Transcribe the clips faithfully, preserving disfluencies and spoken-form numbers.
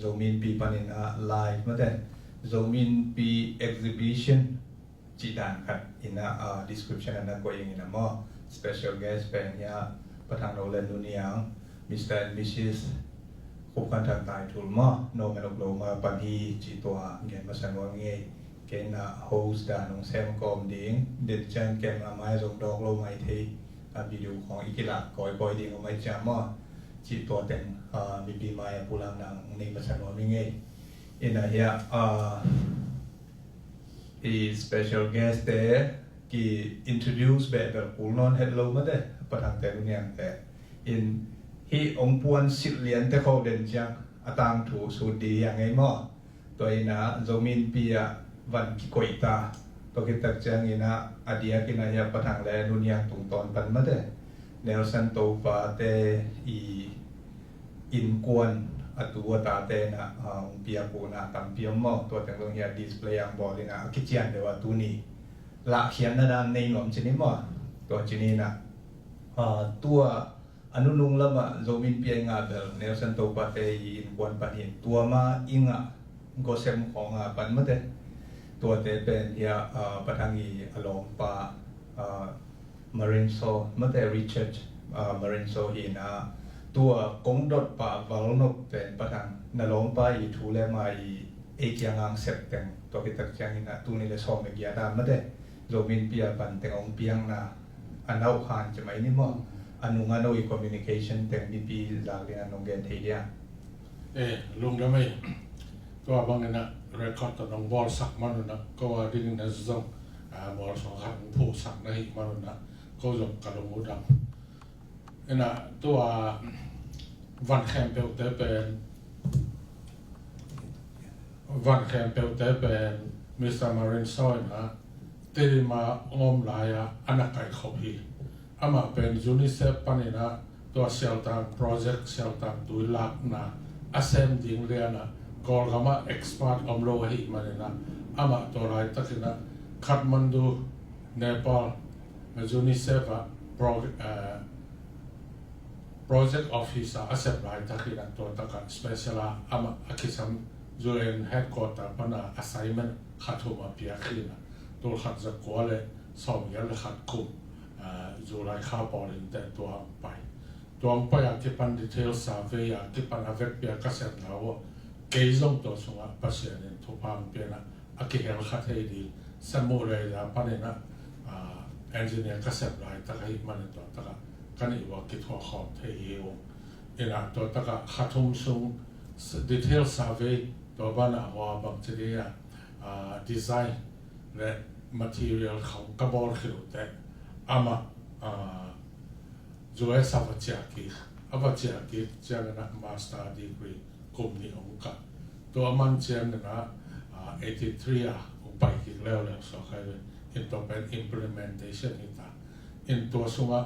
Zomi Innpi panin a live mate, Zomi Innpi exhibition cih dan khat in a, ah, description ah na koih ing in a maw. Special guest pen hia Pa Thang Lo le Nu Niang, Mister and Missus Khup Khan Thang Taithul maw, Norman Oklahoma pan hi cih tua gen masa nuam ing ei. Kei in a host dan hong sem kawm ding, den ciang camera mai zong dawk lo mai thei, a video khawng i kilak kawikawi ding om ai ciang maw. Cih tua teng, ah, mipi mai a pulakna hong nei masa nuam ing ei. In a hia, ah, i special guest te ki introduce beh bel kul nawn het lo mate, Pa Thang te, Nu Niang te. In hih hong puan silh lian te kho den ciang a tangthu sut ding hi a ngei maw. Tua in a Zomi Innpi ah van kikoih ta. Tua khit tak ciangin a, a diakin a hia Pa Thang le Nu Niang tungtawn pan mate, Nelson Topa te i innkuan a tu a tate in a, ah, hong piak uh na tampi om maw. Tua teng zong hia display ang bawl in a, a kician deuh a tuni lahkhiatna dan nei nuam ci ni maw. Tua ci ni in a, ah, tua a nunung lamah Zomi Innpi a i ngah bel Nelson Topa te i innkuan pan hi in, tua ma i ngah gosem khawng a pan mate. Tuate pen hia, ah, Pa Thang i a lawmpa, ah, Marinso mate, Richard, ah, Marinso hi in a, tua kong dot pah val nop pen Pa Thang na lawmpa i thu le ma i ei kiang ang sep teng, tua khit tak ciangin a tuni le sawm le giat a mate, Zomi Innpi a pan teng hong piakna a nauh han ci mai ni maw. A nung a no i communication teng mipi zak ding a nong gen thei dia. Eh, lungdam ei. Tua bangin a record tawh nong bawlsak man un a, ko a dingin a zong, ah, mual sawng khat hong phuhsak na hi man un a, ko zong ka lung uh dam. In a tua van khempeuhte pen, van khempeuhte pen Mister Marinso in a Tedim a hong om lai a, a na kaikhop hi. Amah pen UNICEF panin a tua Sialtang project, Sialtang tui lakna a sem ding lian a, Kawlgam ah expert om lo ahih manin a, amah tua laitakin a Kathmandu, Nepal, UNICEF a pro-, eh, project officer a sep laitakin a, tua takah special a amah a kisam, UN headquarter pan a assignment kha thum a piak hi in a, tul khat za kua le sawm giat le khat kum, ah, July kha pawl in teh tua hong pai. Tua hong pai a kipan detail survey a kipan a vekpi a ka sepna uh, kei zong tua sungah Pasian in thupha hong pia in a, a kihel kha thei ding, Samuel lei a panin a, ah, engineer ka sep laitak ahih manin tua takah ka nih uh a kithuah khawm thei hi ung. In a tua takah kha thum sung s-, detail survey, tua banah hua bangci ding a, ah, design le material khawng ka bawl khit uh teh amah, ah, US a va ciah kik, a va ciah kik ciangin a master degree kum nih hong kah. Tua man ciangin a, ah, eighty three a hong pai kik leuleu suak hi ve. In tua pen implementation hi ta. In tua sungah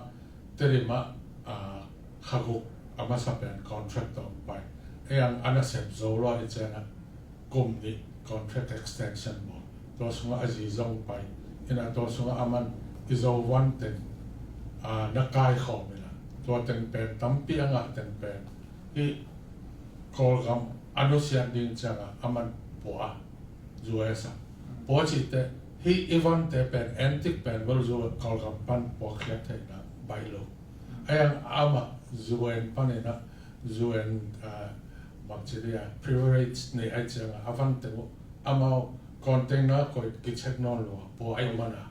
Tedim ah, ah, kha guk a masa pen contract tawh hong pai. Ei ang a nasep zo lua i ciangin a kum nih contract extension bawl. Tua sungah a zi zong pai. In a tua sungah a man i Zo van teng, ah, na kaikhawm in a, tua teng pen tampi a ngah teng pen hih Kawlgam a nusiat ding ciangah a man pua, US a pua cih teh hih i vante pen antique pen bel US Kawlgam pan puakkhiat theihna baih lo. Ei ang amah UN panin a, UN, ah, bangci ding a privilege nei ai ciangah a van teng uh amau container koih kicheck nawn lo a pua ahih man a,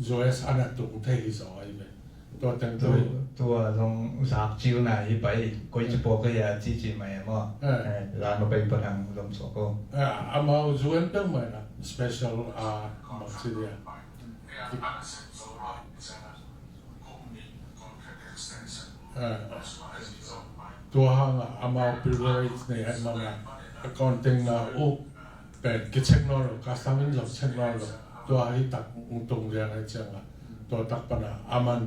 US a na tung thei hi zaw ahi ve. Tua teng tu, tua hi. Tua zong zak cil na hi pai, koi ci pua kei a ci ci mai a maw. Eh. Eh, la no pai Pa Thang zong suak ko. Eh, amau UN peuhmah in a special, ah, bangci ding a. Eh. Tua hang a amau privilege nei ahih man a, a container uh pen kicheck nawn lo, custom in zong check nawn lo. Tua hi tak tung lian ai ciangah, tua tak pan a a man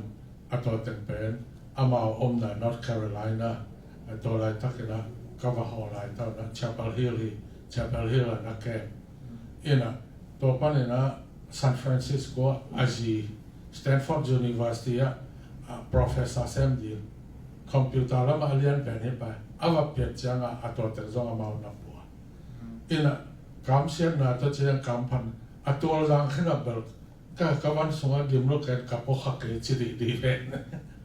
a tua teng pen amau omna North Carolina, a tua laitakin a ka va haw laitak na Chapel Hill hi, Chapel Hill a na kem. In a tua panin a San Francisco a zi Stanford University ah, ah, professor sem ding, computer lamah a lian pen hi pai. a va piat ciangah a tua teng zong amau na pua. Ina kamsiatna tawh ciang kamphat a tualzang khin a bel ka, ka van sungah gim lo ken ka pua kha kei ci dih dih ven.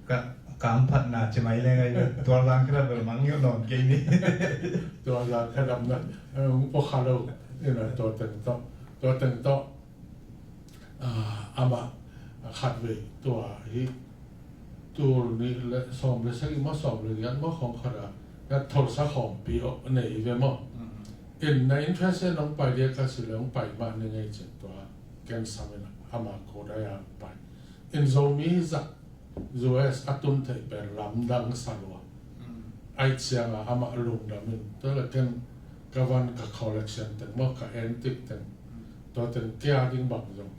Ka, kamphatna ci mai leng ai, tualzang khin a bel mang ngiu nawn kei ni. Tualzang khin a bel, eh, pua kha lo. Ina tua teng tawh, tua teng tawh, ah, amah khatvei tua hi tul nih le sawm le sagih maw, sawm le giat maw khong khat ah na tholsa khawmpi awk nei ve maw. In na interest in hong pai dia ka ci le hong pai mah ni ngei cin tua ken sam in ama ko dai a pai. In Zomi zak U S a tun theih pen lamdang sa lua. Ai ciangah amah lungdam in tua le ken ka van ka collection teng maw, ka antique teng, tua teng kia ding bang zong,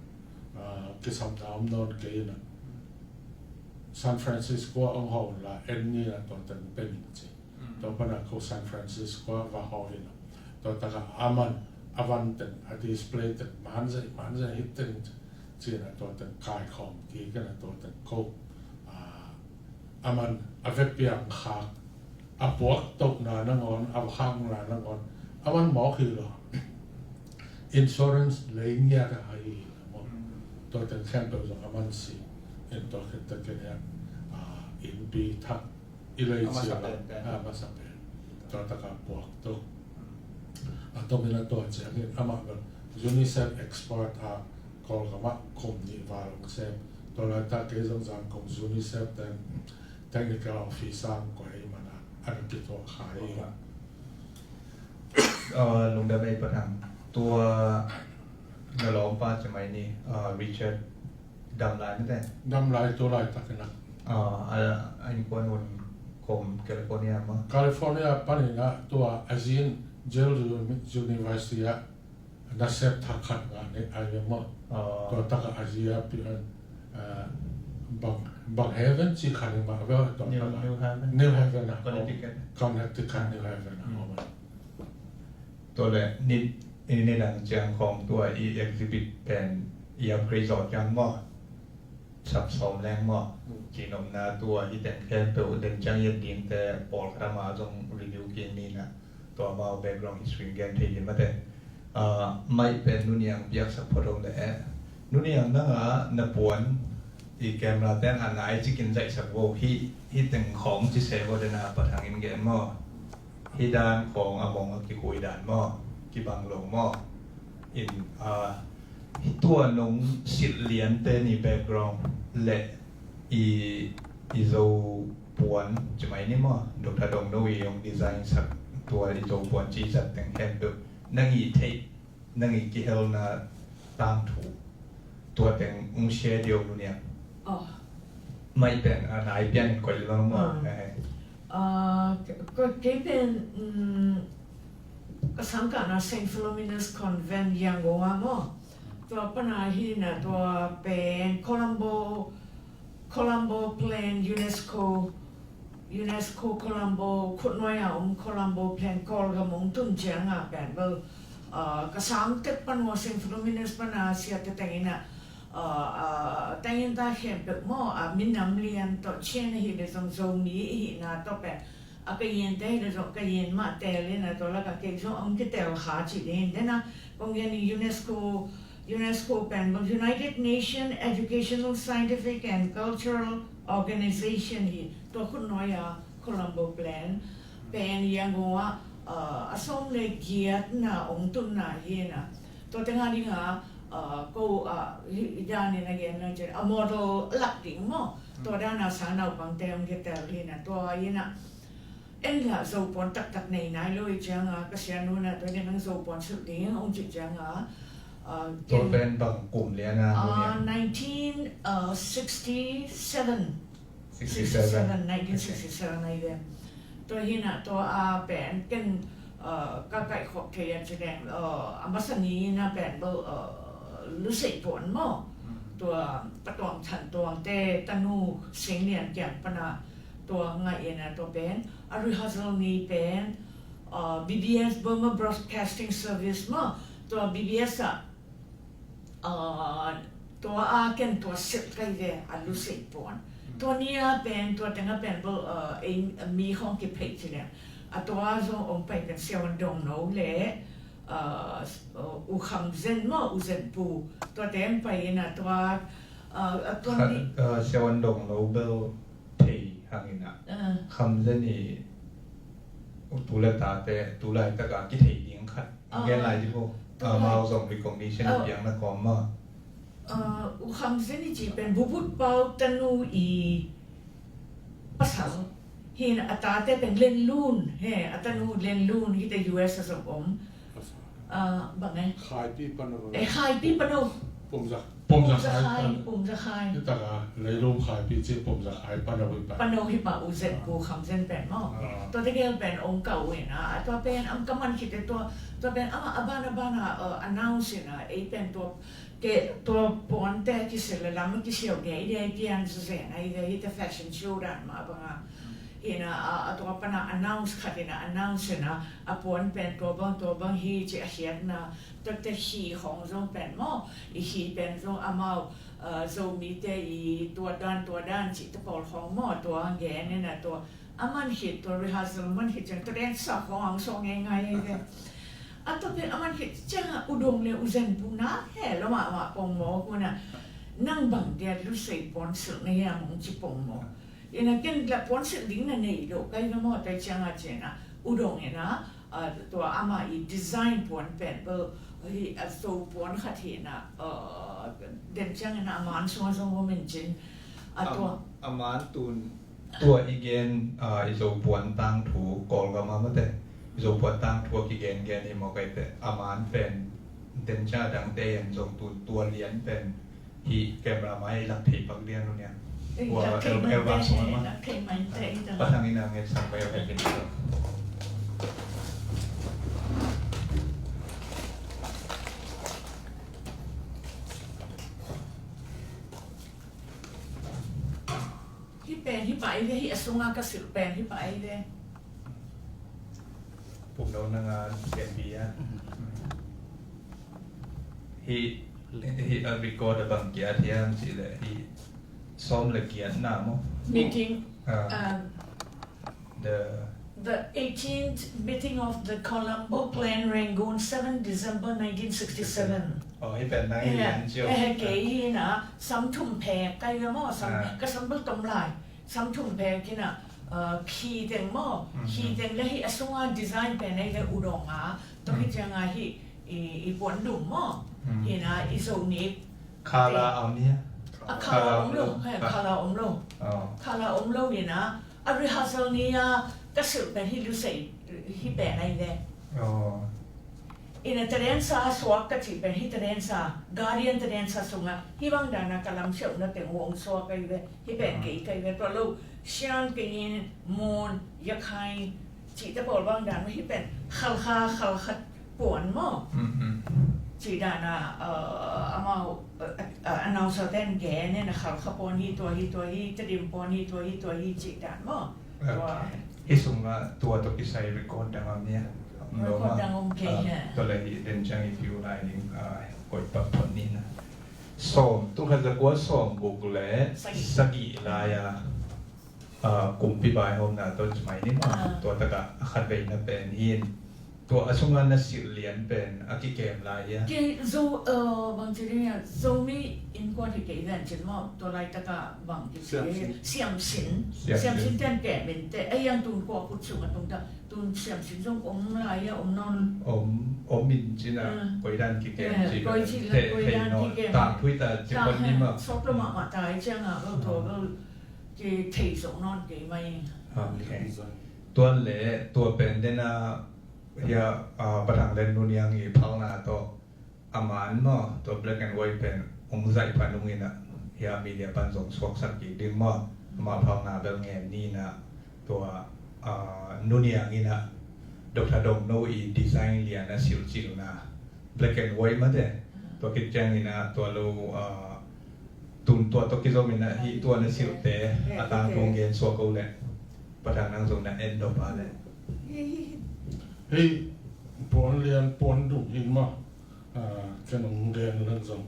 ah, kisam na om nawn kei ina. San Francisco a ong hawh la en ni na tua teng peng in ci. Tua pana ko San Francisco a va hawh ina. Tua taka aman a van teng, a display teng, manzai manzai hit teng ci na tua teng kai khawm kik ina tua teng ko, ah, aman a vepiang khak a puak tohna nangawn, a khakna nangawn, a man mawk hi lo. Insurance lei ngiat a hai hi lo maw. Tua teng khempeuh zong a man si. In tua khit takin hian, ah, innpi thak i lei cia lo. A masa pen. Tua taka puak tuk. A tomin a tua ciangin amah bel UNICEF expert a Kawlgam ah kum nih val hong sem. Tua laitak kei zong Zangkong UNICEF teng technical officer ang kua ei mana an kituak kha ei. Ah, lungdam ei Pathang. Tua na lawmpa ci mai ni, ah, Richard dam lai mite. Dam lai tu laitak ina. Ah, a, a innkuan hun kom California maw? California panin ah tua a zin Yale Uni-, University ah nasep thak khat ngah ni ai ve maw. Tua takah a zi a pi an, ah, bang, bang heaven ci khat ni mah ve tua takah. New Haven. New Haven ah. Connecticut. Connecticut New Haven ah. Tua le ni, ni, ni dang ciang khawng tua i exhibit pen i upgrade zawh ciang maw. Sap sawm leng maw. Cinopna tua hi teng khempeuh den ciang i et dingte pawlkhat ama zong review kik ni na. Tua amau background history gen thei hi mate. Ah, mai pen nuniang biaksak phot om le eh. Nuniang nanga na puan i camera ten a nai cikin zaihsak vo hi, hi teng khawng ci se vo dena Pathang in gen maw. Hi dan khawng a mong a kikhui dan maw, kibang lo maw. In, ah, hi tua nong silh liante ni background le i, i Zo puan ci mai ni maw, Doctor Dong No i hong design sak tua i Zo puan ci zat teng khempeuh nang i theih, nang i kihelna tangthu tua teng hong share dih o nuniang. Mai pen a nai pian in koih lo maw. Ah, kei pen, um, ka sangkahna Saint Philomena's Convent Yangon ah maw. Tua pana hi na tua pen Colombo, Colombo Plain UNESCO, UNESCO Colombo khutnuai a om Colombo Plain Kawlgam ong tun cianga pen bel, ah, ka sang tek pan wa Saint Philomena's pana siate tengina, ah, ah, tengin ta khempeuh maw, ah, minam lian tawh cian ahi le zong Zomi ihi na tawh pen a ka yinte hi le zong ka yin mah tel in a tua laka kei zong ong kitel kha ci ding dena kong gen in UNESCO, UNESCO pen bang United Nation Educational, Scientific and Cultural Organization hi tua khutnuai a Colombo Plain pen Yangon ah, ah, a sawm le giatna ong tunna hi na tua tenga dinga, ah, ko, ah, hi, hi danin a gen na cin a model lak ding maw. Tua dana sang naupangte ong kitel hi na tua hi na. En lah Zopuan taktak nei nai lo i cianga ka sianu na tua ni nang Zopuan sulh ding ong ci cianga, ah, tua pen bang kum liana, ah, nineteen sixty-seven. Sixty-seven. Nineteen sixty-seven ai ve. Tua hi na tua a pen ken, ah, ka kaihkhop thei a ci leng, ah, a masa ni na pen bel, ah, Lusei Puan maw. Tua Patuang Than Tuang te tanu Sing Lian Kiang pana tua ngai ina tua pen a rehearsal ni pen, ah, B B S Burma Broadcasting Service maw, tua B B S ah, ah, tua a ken tua silh kai ve a Lusei Puan. Tua ni a pen tua tenga pen bel, ah, ei mi khong kiphei ci leng A tua zong hong pai pen Sia Wan Dong No le, uh, uh, U Kham Zen maw, U Zen Pu. Tuate hong pai in a tua, uh, a tua ni uh, Sia Wan Dong No bel thei hang in a. Uh. Kham Zen i tu le tate, tu laitak a kithei ding khat. Uh, gen lai di ho. Uh, amau zong recognition uh, piang na kawm maw. Uh, U Kham Zen i ci pen Bubut Pau tanu i pasal hi in a, tate pen Len Lun, he, a tanu Len Lun hi te, U S a zong om. Uh, bang e? Khaipi Pano. Eh, Khaipi Pano. Pum Za. Pum Za Khai. Pum Za Khai. Hi taka Leilum Khaipi ci Pum Za Khai Pano hi pa. Pano hi pa, U Zen Pu, Kham Zen pen maw. Ah. Tua tegel pen hong kah uh in a, tua pen amah ka man khit e, tua, tua pen amah a ban a ban a, uh, announce in a, ei pen tua Ke tua puante kisil le lam kisiau ngei dia, i pian zuzeng ai dia, hi te fashion show dan mah bang a. Hi in a, a, a tua pan a announce khat in a, announce in a, a puan pen tua bang, tua bang hi ci a khiatna, tua te hi khong zong pen maw, i hi pen zong amau, a, Zomite i tua dan, tua dan ci te pawl khong maw, tua gen in a tua, a man khit, tua rehearsal man khit ciang, tua dancer khong ang sawng ngei ngai ai ve. A tua pen a man khit ciang a, U Dong le U Zen Pu na he lo mahmah pongmawk un a, nang bang dia Lusei puansilh na hiam hong ci pongmawk. Ina ken la puansilh ding na nei lo kai na maw, tai ciang a ci in a, U Dong in a, a, tua ama i design puan pen bel, hi, a, Zo puan khat hi in a, a, den ciang in a, a man sung a zong om in cin. A tua. A man tun Tua i gen, ah, i Zo puan tangthu, Kawlgam a mate, i Zo puan tangthu a kigen gen hi maw kai te, a man pen, den ciang a dangte en zong tu, tua lian pen, hi camera mai i lak thei pak lian uh nia. Ei, tua lak thei el, mai el te, vang sung a ma. Lak thei mai te, i ta. Pathang in a nget sang bai a pen. Hi pen, hi pai ve, hi a sunga ka silh pen, hi pai ve. Pum lo na nga ken pi a. Hi, hi a record a bang kiat hiam ci le, hi sawm le kiat na maw. Meeting, ah, um, the The eighteenth meeting of the Colombo Clan, Rangoon, seventh December nineteen sixty-seven. Oh, hi pen nang hi. Yeah, an cio. Eh, kei hi na, sam thum phek kai ve maw, sam, ah, ka sam bel tom lai. Sam thum phek hi na, uh, khi teng maw, mhm, khi teng le hi a sunga design pen ai ve U Dong a, tua hi, mm, ciang a hi, i, i puan dum maw, mm, hi na, i Zo nik. Khala om hia? A khala om lo, khala om lo. Oh. Khala om lo hi na, a rehearsal ni a ka silh pen hi Lusei hi pen ai ve. Oh. Ina Terensa suak ka cih pen hi Terensa, Guardian Terensa sunga hi bang dana ka lamsiauhna teng hong suak ai ve, hi pen kei kai ve, tua lo Shan, Kayin, Mon, Yakhai, cihte pawl bang dan hi pen Khalkha, Khalkha puan maw? Mm, mm. Cih dan a, uh, amau, uh, uh, announcer ten gen in a Khalkha puan hi, tua hi, tua hi, Tedim puan hi, tua hi, tua hi, cih dan maw? Okay. Tua. Hi sungah tua tawh kisai record dang om hia? Record dang om kei hia? Ah, tua leh hi den ciang i view lai ding, ah, koih pak phot ni na. Sawm, tul khat za kua sawm guk leh sagih lai a. Ah, kumpi vaihawmna tawh ci mai ni maw. Ah. Tua takah a khatveina pen hi in. Tua a sungah na silh lian pen a kikem lai hia? Kei Zo, ah, bang ci ding hia, Zomi innkuan hi kei ven cin maw, tua laitakah bang ci ding hia? Siamsin. Siamsin. Siamsin. Siamsin ten kem in te, a hiang tun kua put sung a tung ta, tun siamsin zong om lai hia, om nawn. Om, om in cin a, ah, koi dan kikem, eh, ci koi dan, ci la, te, koi dan kikem. Tang thui ta, ci pon ni maw. Sok lo mahmah ta, i ciang a, lo tua, lo. Ki thei zo nawn kei mai. Ok. Tua leh, tua pen den a, hia, ah, Pa Thang Len Nu Niang i phalna tawh, a man maw, tua black and white pen hong zaih pha nung in a, hia media pan zong suaksak kik ding maw, amah phalna bel ngen ni in a, tua, ah, Nu Niang in a, Doctor Dong No i design lian a silhcilhna, black and white mate. Tua khit ciangin ah, tua lo, ah, tun tua tawh kizom in ah, hih tua na silhte, a tangtung gen suak ko leh. Pa Thang, nang zong na en dawp a leh. Hih puan lian puan dum hi mah, ah, ken hong gen leng zong,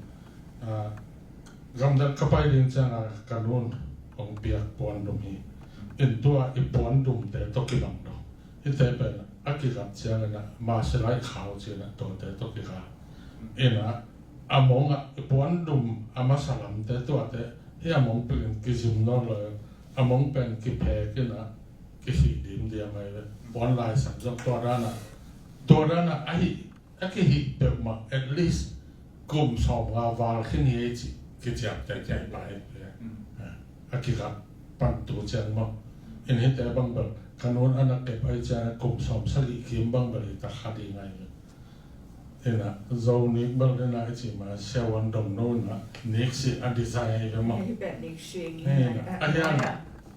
ah, gamdang ka pai ding ciangin ka nu'n hong piak puan dum hi. In tua i puan dumte tawh kibang dawh. Hihte pen a kigat ciangin ah Marshallite khau ci-in ah tuate tawh kiga. In ah a mong ah i puandum a masa lamte tuate hih a mong pen kizim nawn lo, a mong pen kiphek in ah kihih dimdiam ahi ve. Puan laisan zong tua dan ah, tua dan ah ahi a kihih peuhmah at least kum sawmnga val khin hi ei cih kiciamteh kei pai. A kigat pan tu ciang maw. In hihte bang bel ka nu'n a na kep ahi ciang kum sawmsagih kim bang bel hi ta kha ding ahi. In ah Zo nik bel in ah i cih ma siavuan dong no in ah nik sing a design ahi ve maw. Hih pen nik sing hi. A hiang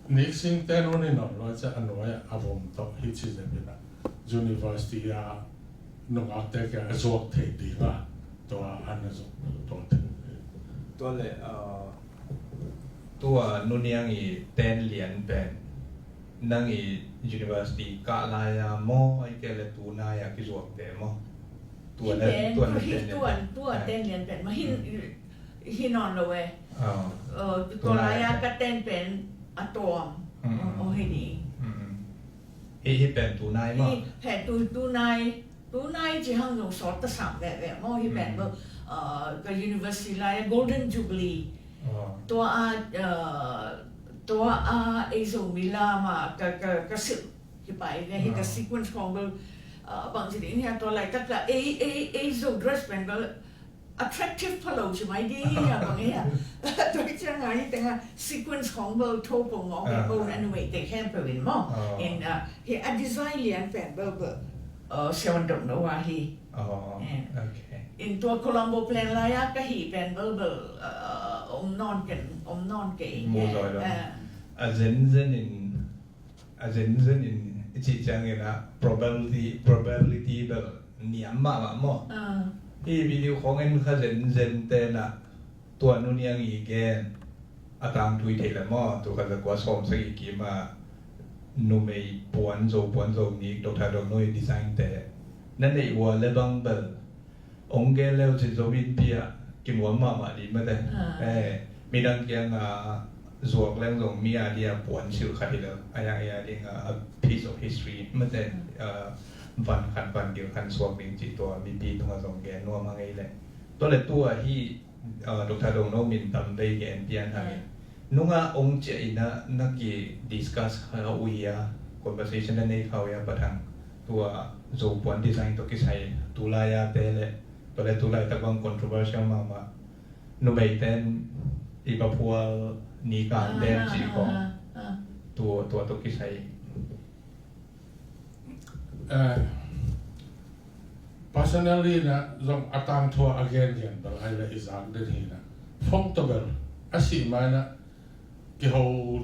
nik singte nu'n i nawn lo ciang a nuai ah a vom tawh hi ci zep in ah university a nungakte kiang a zuak thei ding a, tua an a zuk tua thei. Tua le, uh, tua Nu Niang i ten lian pen nang i university kah lai a maw, ahih kei leh tu nai a kizuakte maw? Tua le, tua le ten lian. Tua, tua ten lian pen maw, hi, hi nawn lo e. Uh, tua lai a ka ten pen a tuam. Aw hi ni. Hih, hih pen tu nai maw? Hih pen tu, tu nai, tu nai ci hang zong sawt ta sam veve maw. Hih pen bel, uh, ka university lai a Golden Jubilee. Tua a, uh, tua a ei Zomi lam a ka, ka, ka silh hi pai ve. Hih ka sequence khawng bel, uh, bang ci ding hiam, tua laitak a ei, ei, ei Zo dress pen bel attractive pha lo ci mai ding hiam, bang hiam. Tua ciang a hih teng a sequence khawng bel tho pong mawk e, ko na numeite khempeuh in maw. In, uh, hih a design lian pen bel bel, uh, siavuan dong no a hi. In tua Colombo plan lai a ka hih pen bel bel, uh, om nawn ken, om nawn kei. Mu zaw lo. A zenzen in, a zenzen in i cih ciangin ah probability, probability bel niam mahmah maw. Hih video khawng en kha zenzen te in ah tua Nu Niang i gen a tangthu i theih leh maw, tul khat za kua sawmsagih kim a numei puan, Zo puan, Zo nik, Doctor Dong No i design te na neih ua le bang bel ong gen le uh cin Zo mipi ah kimuam mahmah ding mate. Midang kiang a zuak leng zong mi a dia puan silh khat hi lo, a yang a ding a piece of history mate. Van khat van gil khat suak ding cih tua mipi tungah zong gen nuam a ngei leh. Tua le tua hi, uh, Doctor Dong No min tam bei gen pian hangin. Nungah ong ciah in ah na ki discuss kha uh hi a, conversation na nei kha uh hi a, Pathang, tua Zo puan design tawh kisai tulai a te le, tua le tulai tak bang controversial mahmah. Numei ten i va phual ni kang den cih kong. Tua, tua tawh kisai. Eh, personally na zong a tangthu a gen gen bel ai le i zak den hi na. Phong to bel a si mai na kiho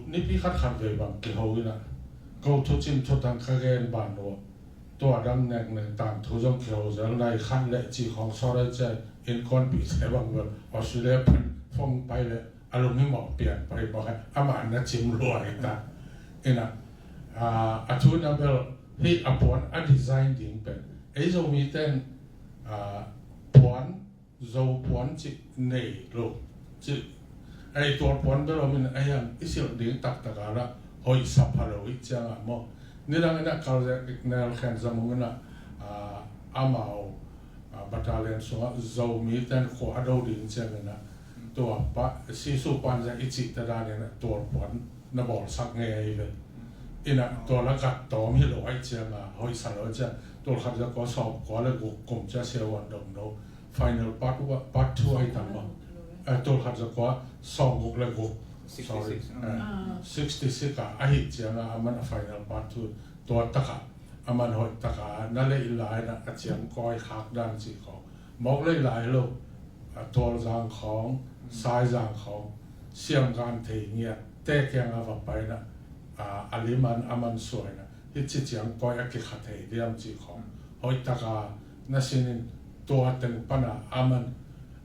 nipi khat khat vei bang kiho i na. Ko thu cin thu tang ka gen ban lo. Tua dang nek nek tangthu zong kiho zel nai khat le ci khong sawt ai cai in kon pi se bang bel Australia pan phong pai le a lung hi mawh pian pai bang hai, amah na cim lua hi ta. Ina, a, a thu na bel hi a puan a design ding pen. Ei Zomi ten, a, puan, Zo puan cih nei lo. Cih, ei tual puan bel om in a hiam i silh ding taktak a la hoih sa pha lo hi ciang a maw. Nidang ina kal zek nel khen zamung ina, a, amau, a, battalion sungah Zomi ten khua a do ding ciang ina tua pa, sisu pan zek i cih ta dan ina tual puan na bawlsak ngei ahi ve. Ina tua la gat tawm hi lo ahi ciang a, hoih sa lo ahi ciang, tul khat za kua sawm kua le guk kum cia Siavuan Dong No final part, part two ahi tam a. A, tul khat za kua sawm guk le guk. Sorry. Sixty six, a, sixty six a, ahi ciang a, aman a final part two tua taka, aman hoih taka, na lei lai na a ciang koi khak dan ci ko. Mawk lei lai lo, a, Tualzang khawng, Saizang khawng, siam gan thei ngiat te kiang a va pai na, a, a liman a man suai na, hi ci ciang koi a kikha thei diam ci khawng. Hoih taka na sinin tua teng pana a man,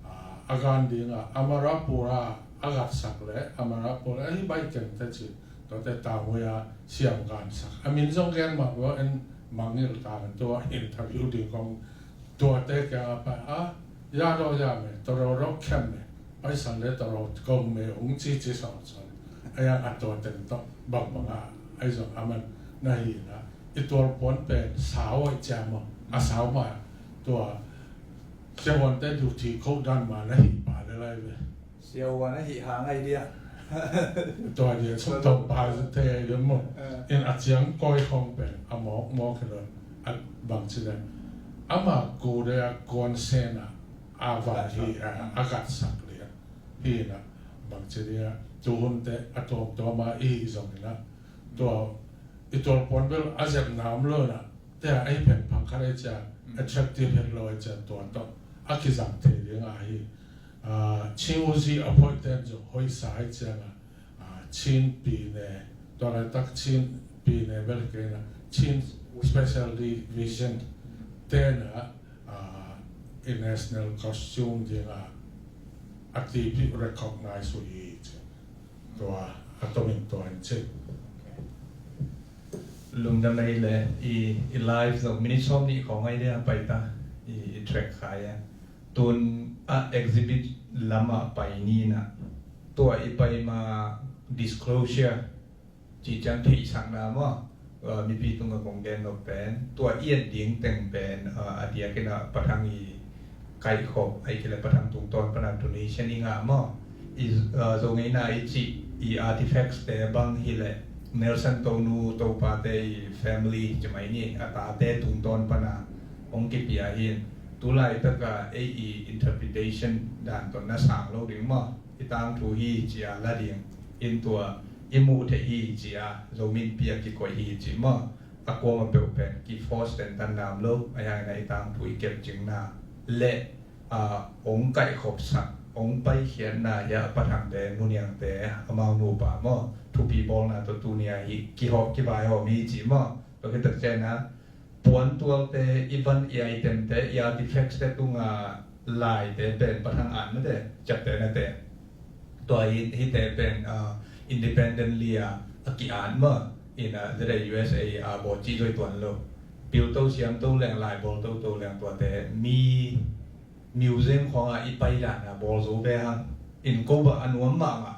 a, a gan ding a, Amarapura a gatsak le, Amarapura a hi bai keng te ci, tua te tangui a siam gan sak. A min zong gen mak lo en mangil tang tua interview ding kong Tuate kiang a pai a, ya do ya me, toro ro khem me, pai san le toro kong me ung ci ci sawt sawt. A yang a tuate tawh bang bang a, ai zong a man na hi na, i tualpuan pen sau aih ciam a, a sau mah tua siavuante duty code dan mah na hih pah le lai ve. Siavuan a hih hang aih dia. Tua dia suk tawh pa te dia maw. Eh. In a ciang koi khong pen a mawk mawk hi lo a bang ci le. Ama ku de a kuan sen a a van hi a, a gatsak lian hi na bang ci dia. Tuhun te a tuamtuam a i hi zong hi na. Tua i tualpuan bel a zepna om lo na. Te a ei pen phang khat ei cia, mm, attractive het lo ei cia tua tawh a kizang thei ding a hi. Ah, Chin Uzi a phoih ten zong hoih sa ei cia na, ah, Chin Pine, tua laitak Chin Pine bel kei na, Chin Special Division te na, ah, i national costume ding a, a tipi recognize uh hi ci. Tua a tomin tua in ci. Lungdam ei le i, i live zong minute sawm nih khawng ai dia pai ta i, i track khai a. Tun a exhibit lam a pai ni na. Tua i pai ma disclosure ci ciang theihsakna maw. Uh, mipi tungah kong gen nop pen tua i et ding teng pen, uh, a diakin a pathang i kaihkhop, ahih kei leh pathang tungtawn pana donation i ngah maw. I, uh, Zo ngeina i cih i artifacts te bang hi leh Nelson tonu topate i family ci mai ni, a tate tungtawn pana hong kipia hi. Tulaitaka ei i interpretation dan tawh na sang lo ding maw. I tangthu hi ci a la ding in tua i muh theih hi ci a Zomi Innpi a kikoih hi ci maw. A kuama peuh pen ki force tentan nam lo, a hangin a i tangthu i kep cingna le, a, hong kaihkhopsak, hong paikhiatna hi a, pathangte, nuniangte, amau nupa maw, thupi bawlna tawh tuni a hi kihawm kivaihawm hi ci maw. Tua khit tak ciangin a puantualte, i van, i itemte, i artifacts te tunga laite pen pathang at mate, ciapte nate. Tua hi, hihte pen, ah, independently a, a ki-at maw. In a, zate U S A a bawl ci zoi tuan lo. Pilto siamto leng, lai bawltoto leng tuate mi museum khawngah i pai dan a bawl zo ve hang. In ko bah a nuam mahmah.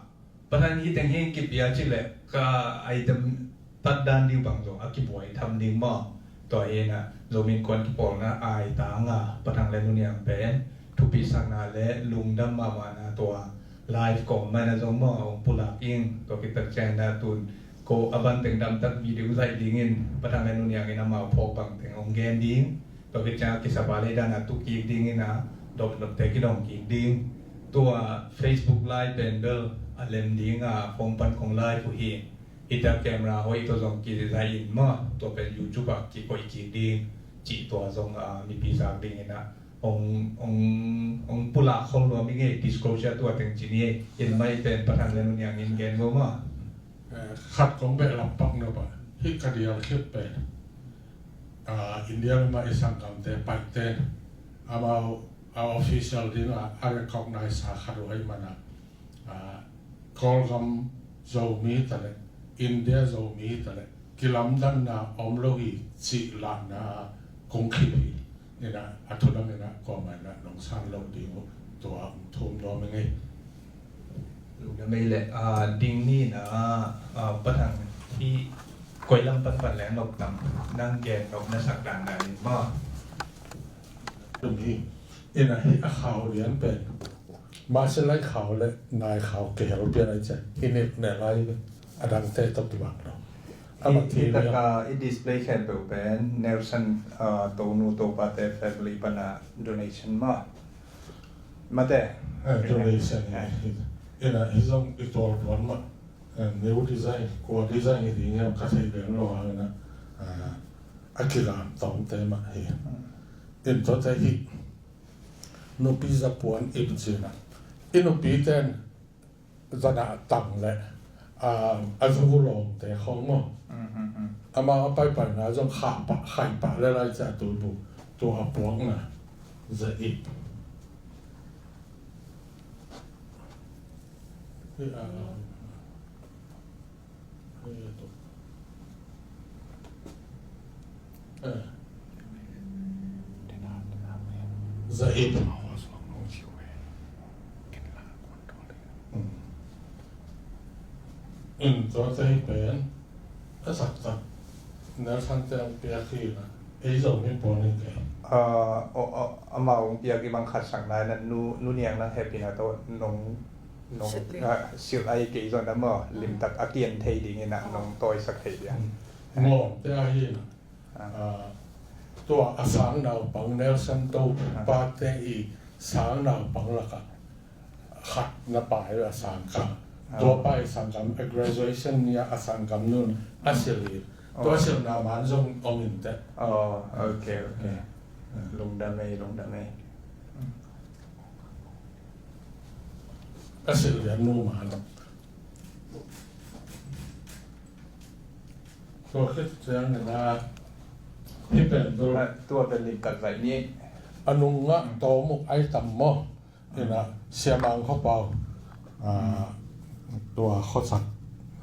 Pathang hih teng hi kipia ci leh ka item tat dan ding bang zong a kibuai tham ding maw. Tua hi na, Zomi Innkuan kipawlna ai tanga pathang le nuniang pen thupisakna le lungdam mahmahna tua live kawm mai na zong maw, hong pulak ing. Tua khit tak ciangin a tun ko a van teng damtak video zaih dingin pathang le nuniang in amau phawk bang teng hong gen ding. Tua khit ciang a kisapa lei dan a tu kik dingin a dopdopte kidong kik ding. Tua Facebook live pen bel a lem ding a phone pan kong live uh hi. Hita camera hoih tawh zong kizai in maw, tua pen YouTube ah kikoih kik ding cih tua zong, ah, mipi zak dingin ah hong, hong, hong pulak khol nuam i ngei, disclosure tua teng ci ni ei. In mai pen pathang le nuniang in gen go maw. Eh, khat kong beh lampak nop ah, hih ka dial khit pen, ah, India mah i sanggamte Paite, amau a official ding a, a recognize a khat uh ahih mana, ah, Kawlgam Zomi ta leh, India Zomi ta leh, kilamdanna om lo hi cih lahna kong khit hi. Ina, a thudang ina, kuamah ina nong san lo ding uh, tua hong thum nuam ing ei. Lungdam ei leh, ah, ding ni na, ah, pathang hi koi lam panpan leng nop tam, nang gen nop na sak dan dan in maw. Tum hi, ina hi a khau lian pen. Mahse lai khau le nai khau kihel pian ai cian. Hi nik ne lai a dangte tawh kibang lo. Ama i, thei i lian. Taka i display khempeuh pen Nelson, ah, tonu topate family pana donation maw. Mate. Eh, donation hi. Eh. Ina hi zong i tualpuan mah. Eh, new design, kua design hi ding hiam ka thei lian lo hang ina. Ah, a kilam tawmte mah hi. Hmm. In tuate hi. Nupi zapuan ip cina. I nupi ten zana tang le, ah, a zu lawngte khawng maw. Mm, mm, mm. Ama a paipaina zong khah pah, khai pah le lai cia tuibu. Tua a puakna za ip. Hi, ah, Zaip. In tua tei pen a taktak Nelson te ang piak hi na, ei zong hi puan hi kei. Ah, o, o, amau ang piak i bang khat sak nai na nu, nu niang nang happy na to nong, nong, silh, ah, silh ai kei zong na maw, limtak a kian thei ding ina nong tawi sak thei dia. Ngawm te ahi na. Ah, tua a sang naupang Nelson to pate i sang naupang laka khat na pai a sang ka. Tua pai sang kam a graduation ni a sang kam nun a silh i. Tua silh na man zong om in te. Oh, okay, okay. Lungdam ei, lungdam ei. A silh lian nu man. Tua khit ciang ina hi pen tu. Ah, tua pen lim kat vai ni. A nung a tawmuk ai tam maw. Ina Siamang Khopau. Ah, tua khosak,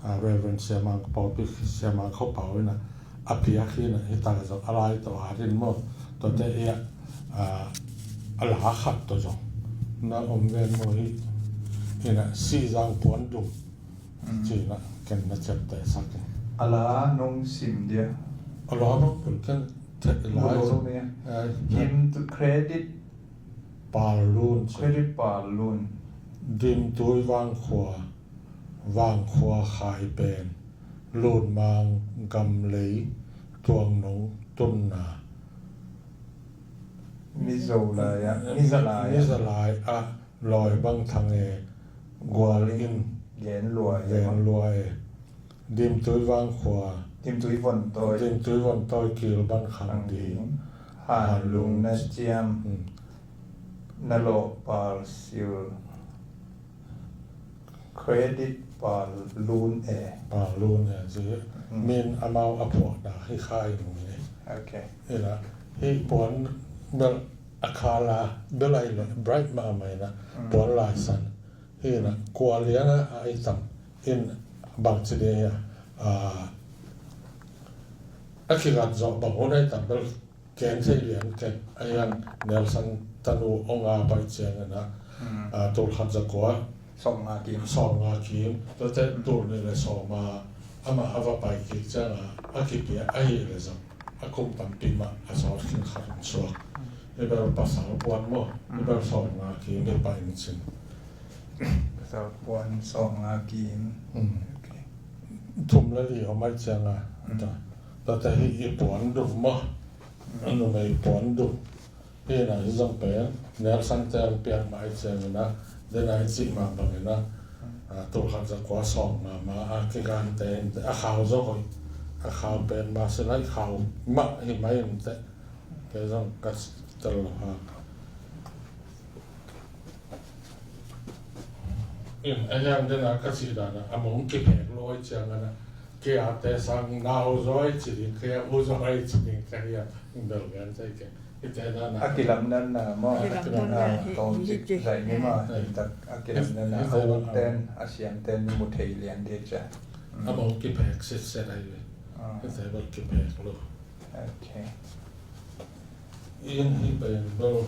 ah, Reverend Siamang Khopau, pi Siamang Khopau ina a piak hi na hi ta zong a lai tawh a rin maw. Tua te ia, ah, a la khat tawh zong na om ven maw hi. Ina Sihzang Puan Dum. Cina ken na ciapteh sak in. A la nong sim dia. A la nong pun ken thei lai. Hymn to Credit Pal Lun ci. Credit Pal Lun. Dimtui Vangkhua, Vangkhua Khai Pen, Lunmang Gamlei, Tuangnung Tunna. Mizo lai ah, Mizo lai ah. Mizo lai ah. Lawi Bang Thang e, Gual In, Gen Lua e, Gen Lua e, Dimtui Vangkhua, Dimtui Vontawi, Dimtui Vontawi, Kil Ban Khang Ding, Han Lung Na Ciam, Na Lawh Pal Sil, Credit Pal Lun e. Pal Lun e, ci min amau a phuahna hi khai nung e. Okay. Ina hi puan bel a khala bel ai le bright mahmah ina puan laisan. Hi ina kua lian a ai tam in bang ci dia a, a kigat zawh bang hun ai tam bel ken thei lian ken a hian Nelson tanu ong a pai ciang ina, a, tul khat za kua sawmnga kim. Sawmnga kim. Tua te tul nih le sawma ama a va pai kik cianga a kipia ahi le zong a kum tampi mah a sawt khin khat hong suak. Hi bel pasal puan maw? Hi bel sawmnga kim hi pai in cin. Pasal puan sawmnga kim. Okay. Thum le li om ai cianga. Tua te hi i puan dum maw? A numei puan dum. Hi na hi zong pen Nelson te ang piak mah hi ciang ina, dena hi cih mah bang ina, a, tul khat za kua sawm mah mah a kigan te in a khau zaw hoih, a khau pen mah si lai khau mah hi mai in te, kei zong ka tel lo ha. In a hiang dena ka cih dana a mong kiphek lo hi ciang ina, kei a te sang nau zaw hi ci ding, kei a u zaw hi ci ding, kei a bel ngan cai kei. A kilamdanna maw? A kilamdanna hi. Kong cik zaih ni maw? A kilamdanna a uk ten a siam ten mu thei lian dih cia. A mong kiphek sitset ahi ve. Hite bel kiphek lo. Okay. In hi pen bel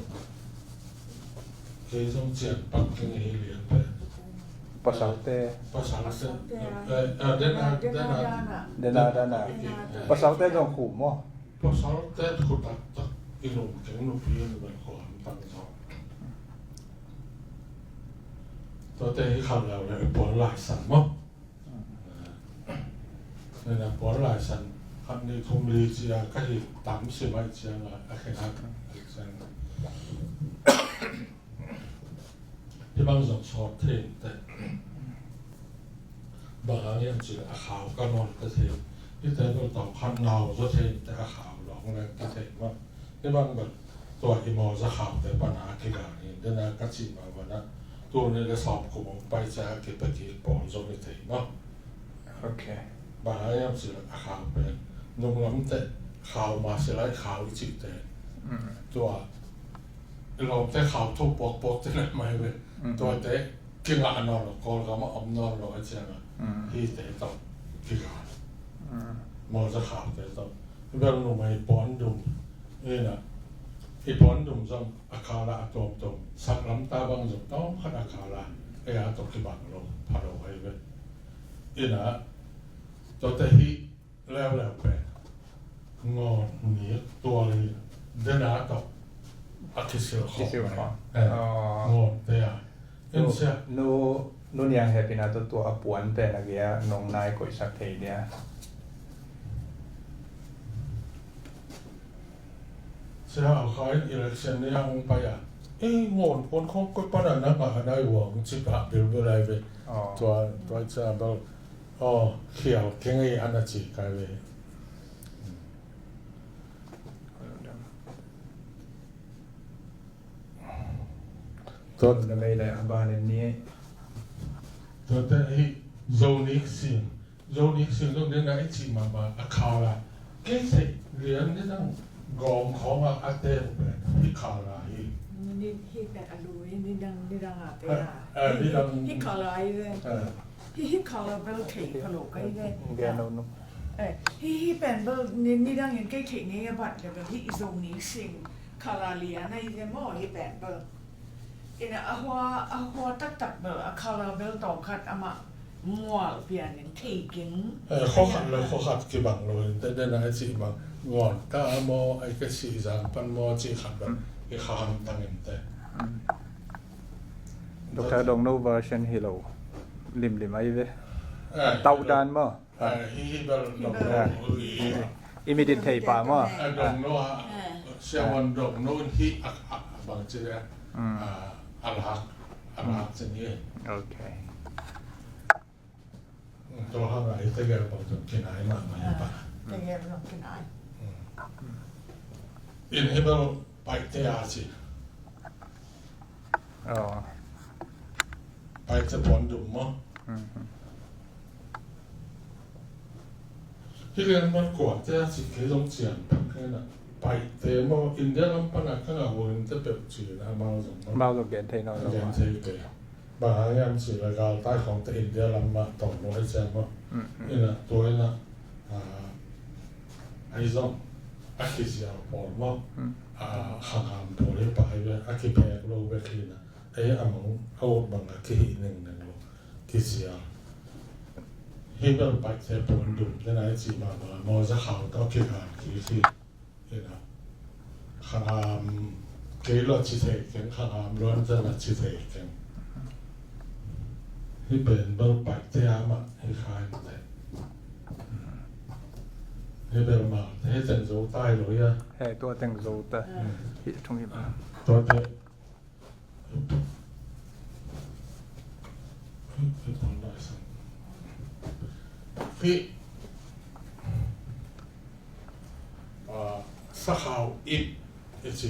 kei zong cian pak keng hi lian pen. Pasalte. Pasalte. Dena, dena, dena. Dena, dena. Pasalte zong khu maw? Pasalte khu taktak i lungkeng nupi in bel khua hamtang zaw. Tuate hi khang leuleu i puan laisan maw? Nena puan laisan khat nih thum li cia ka hi tam si mai cianga a khen hak. Hih bang zong sawt thei in teh. Bang hang hiam cih leh a khau ka nawn ta thei. Hihte bel tawm khat nau zaw thei in teh a khau lawng leng ta thei mah. Hih bang bel tua i mawza khaute pana a kigang hi. Dena ka cih mah bana tul nih le sawm kum hong pai cia a kipia kik pawl zong hi thei mah. Ok. Bang hang hiam cih leh a khau pen nunglam teh khau mah si lai khau i cihte. Tua i lawmte khau tho puakpuak te leh mai ve. Tuate kingah nawn lo, Kawlgam ah om nawn lo a ciangah hihte tawh kigal. Mawza khaute tawh. Bel numei puandum ina i puandum zong a khala a tuamtuam, saklamta bang zong tawmkhat a khala, ei a tawh kibang lo, pha lo ahi ve. Ina tuate hih leuleu pen Ngawn nik tual hi, dena tawh a kisil khawng. Kisil khawng. Eh, ngawn te a. Nu, nu Niang Hep in a tua, tua a puan pen a gei a nong nai koihsak thei dia. Sia a khai election ni a hong pai a. Ei, ngawn puan khawng koi pan a na ngah a nai uang ci pah bilbil ai ve. Tua, tua cia bel. Aw, khial keng ei an a ci kai ve. Tua na mei le a ban in ni. Tua te hi Zonik Sing. Zonik Sing zong den a i ci mama a khala. Kei sei lian ni dang gawm khawng a a te pen hi khala hi. Ni hi pen a lui ni dang ni dang a pe a. Hi khala hi ve. Hi hi khala bel thei ka lo kai ve. Hi hi pen bel ni dang in kei thei ngei a bat le bel hi i Zonik Sing. Khala lian a hi ve maw hi pen bel. Ina a hua, a hua taktak bel, a khala bel tawm khat amah mual pian in thei keng. Eh, khua khat le khua khat kibang lo in te den a i ci bang ngawn ta maw, ai ka si zang pan maw ci khat bel i kha hamtang in te. Doctor Dongno version hi lo limlim ai ve. Tau dan maw? Hi hi bel dong lo hi. I mit in thei pah maw? Dong lo a, siavuan dong lo hi a, a, a bang ci le a, a lak, a lak ci ni. Ok. Tua hang a i tegel bang zong kinai mahmah hi pah. Tegel bang kinai. In hi bel Paite a ci. Paite puan dum maw? Hi lian man kuate a ci kei zong cian phak kei na. Paite maw India lam pan a ka ngah hurin te peuh ci na amau zong maw? Amau zong gen thei nawn lo. Gen thei peuh. Bang hang hiam cih leh galtai khawngte India lam mah tawh nuai ciang mah. Ina tua ina, ah, ahi zong a kizial pawl mah, ah, khangam pawl hi pah hi ve, a kiphek lo bek hi na. Ei a mang a ut bang a kihih nengning lo kizial. Hi bel paite puan dum te nai cih mahmah maw, za khau tawh kigan kik hi. Ina, khangam kei lo ci thei keng, khangam luan zan a ci thei keng. Hi pen bel paite a mah hi kha in te. Hi bel mah te hi teng zo tai lo ia. He tua teng zo ta. Hi thung hi ma. Tua te. Hih, ah, sakhau ip i ci,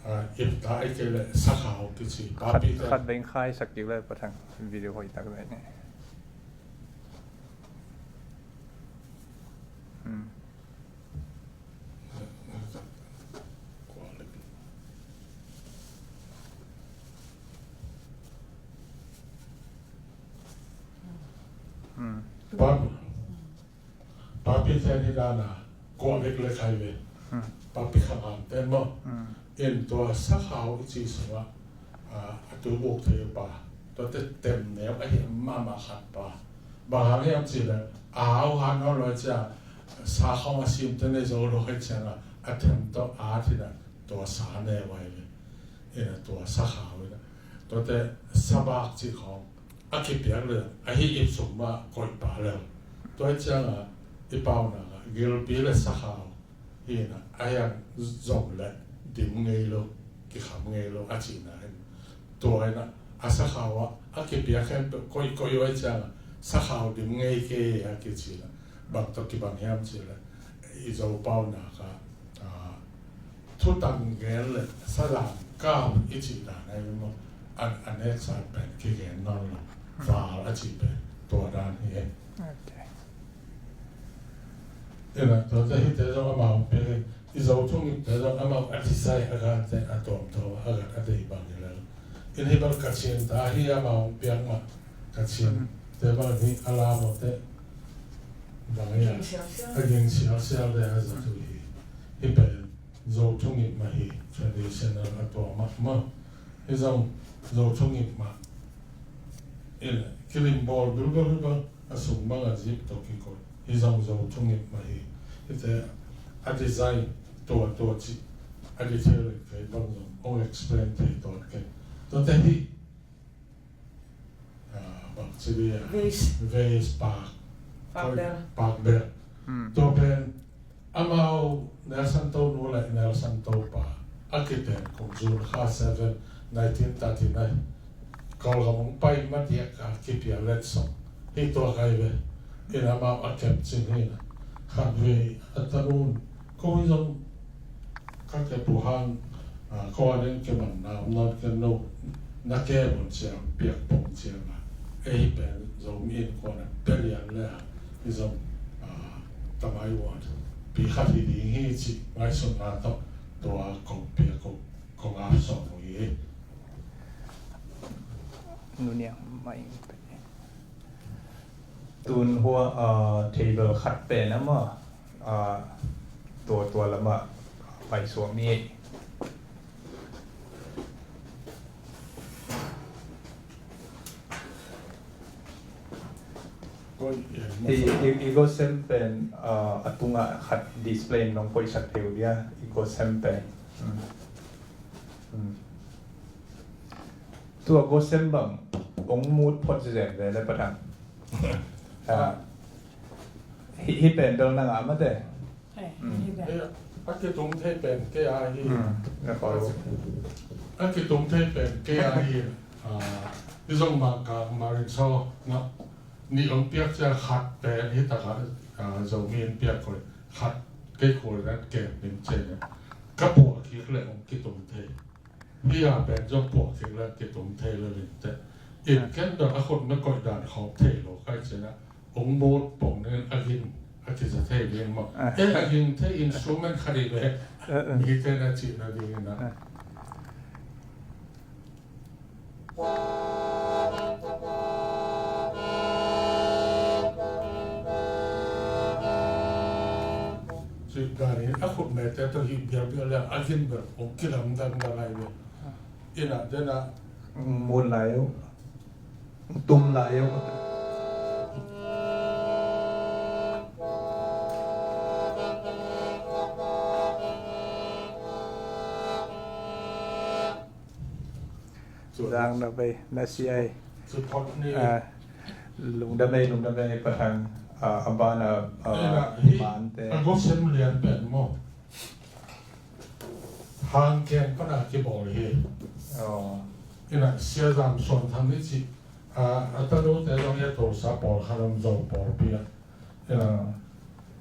ah, ip ta i kei le sakhau kici. Khat, papi te khat beng khai sak kik le pathang video hoih tak le ni. Hmm. Papi, papi ten hi dana kuah vek le khai ve. Papi khangam ten maw. In tua sakhau i ci sungah, ah, a tu buk thei pa. Tuate tem neu ahi mahmah khat pa. Bang hang hiam cih leh a hau han nawn lo cia, sa khawng a sim te nei zo lo hi cianga a them tawh a thina tua sa neu ahi ve. Ina tua sakhau ina. Tuate sabak cih khawng a kipiak le ahi ip sung mah koih pah le. Tua hi cianga i paunak ah gilpi le sakhau hi na, a hiang zong le dim ngei lo, kikham ngei lo a cihna hi. Tua hi na, a sakhau ah a kipiak khempeuh koih koih uh ahi cianga sakhau dim ngei kei a kici na. Bang tawh kibang hiam cih le i Zo paunak ah, ah, thutang gen le salam kau i cih dan ahi maw? A, a neksa pen kigen nawn lo. Val a cih pen tua dan hi. Ok. Ina, tuate hite zong amau hong piak hi. I Zo thungipte zong amau a kisai a gante a tuamtuam a gat a dei bang hi lel. In hi bang Kachin ta hi amau hong piak mah. Kachin te bang hi a lamawte bang hi a, a ging sialsial te a zat uh hi. Hi pen Zo thungip mah hi, traditional a tua mahmah. Hi zong Zo thungip mah. Ina, kilim bawl bilbel hi bang a sung bang a zip tawh kikoih. Hi zong Zo thungip mah hi. Hite a design tua tua ci a detail in kei bang zong hong explain thei tuan kei. Tuate hi, ah, bang ci dia, vase, vase pak, pak bel. Pak bel. Hmm. Tua pen amau Nelson To nu le Nelson To pa a kiten kong June kha seven, nineteen thirty nine. Kawlgam hong pai madiak a kipia letsong hi tua kai ve. In amau a kep cing hi na. Khat vei a tanun ko hi zong ka kep uh hang, ah, ko a ding kiman na om nawn ken no na ke bon ciang piak pong ciang a. Ei pen Zomi Innkuan a pia lian le a i zong, ah, tamai wan pi khat hi ding hi ci ngaihsutna tawh tua kong piak uh kong ap sawm uh hi. Nuniang mai. Tun hua, ah, table khat pen a maw, ah, tua tua lamah paisuak ni. I, i, i gosem pen, ah, a tungah khat display nong koihsak thei uh dia, i gosem pen. Hmm. Hmm. Tua gosem bang ong mut phot zen ve le patang. Ah. Hi, hi pen dol na ngah mate. Hmm. Eh, a kitum thei pen kei a hi. Hmm. A kitum thei pen kei a hi. Ah, i zong Mangkang Marin Saw na ni ong piak cia khat pen hi taka, ah, Zomi in piak koi khat kei kul nan kem ning cia ne. Ka puak kik le ong kitum thei. Hi a pen zong puak kik le kitum thei le ling te. In ken dong a khut na koih dan khawm thei lo kai cina. Ong mut pong nen a ging a kisa thei ding maw. Eh, a ging thei instrument khat i ve. Mi te na cina ding na. Cih dan in a khut mete tawh hih bialbial le a ging bel ong kilamdang dan ai ve. Ina dena. Mun lai uh. Tum lai uh. Zang na bei na si ai. Ah, lungdam ei, lungdam ei, Pathan, ah, a ban a, ah, ina, hi, ban te. A gosem lian pen maw. Hang keng pana kibawl hi. Oh. Ina, Sia Zam Suan Thang ni ci, ah, a tanu te zong ia tawlsa pawl khan om zo pawl pia. Ina,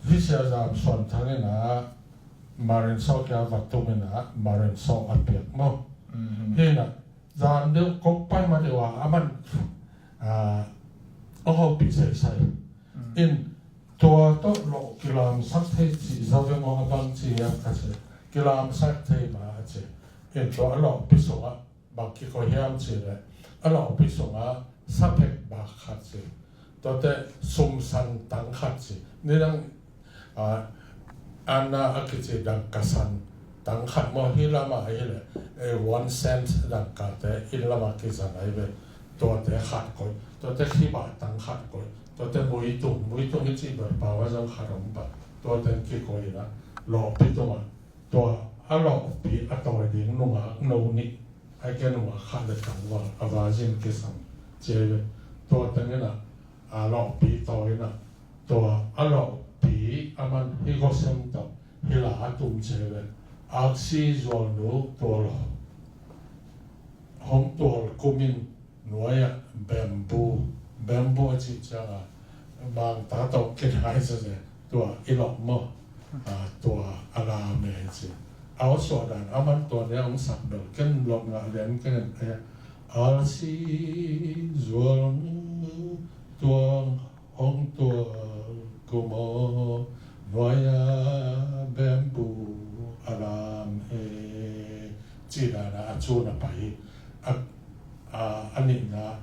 hi Sia Zam Suan Thang ina, Marin Saw kia va tum ina, Marin Saw a piak maw. Mhm. Hi ina, zan deuh kok pai ma deuh a, a man, ah, a hopih seisai. Mm. In, tua tawh lawh kilamsak thei cih za ve maw a bang ci hiam ka ci. Kilamsak thei ma a ci. In tua a lawhpi sungah bang kikoih hiam ci le. A lawhpi sungah saphek bak khat ci. Tuate sumsang tang khat ci. Nidang, ah, ana a kici dangka san tang khat maw hi lama hi le. Eh, one cent dangka te in lama kizan ai ve. Tuate khat koih, tuate khibah tang khat koih, tuate muitung, muitung i cih ber pau a zong khat om pah, tuate kikoih ina, lawhpi tungah, tua a lawhpi a tawi ding nungak no nih, ai ke nungak khat le tangval, a virgin kisam, cia ve, tuate ina, a lawhpi tawi ina, tua a lawhpi a man hi gosem tawh, hi la a tum cia ve, aksi zualnu tual hong tual kumin, nuai-ah bamboo, bamboo a cih ciangin, Mangta tawh kithai sa ze, tua i lawh maw, ah, tua a lam e ci. A aw suah dan, a man tua nia hong sak bel, ken lawh ngah lian ken en, eh, alsi zual ngu tua hong tual kum aw, nuai-ah bamboo a lam e, ci dan a, a cun a pai hi. A, a, a nihna,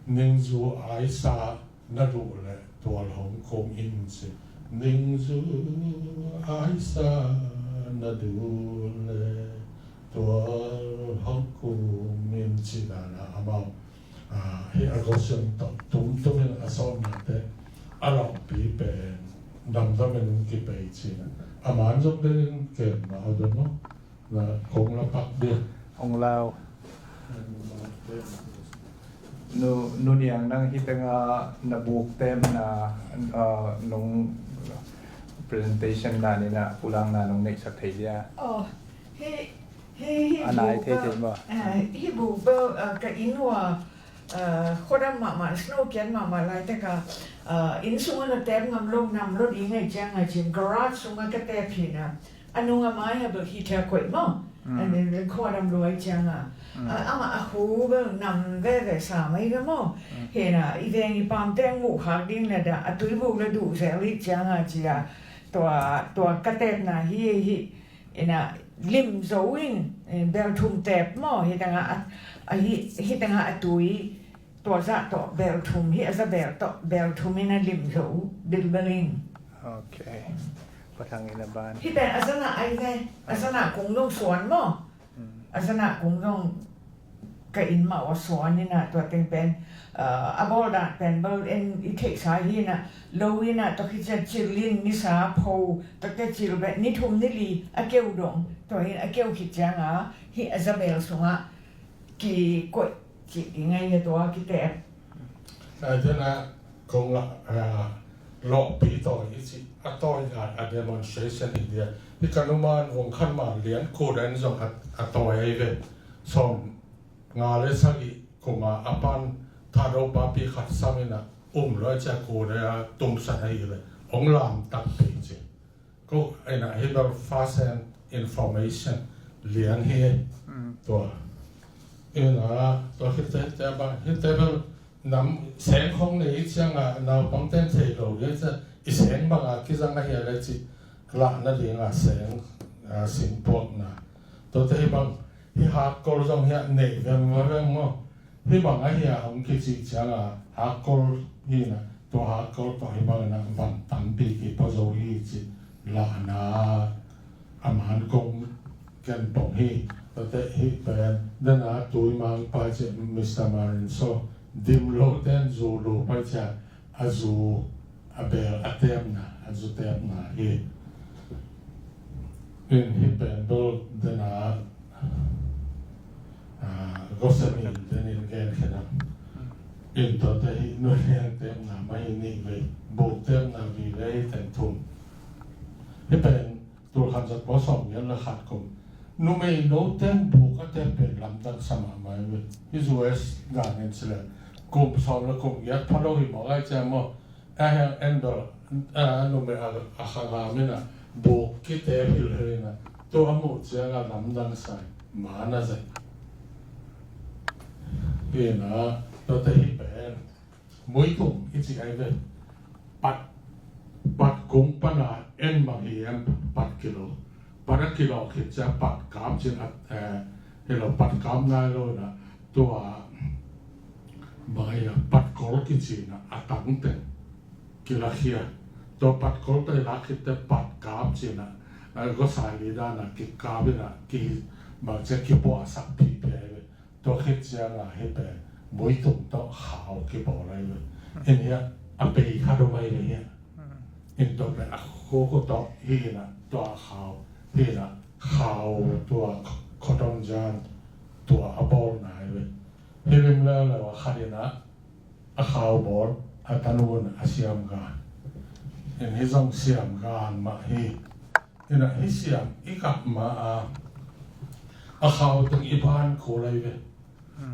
ningzu aisa na duh le tual hong kum in ci. Ningzu aisa na duh le tual hong kum in ci dan a amau, ah, hi a gosem tawh tumtum in a sawmnate a lawhpi pen damdam in hong kipei ci na. A man zong ding ken ma a dong lo. Na kong la pak ding. Hong lau. Nu, Nu Niang, nang hi tengah na buk temna, ah, nong presentation na ni na pulangna nong neihsak thei dia. Oh, hi, hi, hi a nai buk thei thei maw? Ah, hi buk bel, ah, ka inn ua, ah, khuadam mahmah, snow kiat mahmah laitak a, ah, inn sungah na tep ngam lo, nam lo ding ahih ciangin, garage sungah ka tep hi na. A nung a mai a bel hi thia koih maw. Mm. And then khuadam luai ciangin. Mm. Ah, amah a hu bel nam veve sa mai ve maw. Mm. Hi na, i veng i pam teng muh khak ding na dah, a tui buk la duh zel hi ciangin ci a. Tua, tua ka tepna hi, hi. Hi na, lim zo in, eh, bel thum tep maw. Hi tengah a, a hi, hi tengah a tui. Tua zah tawh bel thum hi, a za bel tawh bel thum in a lim zo bilbel in. Ok. Pa Thang in a ban. Hi pen a zana ai ve, a zana kung zong suan maw. Hmm. A zana kung zong ka inn mah ua suan in a tua teng pen, ah, a bawl dan pen bel en i theihsa hi na, lo in a tua khit ciang cil in nisa pho, tua te cil pen ni thum ni li a keu dong, tua in a keu khit ciang a, hi a za bel sungah kikoih cih ding ahi a tua kitep. Ai, tena kong la, ah, lawhpi tawi i cih a tawi dan a demonstration hi dia. Hi ka numan vong khan man lian kudan zong a, a tawi ahi ve. Sawm nga le sagih kuma a pan Thado papi khat sam in a um lo a cia kudan a tumsan ahi ve. Ong lam takpi ci. Ko, ina, hi bel first hand information lian hi. Mm. Tua. Ina, tua hi te, te ba, hi te bel nam seng khong nei ciang a, naupang ten thei lo le ciang, i seng bang a kizang a hi a le ci, lahna ding a seng, a, singpuakna. Tua te hi bang, hi hakkol zong hi a nei veng veng maw. Hi bang ahi a hong kici ciang a, hakkol hi na, tua hakkol tua hi bang na van tampi kipua zo hi ci lahna a man kong ken pong hi. Tua te hi pen, dena tui mang pai ci Mister Marin so, dim lo ten zu lu pai cia, a zu, a bel a temna, a zu temna hi. In hi pen bel dena, ah, gosami denin gen khenam. In tua te hi Nu Niang temna mah hi nih vei, buk temna vive hi teng thum. Hi pen tul khat za kua sawm giat le khat kum. Numei no ten buk a tep pen lamdang sa mahmah hi ve. Hi U S gan in ci le kum sawm le kum giat pha lo hi mawk ai ciang maw. A heng en dol, a, numei a, a khangam in a, buk kite hilhil in a, tua a muh ciang a lamdang sa hi, man a zai. Hi na, tua te hi pen, muitung i ci ai ve, pat, pat kung pan a en bang hi em pat kilo, pat a kilo khit cia pat kam cin a, eh, hi lo pat kam nai lo na, tua, bang a hi a, pat kol kici na, a tang teng kilakhia. Tua pat kol tua i lak khit te pat kap ci na, a, gosai li dan a kikap in a, ki, bang cia kipuahsak phiphi ai ve. Tua khit ciang a hi pen, muitung tawh khau kibawl ai ve. In hi a, a bei khat om ai ve hi a. In tua pen a khuku tawh hi na, tua khau, hi na, khau tua cotton yarn, tua a bawl nai ve. Hi lim leuleu a khat in a, a khau bawl, a tanu in a siam gan. In hi zong siam gan mah hi. In a hi siam i kap ma a, a khau teng i ban kul ai ve.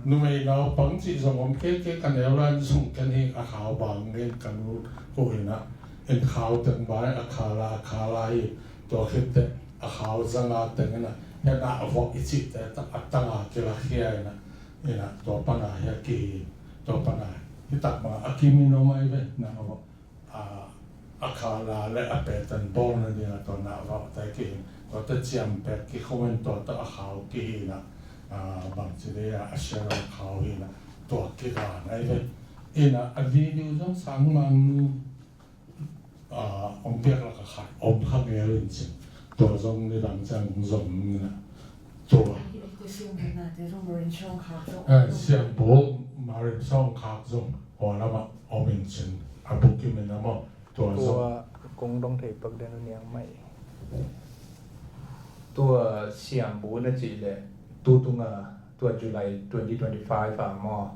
Numei naupang cih zong om kei kei ka neu lai zong ken hi a khau bang ngen ka nu ko in a. In khau teng bai a khala a khala hi tua khit te a khau zanga teng in a. Hen a vok i cih te a tanga kilakhia in a. Ina, tua pana hi a kihi, tua pana hi tak ma a kimi no mai ve, na a, a khala le a petan bawl na ding a tua na va ta kihi, tua ta ciam pek ki khomen tua ta a khau kihi na, a, bang ci de a, a share a khau hi na, tua ki ga nai ve. Ina, a video zong sang mang nu, a, ong piak lak a khat om kha ngel in cin. Tua zong ni dang ciang zong ni na. Tua. Eh, siampu Marin Sawng Khak zong hua lamah om in cin. A bukim in a maw. Tua zong. Tua kong dong thei pak den niang mai. Tua siambu na cih leh, tu tunga, tua July twenty twenty-five a maw,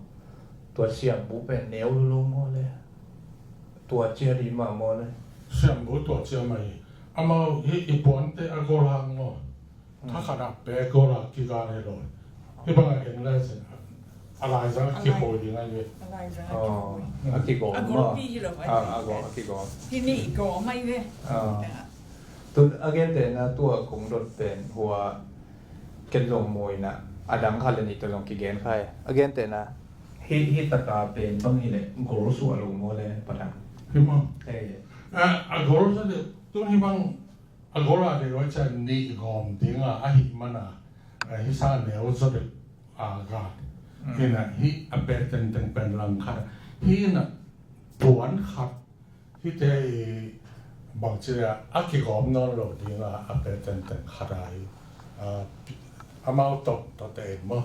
tua siambu pen neu lulu maw le, tua cia di mah maw le? Siambu tua cia mah hi. Amau hi i puante a gol hang maw. Thakhat ah pek gol a kigal hi lo. Hi bang a eng lai sin a laizang a kikhawi ding ai ve. A laizang a kikhawi. A kigawm a. A gol pi hi lo ai. A gol a kigawm. Hi ni i gawm ai ve. Tun a gentehna tua kong dot pen hua ken zong mawina a dang khat le nih tua zong kigen khai. A gentehna hi, hi taka pen bang hi le gol suah lo maw le patang. Hi maw. A gol suah le tun hi bang a gol a dei oi cian nih gawm dinga a hi mana, a hi sa neu zaw deuh a gat. Hina hi a pek tengteng pen lang khat. Hina puan khat hite i bangci a kigawm nawn lo dinga a pek tengteng khat a hi. Amau tawh tawh te maw.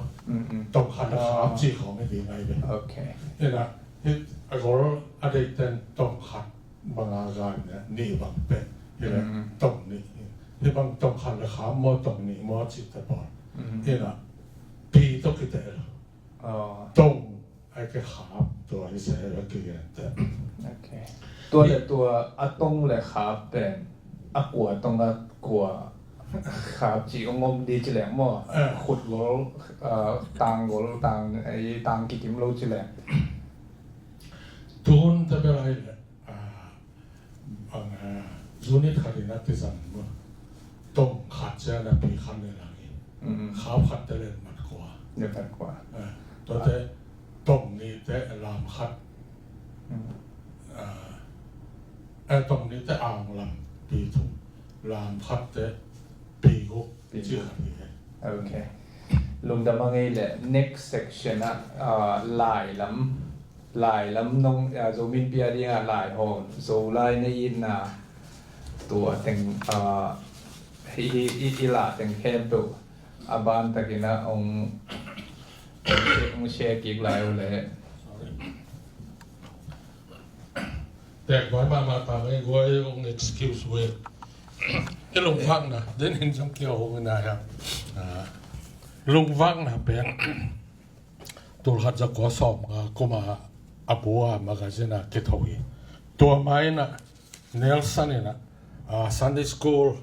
Tawh khat a khap ci khawng hi ding ai ve. Hina hi a gol a dei ten tawh khat banga gan nih bang pen hi le tong nih hi bang tong khat le kham maw tong nih maw cih te pawl hi la pi tawh kite lo tong ai ke khap tua hi se la kigen te. Tua le tua a tong le khap pen a kua tong a kua khap ci ong om di ci leng maw khut gol tang gol tang ai tang kikim lo ci leng. Tun te bel ai le Bang unit khat in a kizang maw. Tong khat ciang a pi khat le lang in khap khat te le mat kua. Mat kua. Tuate tong nih te lam khat. Tong nih te ang lam pi thum. Lam khat te pi guk. Pi guk. Ci khat hi. Ok. Lungdam a ngei le next section ah lai lam Lai lam nong Zomi Innpi a dinga lai hawm Zolai na itna tua teng i la teng khempeuh a ban takin a ong ong share kik lai uh le. Tek vai mahmah ta mai guai ong excuse we. I lungvakna den in zong kia ong na ya. Lungvakna pen Tulkhat za kua sawm nga kuma a bua magazine a kitho hi. Tua maina Nelson ina Sunday school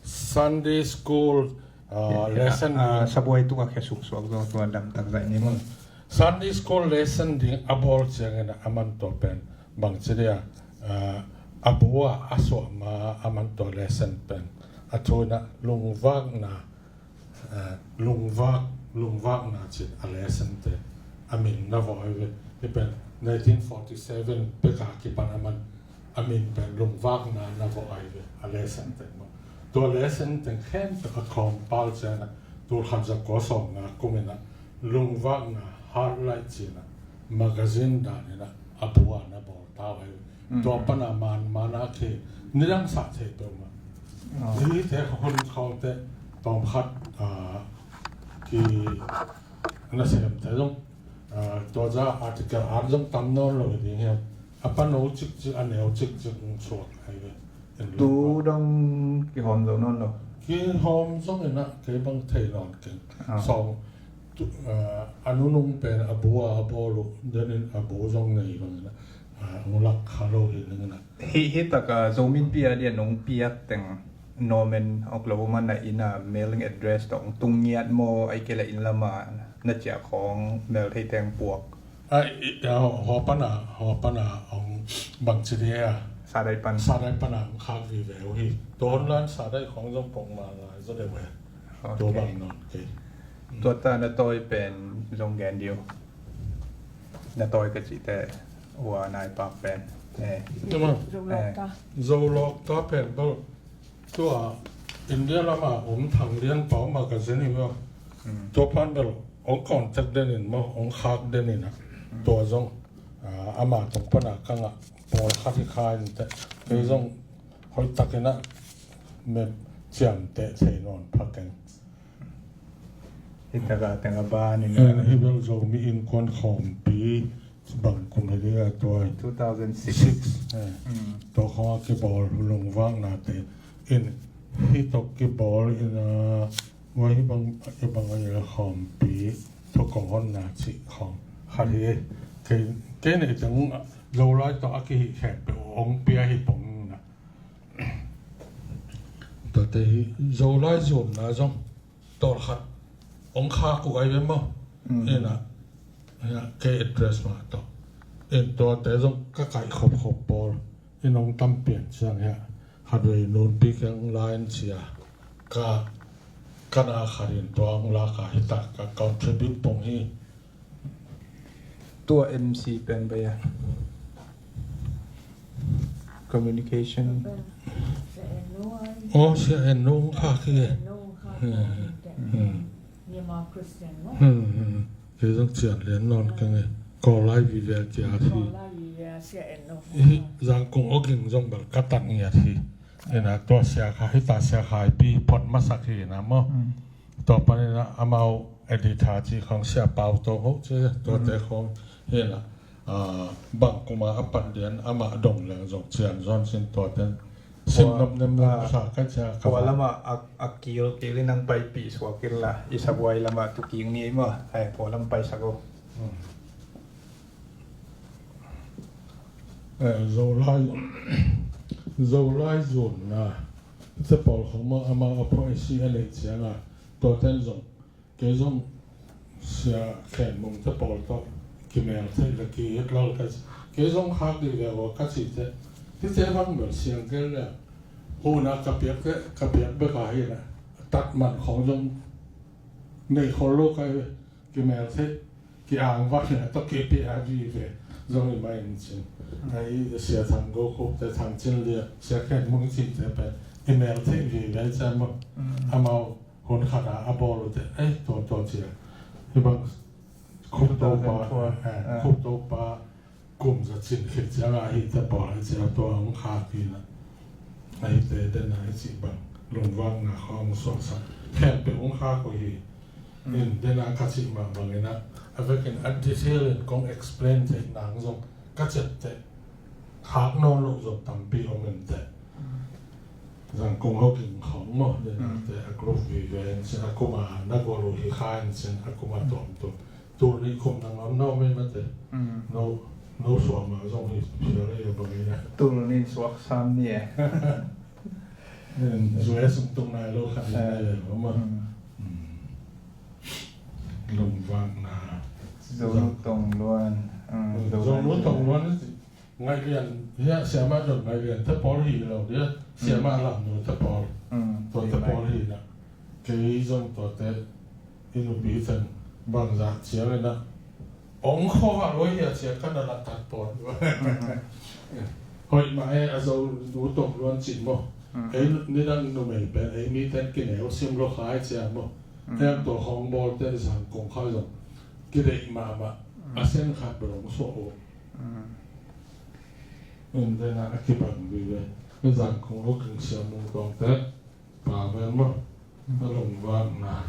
Sunday school lesson sabuai tunga khe suksuak zo tua dam tak zai ni mun. Sunday school lesson ding a bawl ciangin a man tua pen bangci dia a bua a suah ma a man tua lesson pen a thu ina lungvakna Lungvak, lungvakna cin a lesson te a min na vawh ai ve. Hi pen nineteen forty seven peka kipan a man a min pen lungvakna na vawh ai ve a lesson te maw. Tua lesson te khen peka compile ciana tulkhat za kua sawm nga kumina lungvakna Heartlight cina magazine danina a bua na bawl tau ai ve. Tua pana man mana khi nidang sah thei peuhmah. Hihte hun khawngte tawmkhat ki nasem te zong tua za article at zong tam nawn lo hi ding hiam? A pano cikcik a neu cikcik suak ai ve. Tu dong kihawm zo nawn lo. Kihawm zong ina kei bang thei nawn keng. Sawng a nunung pen a bu a a bawl uh denin a bu zong nei bangina. Nulak kha lo hi ningna. Hih taka Zomi Innpi a dia nong piak teng Norman Oklahoma na ina mailing address tawh ong tung ngiat maw ai kei la inn lama na ciah khawng mel thei teng puak. Hua pana hua pana ong bangci dia. Sadai pan. Sadai pana ong khak vive uh hi. Tuan lan sadai khawng zong pong ma lai zo de we. Tua bang nawn kei. Tua ta na tawi pen zong gen diu. Na tawi ka cihte ua nai pak pen. Zolok ta. Zolok ta pen bal. Tua India lama om Thang Lian Pau magazine hi maw. Tua pan bal ong contact denin maw ong khak denin a. Tua zong ama tong pana kanga pawl khat hi kha in te. Kei zong hoih takin a mep ciamteh thei nawn pha keng. Hi taka teng a ban in hi bel Zomi Innkuan Khawmpi bang kum hi ding a tua two thousand six. Tua khawng a kibawl lungvakna te in Hih tawh kibawl in a, hua hih bang, hih bang a ila khawmpi thukong honna cih khawng khat hi. Kei, kei neih teng Zolai tawh a kihih khempeuh hong pia hi pong na. Tate hi Zolai zonna zong tawlkhat hong khak uh ai ve maw? Mm. Ina, ina, kei address mah tawh. In tuate zong ka kaih khopkhop pawl in hong tam pian ciang hia, khatvei nunpi keng lai in cia ka, ka na khat in tua hong lak a hi ta, ka contribute pong hi. Tua M C pen bai a communication. Oh, sia en nung kha ki. Hmm. Hmm. Hmm, hmm. Kei zong cian lian nawn ka ngei. Kawl lai vive a cia hi. Hi Zangkong awging zong bel ka tang ngiat hi. Ina tua sia kha, hita sia kha pi phot masak hi ina maw. Hmm. Tua pan ina amau editor ci khong sia pau to ho ci, tua te khong hi ina, ah, bang kuma a pan dian ama dong leng zong cian zon sin tua ten. Sim nop nem nem sa ka cia ka. Kua lama a, a kil kil in ang pai pi suak in la, i sabuai lama tu king ni maw, hai kua lam pai sa ko. Hmm. Eh, Zolai, Zolai zonna te pawl khong maw, amau a pawh a si a neih cianga tua ten zong, kei zong sia khen mong te pawl tawh kimel thei le ki het lal ka, kei zong khak dih ve aw ka ci te. Hi te bang bel siang kel le huna ka piak te, ka piak bek a hi na, tat man khong zong nei khol lo ka hi. Kimel thei, ki-ang vak hi a tawh kei pia vive zong i mai in cin. Ai, sia Thang Go Khup te, Thang Cin Lia, sia Khen Mung Cin te pen i mel thei vive cia maw. Mm. Amau hun khat a a bawl uh te, ei, tua, tua cia. Hi bang Khup Topa, eh, Khup Topa kum za cin khit ciang a hi te pawl a cia tua hong khak hi na. A hi te den a hi cih bang lungvakna khawng hong suaksak khempeuh hong khak uh hi. Mm. In den a ka cih mah bangin a, a vekin a detail in kong explain theih nang zong ka ciapteh khak nawn loh zong tampi om in teh. Mm. Zangkong awging khawng maw, den a te a group vive in cin a kuma na gol uh hi kha in cin a kuma tuamtuam. Tul nih khum nang om no mei mate. Mm. No, no suam a zong hi phial ei a bang ei a. Tul nih suak sam ni e. U S sung tung nai lo khat ni nai lo ma. Mm. Mm. Lungvakna. Zonu Tong Luan. Mm, Zonu Tong Luan. Ngaih lian, hia, siamah dong ngaih lian te pawl hi lo dia, siamah lam nu te pawl. Mm. Tua te pawl hi na. Kei zong tua te i nupi ten bangzah ciang hi na. Ong kho ha lo hia cia ka na la tat pawl. Mm. Hoih mah e a Zonu Tong Luan cih maw. Mm. Ei nidang numei pen ei mi ten kineu sim lo khai cia maw. Mm. Ei ang tua hong bawl te Zangkong khai zong kideih mahmah. Mm. A sen khat bel ong suah uh. Mm. Undena a kibang vive. Zangkong awging sia mung tawngte pa vel maw. A lungvakna.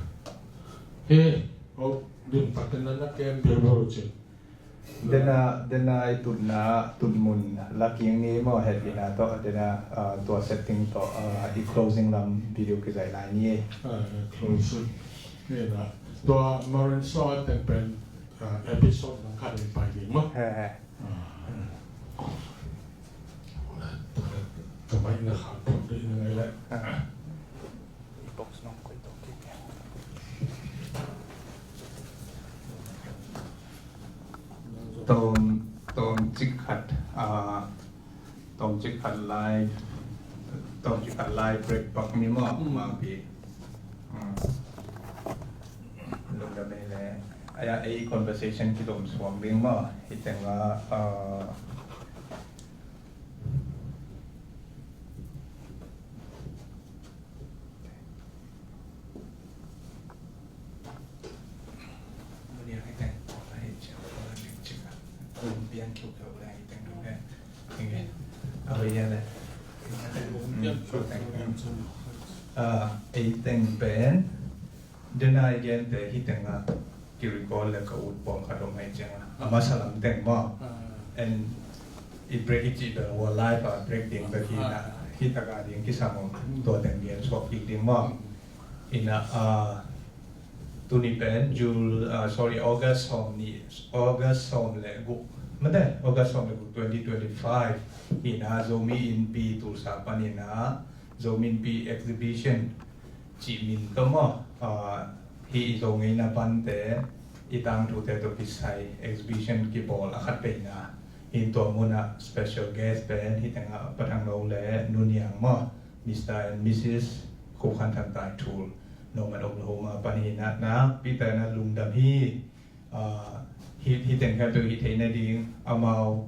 He, o, limtakin na na kem bilbal cin. Dena, dena i tutna, tutmun laking ni maw, het ina tawh, dena, ah, tua setting tawh, ah, i closing lam video kizai lai ni. Ah, closing. Ni na. Tua Marin Saw a ten pen, ah, episode nang khat in pai ding maw. He, he. Ka mai na kha put dih na ngai le. Box nong koi tok kik. Tom, tom cik khat, ah, tom cik khat lai, tom cik khat lai break bak ni maw, mm, mangpi. Mm. Lungdam ei le. Aya, ei conversation kidom suang ding maw. Hi teng a, ah, Ah, ei teng pen. Dena i gente hi tenga ki-record le ka ut pawlkhat om ahi cianga. A masa lam teng maw. Ah. And i break i cih bel hua live a break ding bek hi na. Ah. Hi taka ding kisam om, tua teng gen suak kik ding maw. Ina, ah, tuni pen Jul, ah, sorry, August sawm ni, August sawm le guk, mate, August sawm le guk twenty twenty-five. Ina Zomi Inpi Tulsa pan ina Zomi Inpi Exhibition cih min tawh maw, ah, hih i Zo ngeina pante, i tangtute tawh kisai exhibition kibawl a khat veina. Hi tua munah special guest pen hih tengah Pa Thang Lo le Nu Niang maw, Mister and Missus Khup Khan Thang Tai Thul, Norman, Oklahoma pan hi na, nakpi takin lungdam hi. Ah, hi, hi teng khat tu hi theihna ding, amau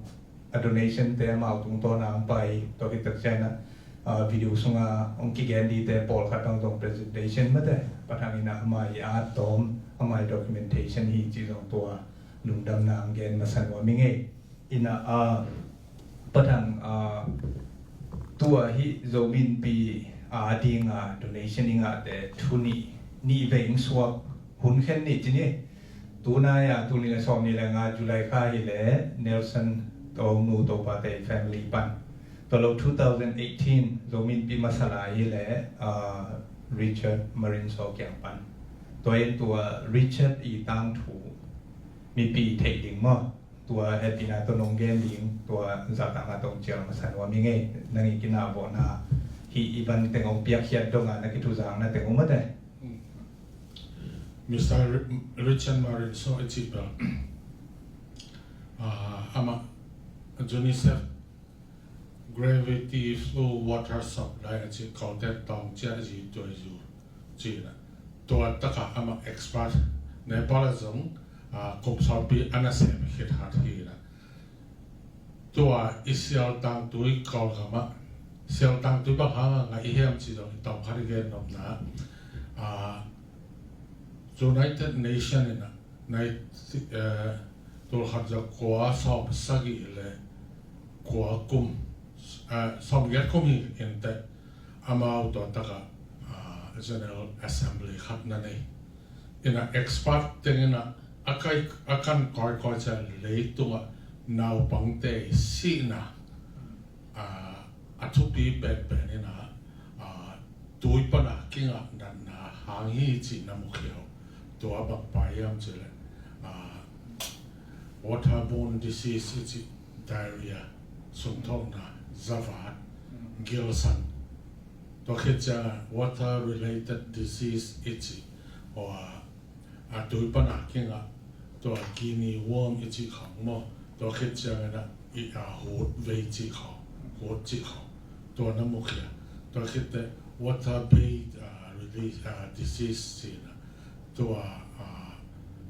a donation te amau tungtawn a hong pai, tua khit tak ciangin ah, ah, video sungah hong kigen dingte pawlkhat bang zong presentation mate, Pa Thang in ah amah i art tawm, amah i documentation hi cih zong tua lungdamna hong gen masa nuam ing ei. Ina, ah, Pa Thang, ah, tua hih Zomi Inpi a dinga donation i ngahte thu nih, nih vei hong suak, hun khen nih ci ni. Tunai a, tul nih le sawm nih le nga July kha hi le Nelson Tawnu Topa te family pan. Tua lo two thousand eighteen Zomi Inpi masa lai hi le, ah, Richard Marinso kiang pan. Tua in tua Richard i tangthu mipi theih ding maw, tua hehpihna tawh nong gen ding, tua zahtakna tawh cial masa nuam ing ei. Nang i kinah vawhna hih i van teng hong piakkhiat dongah na kithuzakna teng om mate. Mister Ri-, Richard Marinso i cih bel, ah, amah UNICEF Gravity Flow Water Supply a cih, Kawlten tawng ciah zi tuai zu cihna. Tua takah amah expert, Nepal ah zong, ah, kum sawmpi a nasem khit khat hi na. Tua i sialtang tui Kawlgam ah, sialtang tui bang hang a ngah i hiam cih zong i tawm khat i gen nopna. Ah, United Nation in ah, nai, eh, tul khat za kua sawm sagih le kua kum, eh, sawm giat kum hi inteh, amau tua takah, ah, General Assembly khat na nei. Ina expert teng ina a kai, a kan kawikawi ciang leitungah naupangte sihna, ah, a thupi penpen ina, ah, tui pana kingah natna hang hi cih na mukhia uh. Tua bang pai hiam cih leh, ah, waterborne disease i cih, diarrhea, sungthawhna, zavat, gilsang. Tua khit ciangah water related disease i cih, aw, a tui pana kingah, tua guinea worm i cih khawng maw, tua khit ciangin ah i, a, hut vei cih khawng, hut cih khawng, tua na mukhia. Tua khit teh water based, a, release, a, disease cihna, tua, a,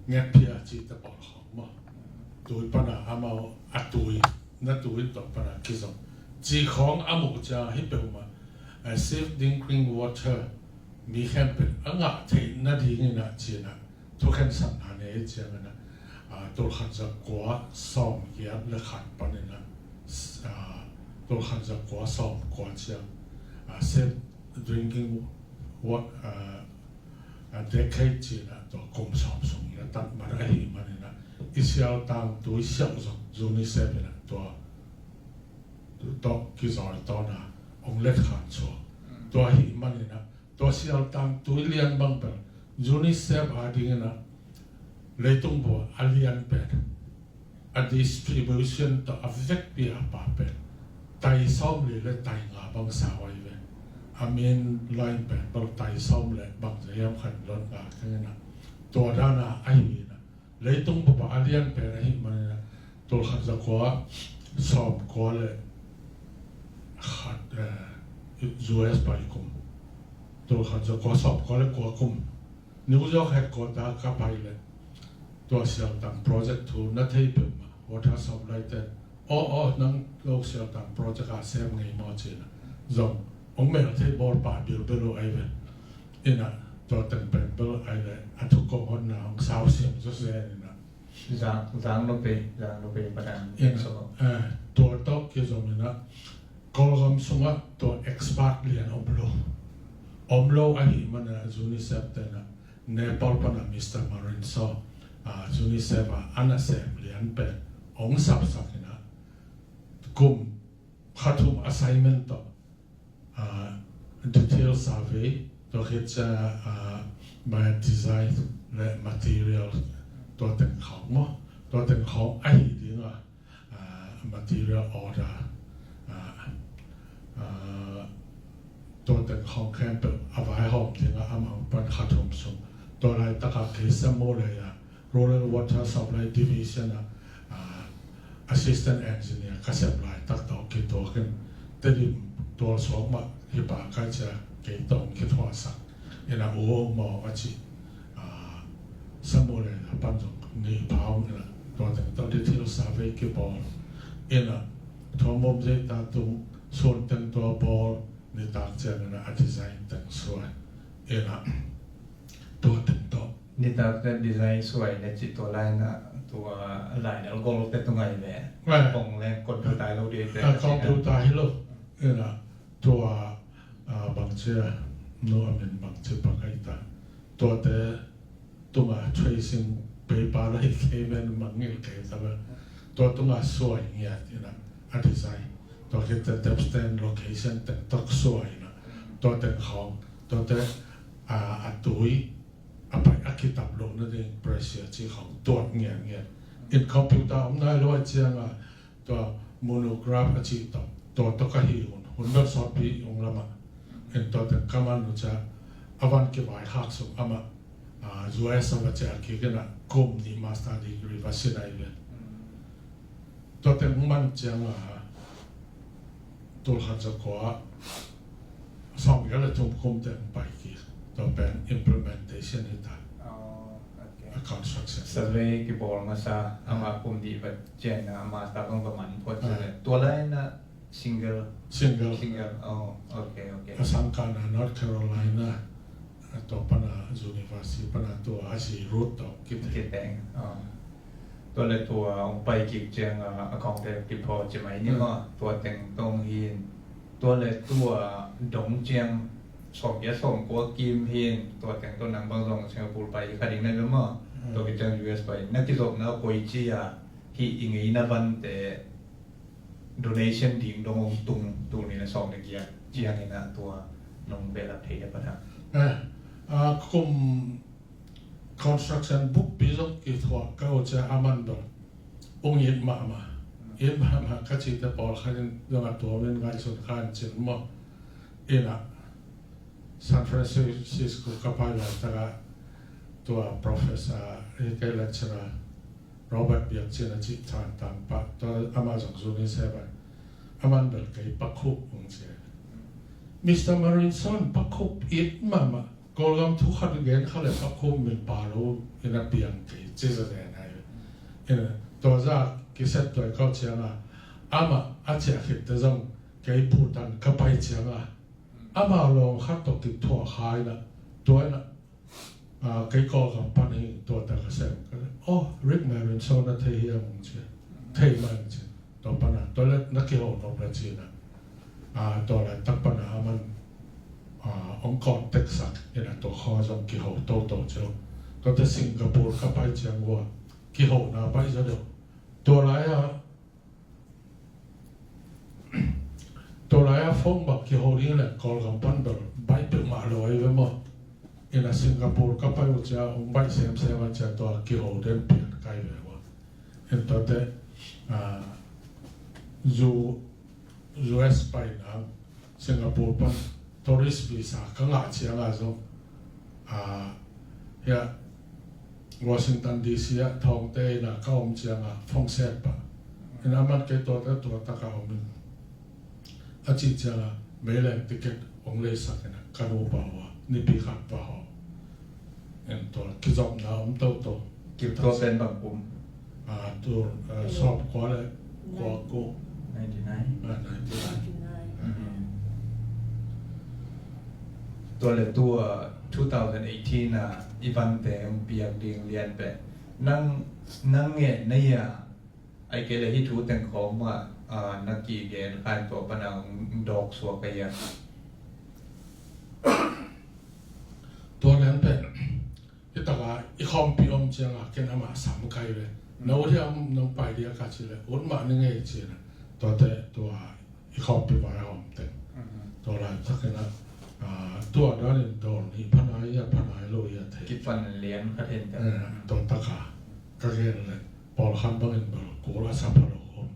ngetphia cih te pawl khawng maw, tui pana amau a tui, na tui tua pana kizom cih khawng a muh ciang hi peuhmah, a, safe drinking water mi khempeuh a ngah theih nadingin ah ci-in ah thukhensatna nei ciangin ah, ah, tul khat za kua sawm giat le khat panin ah, ah, tul khat za kua sawm kua ciang, ah, safe drinking wa-, ah, ah, decade ci-in ah tua kum sawm sung le tak man ahih manin ah i sialtang tui siauh zong UNICEF in ah tua tawh kizawi tawn a hong let khan suak. Tua ahih manin ah tua sialtang tui lian bang bel UNICEF a dingin ah leitung bup a lian pen, a distribution tawh a vekpi a pa pen tai sawmli le tai nga bang sa uh ahi ve. A main line pen bel tai sawm le bang za hiam khat lot nga keng in ah, tua dan a ahi in ah leitung bup a lian pen ahih manin ah tul khat za kua sawm kua le khat, eh, US pai kum, tul khat za kua sawm kua le kua kum New York headquarter ka pai le tua sialtang project thu na thei peuhmah water supply te, aw, aw, nang lo sialtang project a sem ngei maw ci-in ah zong hong mel thei bawl pah bilbel uh ahi ve. In ah tua teng pen bel ahi le a thu kong honna hong sau siam zawzen in ah. Zang, zang lo pei, zang lo pei, Pa Thang. In ah, eh, tua tawh kizom in ah Kawlgam sungah tua expert lian om lo. Om lo ahih manin ah UNICEF te in ah Nepal pana Mister Marinso, ah, UNICEF a a nasem lian pen hong sapsak in ah kum kha thum assignment tawh Ah, detail survey, tua khit ciang, ah, ma-, design le material, tua teng khawng maw, tua teng khawng ahi ding a, ah, material order, ah, ah, tua teng khawng khempeuh a vaihawm ding a, amah pan kha thum sung. Tua laitak a kei Samuel lei a Rural Water Supply Division ah, ah, Assistant Engineer ka sep laitak tawh kituak in, Tedim tual suak mah hi pah ka ci a, kei tawh kithuahsak in a, U Aung Maung a ci, ah, Samuel lei a pan zong nih pha ung in a, tua teng tawh detail survey kibawl in a, Thawng Bom Zei ta tung sun teng tua bawl, nitak ciang in a, a design teng suai in a, tua teng tawh. Nitak teng design suai na ci, tua lai na, tua lai na gol te tu ngai ve. Ngai. Kong le computer lo de te. Ah, computer hi lo. In a, tua, ah, bang ci a, nu a min bang ci bang ai ta. Tua te tunga tracing paper la hi kei men mangngilh kei ta ve. Tua tunga suai ngiat in a, a design. Tua khit teh tap stand location teng tawh suai in a, tua teng khawng, tua te, ah, a tui a pai a kitap loh nading pressure ci khawng tuat ngiatngiat. In computer om nai lo a ciang a, tua monograph a cih tawh, tua tawh ka hi hun, hun bel sawtpi ung lamah. In tua teng ka man uh ciang a van kivaikhak sung amah, ah, U S a va ciah kik in a, kum nih master degree va sin ahi ve. Tua teng man ciang a, tul khat za kua, sawmgiat le thum kum teng pai kik, tua pen implementation hi ta. Oh, okay. A construction. Survey kibawl masa, ah, amah kum nih va ciang a, master bang va man phot, ah, survey. Tua lai na single. Single. Single. Oh, okay, okay. A sangkah na North Carolina, a tua pan a university pan a tua a si route tawh kiteng. Kiteng. Oh. Tua le tua hong pai kik ciang a, a kong te kiphaw ci mai ni maw. Hmm. Tua teng tawh hi in. Tua le tua dong ciang sawmgiat sawmkua kim hi in. Tua teng tawh nang bang zong Singapore pai kha ding na hi ve maw. Hmm. Tua khit ciang U S pai. Na kizopna koici a, hih i ngeina vante donation ding dong hong tung, tul nih le sawm le giat ciang in a, tua nong behlap thei le pha ta. Eh, ah, kum construction bukpi zong kithuah ka uh ciang a man bel ung it mahmah. It mahmah ka cihte pawlkhat in zong a tuam in ngaihsun kha in cin maw. In a San Francisco ka pai laitak a, tua professor, eh, kei lecturer, Robert Biak Cin a cih Thantlang pa, tua amah zong Zuni se bai. A man bel kei pakhup ung ci. Mister Marinson, pakhup it mahmah. Kawlgam thu khat gen kha le pakhup min pha lo in a piang kei ci za den ai. In a, tua za kisep tuai kau ciang a, amah a ciah khit te zong kei Bhutan ka pai ciang a, amah lawng khat tawh kithuah kha in a, tua in a, ah, kei Kawlgam pan hi, tua ta ka sem. Ka, oh, Rick Marinson na thei hiam ung ci. Thei mah ung ci. Tua pan a, tua le na kiho nop le ci in a. Ah, tua laitak pan a man, ah, hong contact sak in a, tua khaw zong kiho toto ci lo. Tua te Singapore ka pai ciang ua, kihona baih zaw deuh. Tua lai a, Tua lai a phone bang kiho ding le Kawlgam pan bel baih peuhmah lo ahi ve maw. In a Singapore ka pai uh ciang hong baih semsem a ciang tua kiho den pian kai ve ua. In tua te, ah, U-, U S pai nang Singapore pan tourist visa ka ngah ciang a zong, ah, hiah Washington D C ah Thawngte in a ka om ciang a phone set pah. In a man kei tua ta tua tak a om in. A cih ciang a meileng ticket hong leisak in a ka nupa ua, nipi khat va hawh. In tua kizopna om toto. Kip tua pen bang kum? Ah, tu, ah, sawm kua le kua kum. Ninety-nine. Ah, ninety-nine. Ninety-nine. Ah. Mm. Tua le tua two thousand eighteen a i vante hong piak ding lian pen. Nang, nang ngen na hia, ai kei le hih thu teng khawng mah, ah, na kigen khan tua pan a hong dawk suak ka hia. Tua lian pen. Hi taka i khawmpi om ciang a ken amah sam kai ve. Mm. Na ut hiam nong pai dia ka ci le, ut mah ni ngei ci na. Tua te tua i khawmpi vaihawm teng. Mm. Tua laitak in ah, ah, tua dan in dawl nih pha nai a, pha nai lo i a thei. Kipan lian kha thei ta. Eh, tua tak a ka gen leh pawlkhat bang in bel kul a sa pha lo om.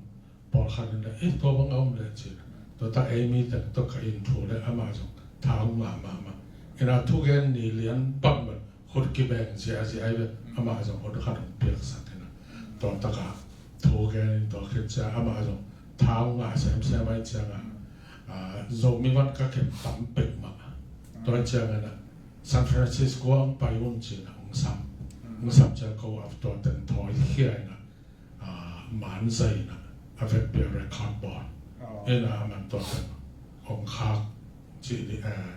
Pawlkhat in leh, eh, tua bang a om leh ci. Tua tak ei mi teng tawh ka inn thu leh amah zong tha hong ngah mahmah. In ah thugen ni lian bang bel khut kibeng ziahziah ai ve, amah zong khut khat hong piaksak in ah. Tua tak a thugen in tua khit ciang amah zong tha hong ngah semsem ai ciang ah, ah, Zomi van ka khen tam pek mah. Tua ciang in ah San Francisco hong pai un ci in ah hong sam. Hong sam ciang ko a tua teng thawi khia in ah, ah, man zai in ah a vekpi a record bawl. Oh. In ah a man tua teng hong khak cih ding, eh,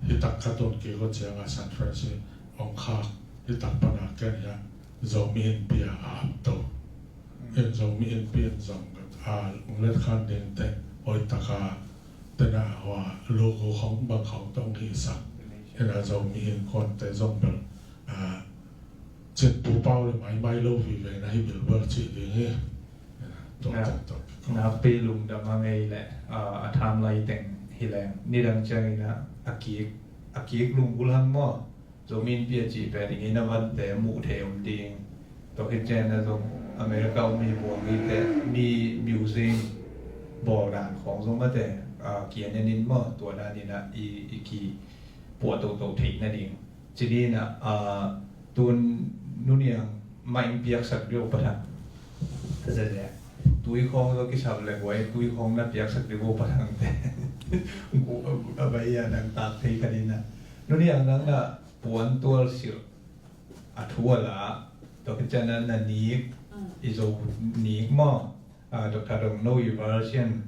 hi tak ka tun kik uh ciang a San Francisco hong khak, hi tak pan a ken hiah Zomi Innpi a ap to. Mm. In Zomi Innpi in zong, ah, hong let khan ding teh hoih tak a tena hua logo khong bang khong tawh hong hihsak. In ah Zomi Innkuan te zong bel, ah, Cin pu pau le maimai lo vive na hi bilbal cih ding hi. Tua na, tua tua. Na pe lungdam a ngei le, ah, a tham lai teng hi leng. Nidang ciangin a, a kik, a kik lung ulhang maw. Zomi Innpi a cih pen i ngeina vante muh thei om ding. Tua khit ciang a zong America um hi buang hi te mi museum bawl dan khong zong mate, ah, kian en in maw. Tua dan in a i, i kipuah toto theih nading. Cini na, ah, tun nuniang mah in piaksak deuh pathang. Zazia. Tui khong zo kisam le guai, tui khong na piaksak deuh pathang te. A bai a nang tak thei ka dina. Nuniang nang na puan tual silh. A thu a la. Tua khit ciang na, na nik, mm, i zo nik maw. Ah, Doctor Dong No i version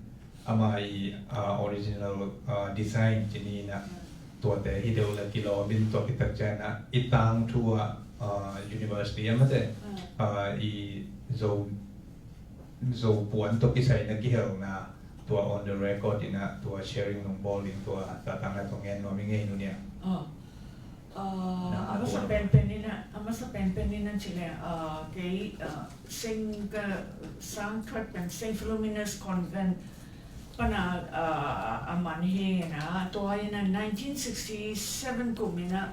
ama i, ah, original, ah, design cini na tuate hi deuh la kilawm in tua khit tak ciang a i tangthu a, ah, university a mate, ah, i zo, zo puan tawh kisai na kihelna tua on the record in a tua sharing nong bawl in tua tatang na tua ngen nuam i ngei nu nia. Ah, a masa penpen in a, a masa penpen in a cih leh, ah, kei, ah, Saint, ka sang khat pen Saint Philomena's Convent pana, ah, a man hi in a, tua in a nineteen sixty-seven kum in a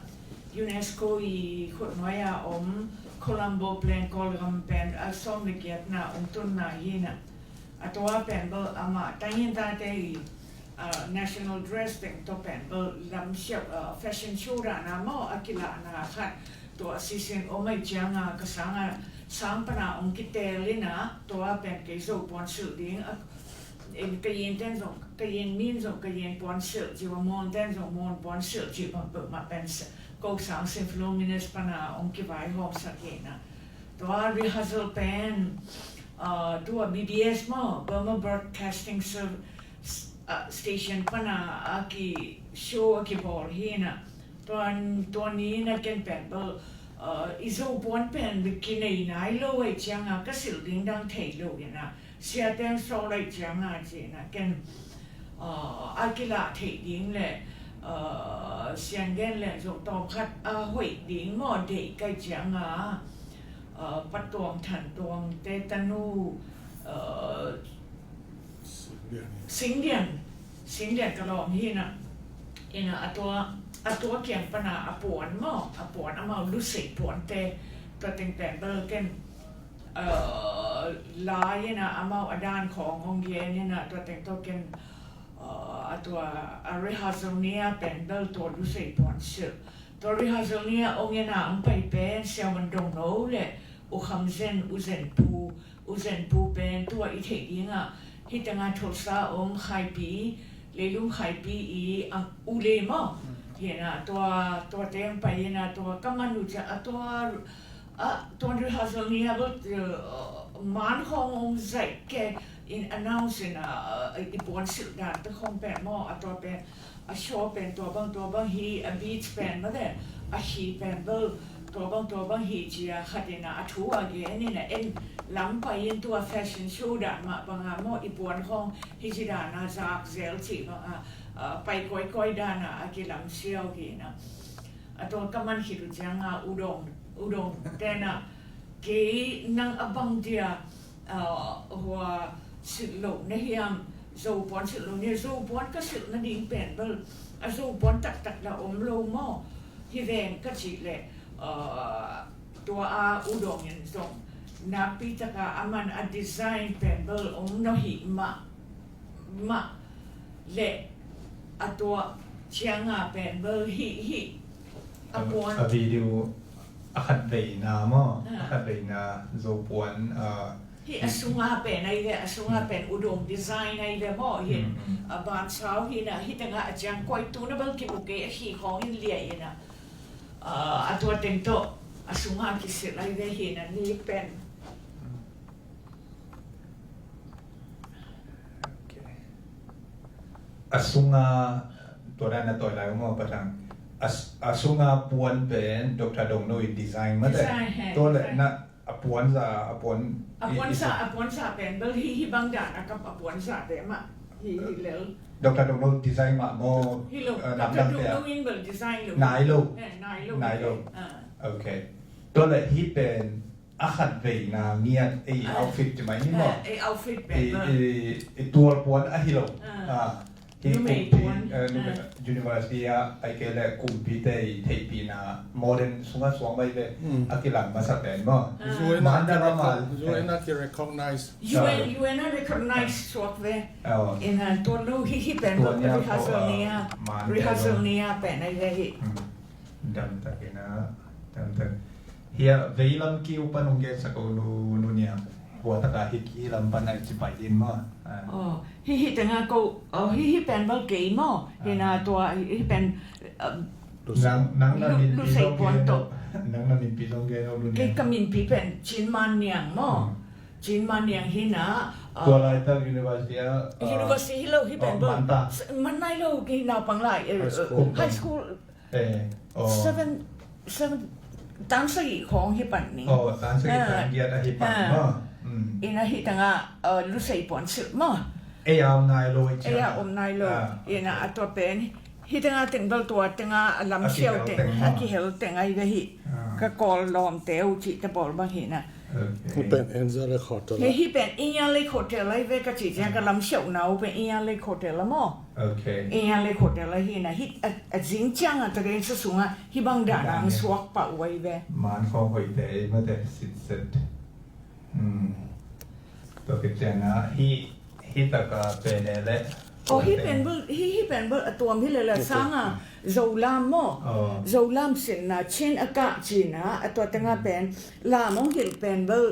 UNESCO i khutnuai a om Colombo Plain, Kawlgam pen a sawm le giatna ong tunna hi in a, a tua pen bel amah Tangin tate i, ah, national dress teng tawh pen bel lamsiau, ah, fashion show dana maw a kilahna khat tua sising om ai cianga ka sanga sang pana ong kitel ina tua pen kei zo puan silh ding a, in ka yin ten zong, ka yin min zong ka yin puan silh ci, wa mon ten zong mon puan silh ci bang peuhmah pen ko sang Saint Philomena's pana ong kivaihawm sak ina. Tua rehearsal pen, ah, tua B B S maw, Burma Broadcasting Serv-, s-, ah, Station pana a ki show a kibawl hi na. Tua, tua ni na ken pen bel, ah, i zo puan pen kinei nai lo ai cianga ka silh ding dang thei lo ina. Sia teng sawl lai cianga ci na ken, ah, a kilah theih ding le, ah, sian gen le zong tawm khat a hoih ding maw deih kai cianga, ah, Patuang Thantuang te tanu, ah, Singdian. Singdian, Singdian ka lawm hi na. Ina a tua, a tua kiang pana a puan maw, a puan amau lusei puan te tua teng pen bel ken, ah, lai ina amau a dan khawng hong gen ina tua teng tawh ken, ah, a tua a rehearsal ni a pen bel tua lusei puan silh. Tua rehearsal ni a ong ina ong pai pen Sia Van Dong No le U Kham Zen, U Zen Pu, U Zen Pu pen tua i theih dinga hi tanga Tulsa om Khaipi, Leilung Khaipi i ang u le maw. Hi na tua, tua teng pai ina tua ka man u cia a tua, a tua rehearsal ni a bel, uh, man khong ong zaih ke in announce ina, uh, i puan silh dan te khong pen maw, a tua pen a show pen tua bang tua bang hi, a beats pen mate, a hi pen bel tua bang tua bang hi cia khat ina a thu a gen ina en lam pai in tua fashion show dan mah banga maw i puan khong hi ci dana zak zel ci banga, ah, pai koi koi dana a kilam siau hi na. A tua ka man khit u cianga U Dong, U Dong tena kei nang a bang dia, ah, hua silh lo na hiam, Zopuan silh lo ni, Zopuan ka silh nading pen bel a Zopuan taktak la om lo maw? Hi veng ka cih leh, aa, tua a U Dawng in zong nakpi taka a man a design pen bel om nawh hi mah, mah leh a tua cianga pen bel hi, hi a puan. A video a khat veina maw? A khat veina Zopuan, aa, hi a sunga pen ahi ve, a sunga pen U Dawng design ahi ve maw? Hi a ban sau hi na, hi tengah a ciang koi tu na bel kimu kei a hi khawng in lia hi na. Aa, a tua teng tawh a sunga kisilh ahi ve hi na, ni pen. A sunga, tua dan a tawi lai maw, Patang? A s-, a sunga puan pen Doctor Dongno in design mate. Design, he, tua leh design. Na a puanza, a puan a puanza, a puanza pen bel hi, hi bang dan a kap a puanza te mah. Hi, hi lel. Doctor Dongno design mah maw? Hi lo, eh, Doctor Dongno in bel design lo. Nai lo. Eh, nai lo. Nai lo. Ah. Okay. Tua leh hi pen a khat veina ngiat ei outfit ci mai ni maw? Ei outfit pen ei, ei tual puan a hi lo. Hi numei kumpi puan. University ah ai kei leh kumpi te theihpihna modern sunga suak mai ve. A kilang masa pen maw? Zuena kirecognize. Zuena kirecognize suak ve. Ina tuan lo hi, hi pen rehearsal ni a, rehearsal ni a pen ai ve hi. Damtakin a, damtak. Hia veilam kiu pan hong gensak o nu, nu nia. Hua taka hi kilam pan ai ci pai in maw? Hi, hi tenga ko, hi, hi pen bel kei maw? Hi na tua hi pen nang, nang na minpi zong gen o, nang na minpi zong gen o nu nia. Kei ka minpi pen Cin Man Niang maw? Cin Man Niang hi na. Tua laitak university a, university hi lo hi pen bel man nai lo kei naupang lai, high school. Seven, seven, tan sagih khawng hi pan ni. Oh, tan sagih tan giat a hi pan maw? Ina hi tanga lusei puan silh maw? Ei a om nai lo i cia. Ei a om nai lo. Ina a tua pen hi tanga teng bel tua tanga a lam siau teng, a kihel teng ai ve hi. Ka kawl lawm teu cih te bawl bang hi na. Hi pen Angel Lake Hotel. Hi pen Angel Lake Hotel ai ve ka cih ciang ka lam siau nau pen Angel Lake Hotel a maw? Angel Lake Hotel a hi na hi a zing ciang a ta gen sa sunga hi bang dan ang suak pah uai ve. Man khawng hoih te ei mate sitset. Tua khit ciang a hi, hi taka pen e le. Oh, hi pen bel, hi, hi pen bel a tuam hi le le sanga Zolam maw? Zolam sin na Chin a kah cina a tua tenga pen lam ong hilh pen bel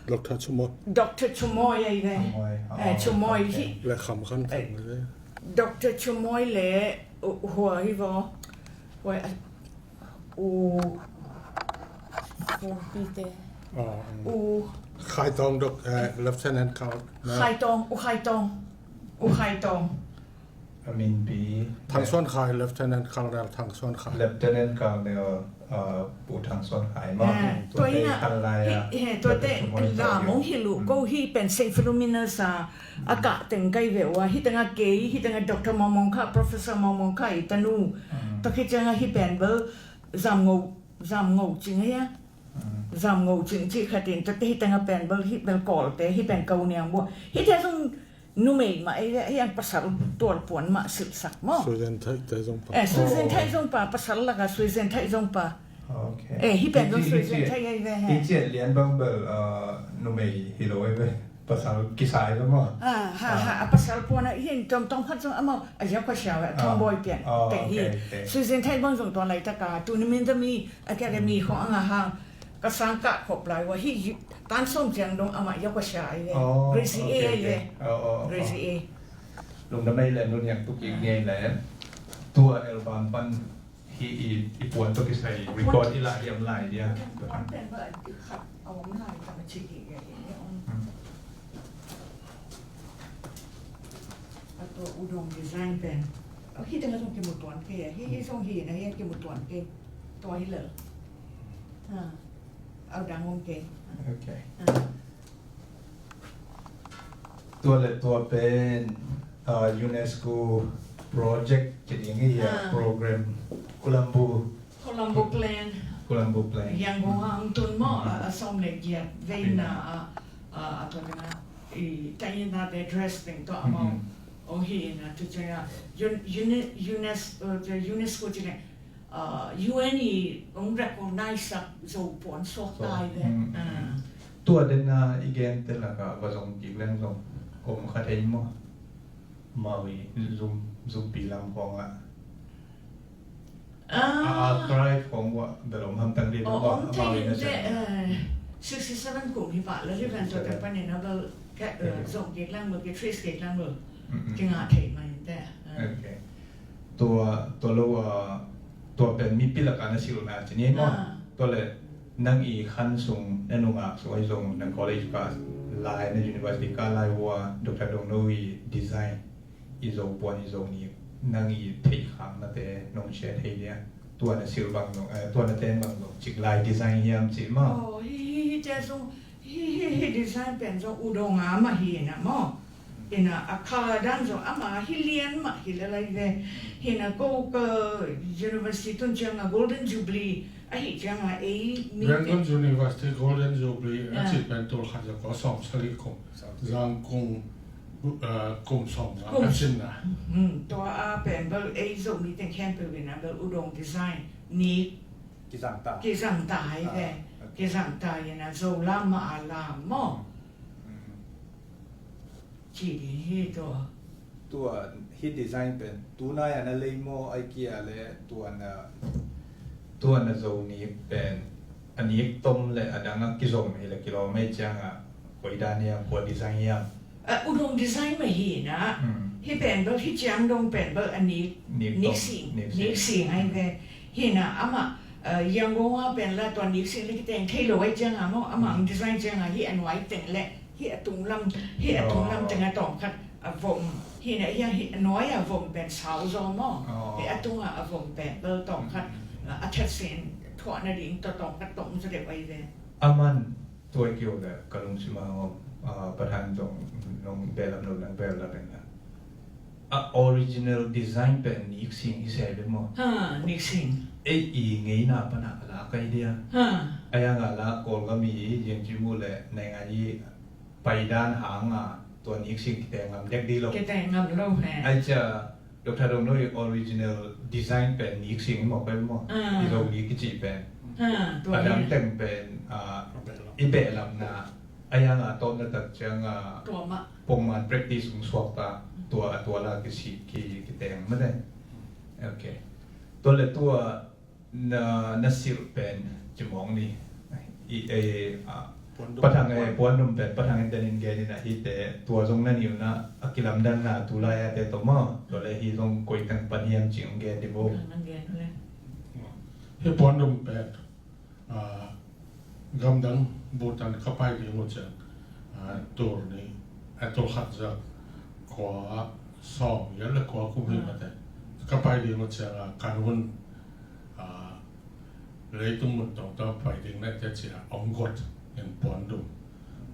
Doctor Chumoi. Doctor Chumoi ai ve. Chumoi hi. Le kham khan khan le. Doctor Chumoi le hua hi vo. Hua u pite. U Khai Tong, Lieutenant Colonel. Khai Tong, u Khai Tong. U Khai Tong. A minpi. Thang Suan Khai, Lieutenant Colonel Thang Suan Khai. Lieutenant Colonel, uh, Pu Thang Suan Khai maw? Tua ina, tua te lam ong hilh uh ko hi pen Saint Philomena sa a kah teng kai ve ua, hi tanga kei, hi tanga Doctor Mawng Mawng Kha, Professor Mawng Mawng Kha i tanu. Tua khit cianga hi pen bel Zam Ngo, Zam Ngo Cing hia. Zam Ngo Cing cih khatin, tua te hi tanga pen bel, hi bel kawl te, hi pen kau niang bua. Hi te zong numei mah ei ve, hi ang pasal tual puan mah silhsak maw? Suizan Thai te zong pa. Eh, Suizan Thai zong pa, pasal laka Suizan Thai zong pa. Eh, hi pen zong Suizan Thai ei ve he. Hi ciat lian bang bel, uh, numei hi lo ei ve. Pasal kisai lo maw? Ah, ha, ha, a pasal puan a hin tom tom khat zong amau a zia kha sia ve, a tomboy pian. Teng hi. Suizan Thai bang zong tua laitaka, tuni min zami, Academy khong anga hang. Ka sang kah khop lai ua hi, tan sawm ciang dong amah yau ka sia ai ve. Gracie A ai ve. Gracie A. Lungdam ei le, nu niang tuk kik ngei le. Tua album pan hi i, i puan tua kisai record i la hiam lai dia. Puan pen ba a dik khat a om lai ka ma chik i ngei i om. A tua U Dawng design pen. Hi teng a zong kimu tuan kei a. Hi, hi zong hi na hi kimu tuan kei. Tua hi lel. Ha. Au dang om kei. Okay. Tua le tua pen, uh, UNESCO project ci ding hi a, program Colombo. Colombo Plan. Colombo Plan. Yangon a ang tun maw, a, a sawm le giat veina a, a, a tua ding a. i taina te dress teng tawh amau ong hi ina tu cianga UNESCO ci le, uh, U N i ong recognize sak Zo puan suak tai le. Tua dena i gente laka va zong kik leng zong om kha thei maw? Mau i zum zumpi lam khong ah. Ah, archive khong wah belom hamtang dih. Oh, om thei in te, eh, sixty seven kum hi pah la livan to te panin a bel zong kik lang bel, ki trace kik lang bel. Ki ngah thei mai in te. Tua, tua lo, ah, tua pen mipi laka na silna ci ni maw? Tua le nang i khan sung, na nungak sung ai zong na college ka lai, na university ka lai ua Doctor Dongno i design i Zo puan i Zo nik nang i theih khaknate nong share thei dia? Tua na sil bang zong, eh, tua na ten bang zong cik lai design hiam cih maw? Oh, hi, hi, hi, te zong hi, hi, hi design pen zong U Dong a mah hi na maw? Ina a color dan zong ama hi lian mah hi lalai ve. Hina ko ka university tun cianga Golden Jubilee ahi cianga ei mi Yangon University Golden Jubilee a cih pen tul khat za kua sawm sagih kum. Zangkung, uh, kum sawm nga a cin na. Tua a pen bel ei Zomi teng khempeuh ina bel U Dong design ni kizang ta. Kizang ta hi ve. Kizang ta ina Zo lam mah a lam maw? Ci ding hi tua. Tua hi design pen tunai a na lei maw, ai kia le tua na, tua na Zo nik pen a nik tom le a dang a kizom hi le kilawm ei cianga koi dan hiam, kua design hiam? U Dong design mah hi na. Hi pen bel hi ciang dong pen bel a nik, nik sing, nik sing ai ve. Hi na ama Yangon a pen la tua nik sing le kiteng thei lo ai cianga maw, ama ang design cianga hi a nuai teng le hi a tunglam, hi a tunglam teng a tawmkhat a vom. Hi na hi a, hi a nuai a vom pen sau zaw maw. Hi a tunga a vom pen bel tawmkhat a that sin thuah na ding tawh tawmkhat tawm zaw deuh ai ve. Aman tua i kio le ka lungsim a om, ah, Pathan zong nong behlap lo nang behlap en la. A original design pen nik sing hi se le maw? Ha, nik sing. Ei i ngeina pana a la kai dia. Ha. Ayanga la Kawlgam i ziang ci mu le naingan i paidan hanga tua nik sing kiteng ngam dek di lo. Kiteng ngam lo he. Ai cia Doctor Dongno i original design pen nik sing i mawk pen maw? I lo nik kici pen. A dang teng pen, ah, i behlapna. Ayanga tawmna tak cianga pongman practice ung suakta tua a tua la kisi ki, kiteng mate. Ok. Tua le tua na, na silh pen cimawng ni. I, e, a, Puandum. Pathang, e, puandum pen, pathang in den in gen in a hi te, tua zong na niu na, a kilamdanna tu lai a te to maw, tua le hi zong koi teng pan hiam cing gen di bo. Hi puandum pen, a, gamdang Bhutan ka pai ding uh ciang, a, tur ni, a, tur khat zak, kua sawm, ya le kua kum hi mate. Ka pai ding uh ciang, a, kan hun, a, leitung mun tawngtawng pai ding na te cia ong got in puandum.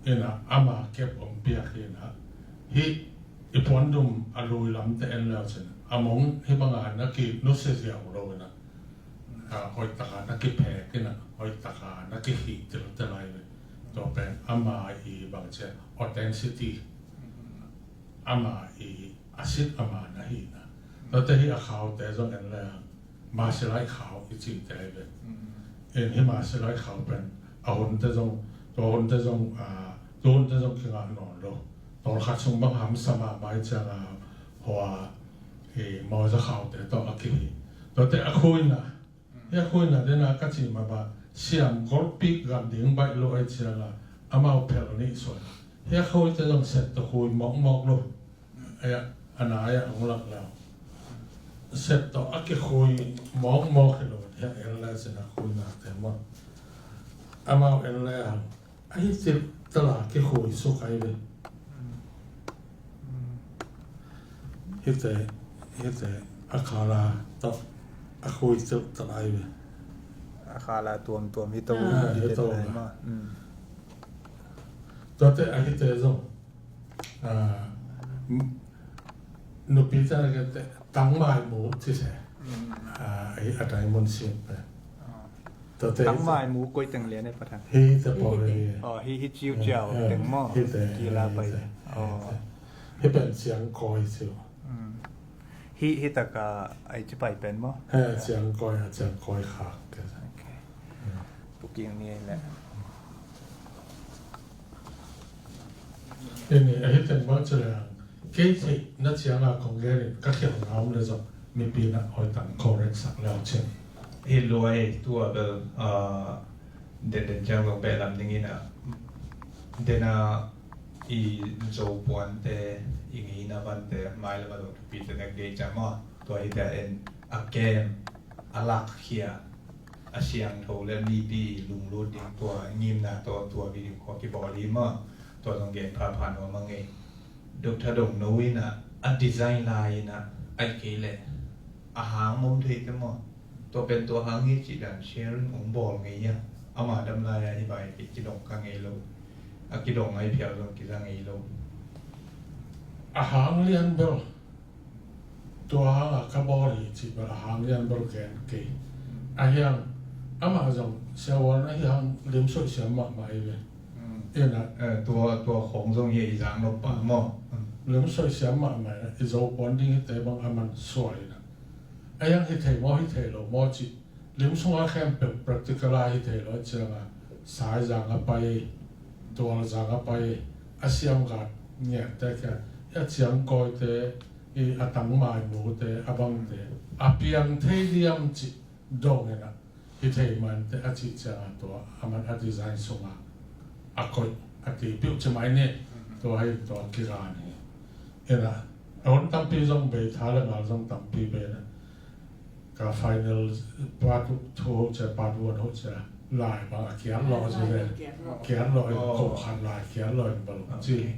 Ina ama kep ong piak ina. Hi i puandum a lui lam te en leu cin. A mong hi banga na ki nusia ziau lo ina. A, hoih taka na kiphek ina. Hoih taka na kihih til te lai ve. Tua pen ama i bang cia authenticity. Ama i a sit ama na hi na. Tua te hi a khau te zong en le Masilai khau i ci te ve. En hi Masilai khau pen a hun te zong, tua hun te zong, a, tua hun te zong kingah nawn lo. Tawlkhat sung bang hamsa mahmah i ciang a hua i mawza khau te tawh a kihi. Tua te a khuina. Hi a khuina dena ka ci mah ba siam golpik gam ding baih lo ai ciang a amau phel nih suan. Hi a khui te zong set tawh khui mawkmawk lo. Ai a, a nai a ong lak leu. Set tawh a kikhui mawkmawk hi lo. Hi a en lai sin a khuina te maw. Amau en lai a, a hi cil tala kikhui suk ai ve. Hite, hite a khala tawh a khui cil tala ai ve. A khala tuamtuam hi to. Tuate a hite zong. Nupi te na kete tangmai mu ci se. A hi a diamond shape pe. Tate tangmai mu koi teng lian e, Pa Thang? Hih te pawl hi. Oh, hih, hih ciu ciau teng maw? Hih te, kila pai. Oh. Hih pen ciangkawi ciu. Hih, hih taka ai ci pai pen maw? He, ciangkawi, a ciangkawi khak. Okay. Booking ni le. Ini, a hih teng bang ci le hang. Kei theihna cianga kong gen in ka khialhna om le zong mipi na hoih tak correct sak le uh cin. Hi luai tua bel, ah, den den ciang zong pehlam ding in a, den a i Zo puante, i ngeina vante, mai lam a zong thupi te nek dei ciang maw. Tua hi te en a kem, a lakkhia, a siangtho le mipi lunglut ding tua ngimna tawh tua video khawng kibawl hi maw. Tua zong gen phapha nuam a ngei. Doctor Dongno in a, a design lai in a, ai kei leh a hang mawm thei te maw? Tua pen tua hang hi cih dan sharing hong bawl ngei a. Ama dam lai a hi bai kei kidong ka ngei lo. A kidong ngai phial zong kiza ngei lo. A hang lian bel tua hanga ka bawl hi cih bel a hang lian bel gen kei. A hiang amah zong siavuan a hiang lim soih siam mahmah hi ve. Ina, eh, tua, tua khong zong hi i zang nop pa maw. Lim soih siam mahmah ina, i Zo puan ding hi te bang a man suai ina. A hiang hi thei maw, hi thei lo maw cih lim sunga khempeuh practical a hi thei lo cianga, Saizang a pai, Tualzang a pai, a siam gat ngiat te kia, a ciangkawi te, i a tangmai mu te, a bang te, a piang thei diam cih dong ina, hi thei man te a cih cianga tua, a man a design sunga, a koih, a ti piu ci mai ni, tua hi tua kiran hi. Ina, a hun tampi zong bei tha le ngal zong tampi bei na. Ka final part two ho cia, part one ho cia, lai bang a kiat lo cia le. Kiat lo, kum khat lai kiat lo bang ci.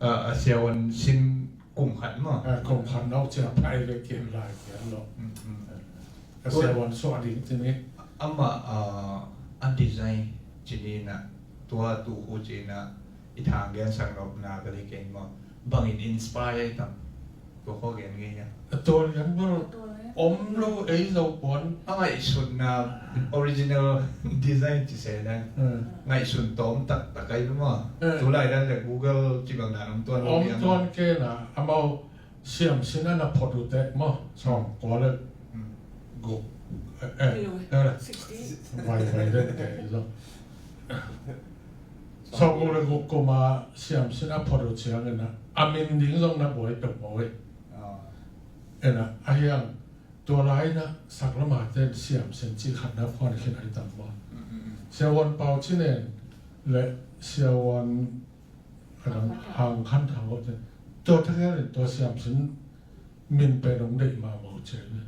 A, a siavuan sin kum khat maw? A, kum khat nau cia pai ve kiat lai kiat lo. A siavuan suah ding ci ni. Ama, a, a design ci ni na, tua tu hu ci na, i thang gen sak nopna ka li keng maw? Bangin inspire tam. Tua kho gen ngei a. A tua lian bel om lo ei Zo puan. A ngaihsutna original design ci se na. Ngaihsun tawm taktak ai maw? Tulai dan le Google ci bang dan om tuan lo. Om tuan ke na, amau siamsin a na phot uh teh maw, sawm kua le guk, eh, eh, vai vai le teh zong. Sawm kua le guk kuma siamsin a phot uh ciangin a, a min ding zong na buai pek maw e. Ena, a hiang, tua lai na sak lama ten siamsin ci khat na phuan khin ai tam maw. Siavuan Pau Cin En le siavuan Hang Khan Thang ho te. Tua thakhen in tua siamsin min pen hong deih mahmah uh ci ve.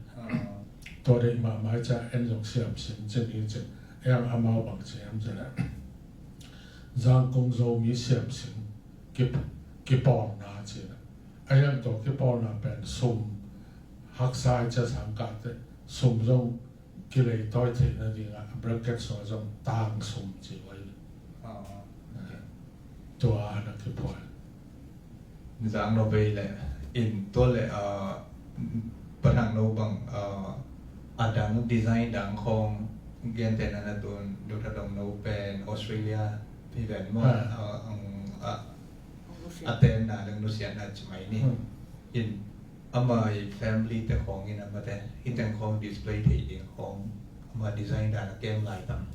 Tua deih mahmah cia en zong siamsin ci ni ci. Eng amau bang ci hiam ci le, Zangkong Zomi siamsin kipawlna ci na. A hiang tua kipawlna pen sum haksa cia sang kah te sum zong kilei tawi theihna dingah bracket sungah zong tang sum ci uh ahi. Tua na kiphual. Zang no bei le in tua le, ah, Pa Thang no bang, ah, a dang design dang khong gente na na tun Doctor Dong no pen Australia pi ven mo, ah, a ten na dang nusian na ci mai ni. In ama i family te khong in ama te, hih teng khong display thei ding khong ama design dan a kem lai tam.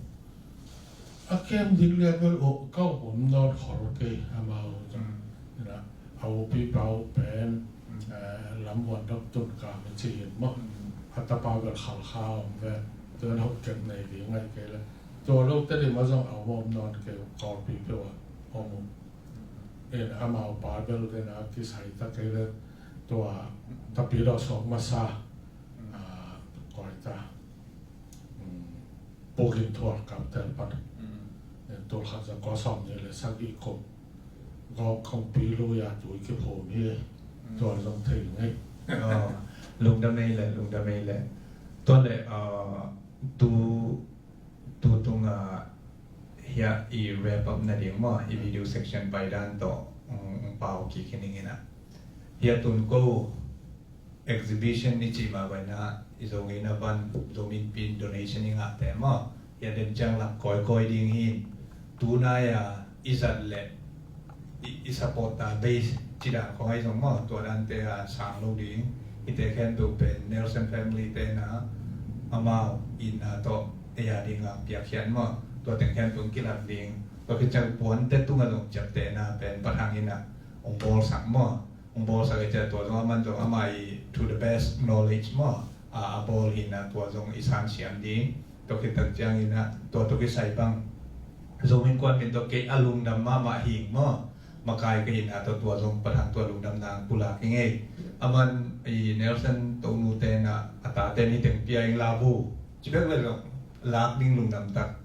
A kem ding lian bel uh kau pum nawn khol kei amau zong. Ina, a upi pau pen, eh, lam vuan dok tun ka mi ci in maw. A tapa bel khal kha om ve. Tuan hok kem nei ding ngai kei le. Tua lo te lim a zong a om om nawn kei uh kau pi peu a om um. In amau pa bel den a kisai ta kei le tua tapi lo sok masa. Ah, koi ta. Pukin thuak kap tel pan. Tul khat za kua sawm ni le sagih kum. Gawk kong pi lu ya tui kiphum hi. Tua zong thei ngei. Lungdam ei le, lungdam ei le. Tua le, ah, tu, tu tung, ah, hia i wrap up na ding maw, i video section pai dan tawh, um, pau kik hi ning ina. Hia tun ko exhibition ni ci ma bai na, i Zo ngeina van, Zo minpin donation i ngah te maw. Hi a, den ciang lam kawikawi ding hi. Tunai a i zat le i, i support ta base ci dan khong ahi zong maw, tua dante a sang lo ding. Hite khempeuh pen Nelson family te na amau in a tawh ei a ding a piakkhiat maw, tua teng khempeuh kilak ding. Tua khit ciang puante tunga zong ciaptehna pen Pa Thang in a hong bawlsak maw, hong bawlsak i ciah tua zong aman zong ama i to the best knowledge maw, a, a bawl hi na tua zong i sansiam ding. Tua khit tak ciangin a tua tua kisai bang Zomi Innkuan min tawh kei a lungdam mahmah hing maw, makai ka hi na tua tua zong Pa Thang tua lungdamna ang pulak i ngei. Aman i Nelson tonu te na a tate ni teng pia ing la bu ci bek le zong lak ding lungdam tak.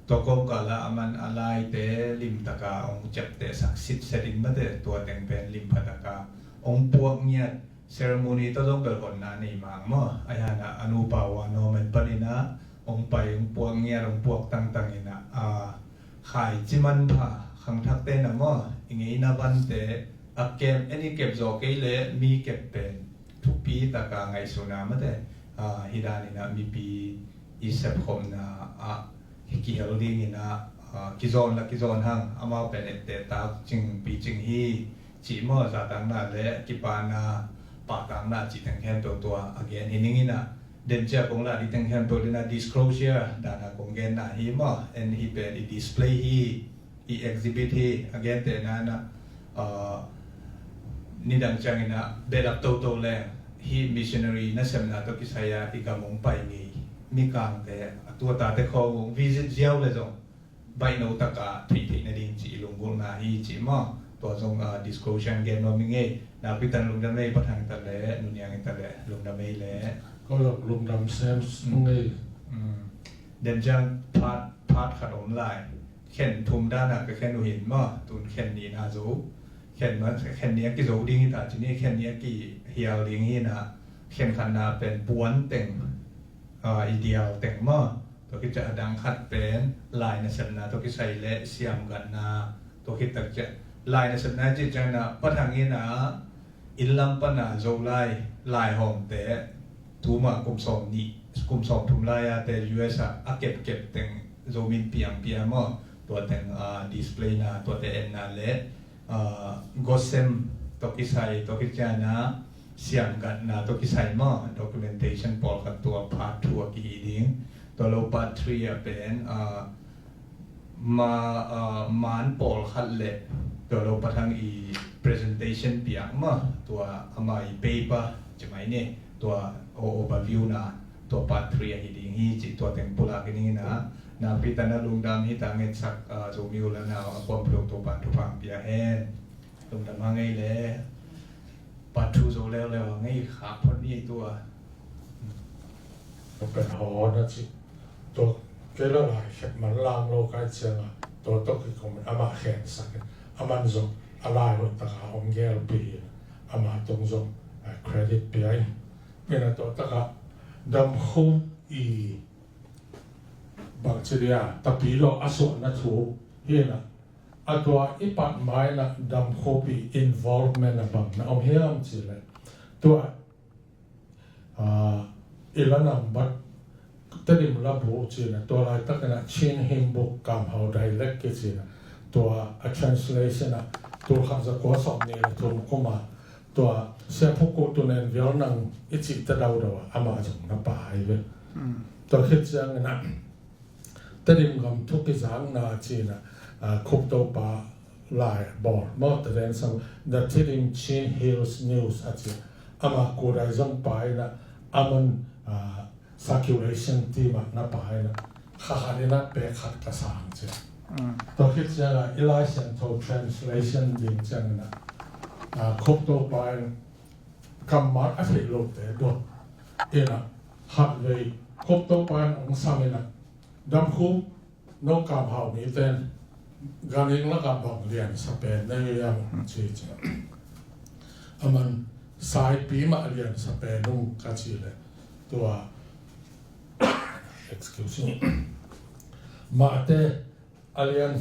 Tua kawmkal ah aman a laite limtaka hong ciaptehsak sitset in mate, tua teng pen limphataka hong puak ngiat, ceremony tawh zong bel honna nei mang maw. Ahi hana a nupa ua Norman panin a hong pai, hong puak ngiat, hong puak tangtang in a, a, khaici manpha khangthakte na maw, i ngeina vante a kep, en i kep zaw kei le mi kep pen thupi taka ngaihsutna mate, a, hi danin a mipi i sepkhopna ah kihel dingin a, a, kizawn la kizawn hang, amau pen etteh tak cing picing hi cih maw, zatakna le kipahna, pahtakna cih teng khempeuh tua a gen hi ning in a, den ciah kong lah ding teng khempeuh din a disclosure dana kong genna hi maw, en hi pen i display hi, i exhibit hi, a gentehna in a, a, nidang ciangin a behlap toto leng hi missionary nasepna tawh kisai a i gam hong pai ngei mikangte, a tu a tate khawng hong visit ziau le zong baihno taka theihtheih nading cih i lunggulhna hi cih maw. Tua zong, a, disclosure gen nuam i ngei. Nakpi tan lungdam ei, Pa Thang i ta le, Nu Niang i ta le, lungdam ei le. Ko zong lungdam sem ngei. Den ciang phat, phat khat om lai. Khen thum dana ka khen uh hin maw, tun khen nihna zo. Khen ma, khen nih a kizo ding hi ta ci ni, khen nih a kihial ding hi na, khen khatna pen puan teng, a, i dial teng maw. Tua khit ciah a dang khat pen lai nasepna tawh kisai le siamgatna, tua khit tak ciah lai nasepna cih ciangin a Pa Thang in a inn lam pana Zolai laihawmte tuma kum sawm nih, kum sawm thum lai a te U S a a kepkep teng Zomin piang pia maw, tua teng, a, display na, tuate enna le, a, gotsem tawh kisai, tua khit ciangin a siamgatna tawh kisai maw, documentation pawlkhat tua part two a kihi ding. Tua lo part three a pen, a, ma, a, man pawlkhat le tua lo Pa Thang i presentation piak maw, tua ama i paper ci mai ni, tua o, overview na, tua part three a hi ding hi ci, tua teng pulak i ning in a, nakpi tan a lungdam hi ta, ngetsak, a, Zomi u le nau a kuam phuluk Topan thupha pia hen. Lungdam hang ei le. Part two zo leuleu hang ei, khak phot ni tua. Pen haw na ci. Tua kei la lai khet man lang lo kai ciang a, tua tawh kikomin amah khensak in, aman zong a lai hoih taka om gelpi in, ama tung zong, a, credit pia in. Pina tua taka Damkhup i bangci dia, Tapidaw a suahna thu hi na, a tua i pat mai na Damkhup i involvement a bang na om hiam ci le. Tua, a, i la nambat Tedim labu ci na, tua laitakin a Chin Hymn Book Kamhau Dialect kici na, tua a translation a, tul khat za kua sawm nih le thum kum a, tua Sia Phu Ku Tun En Vial Nang i cih te daudau a, amah zong na pai ve. Tua khit ciangin a, Tedim gam thu kizakna ci na, a, Khup Topa lai bawl maw, Tedim sam, The Tedim Chin Hills News a ci. Ama kudai zong pai na, aman, a, circulation team ah na pai na, kha khat in a pek khat ka sang ci. Tua khit ciang a, i Lai Siangtho translation ding ciangin a, a, Khup Topa in kammal a theih lote dot in a, khatvei Khup Topa in hong sam in a, Damkhup, no Kamhau miten ganhing laka bang liansa pen na hi hiam ci ci. Aman Saipi mah liansa pen ung ka ci le. Tua, excuse me. Mahte a lian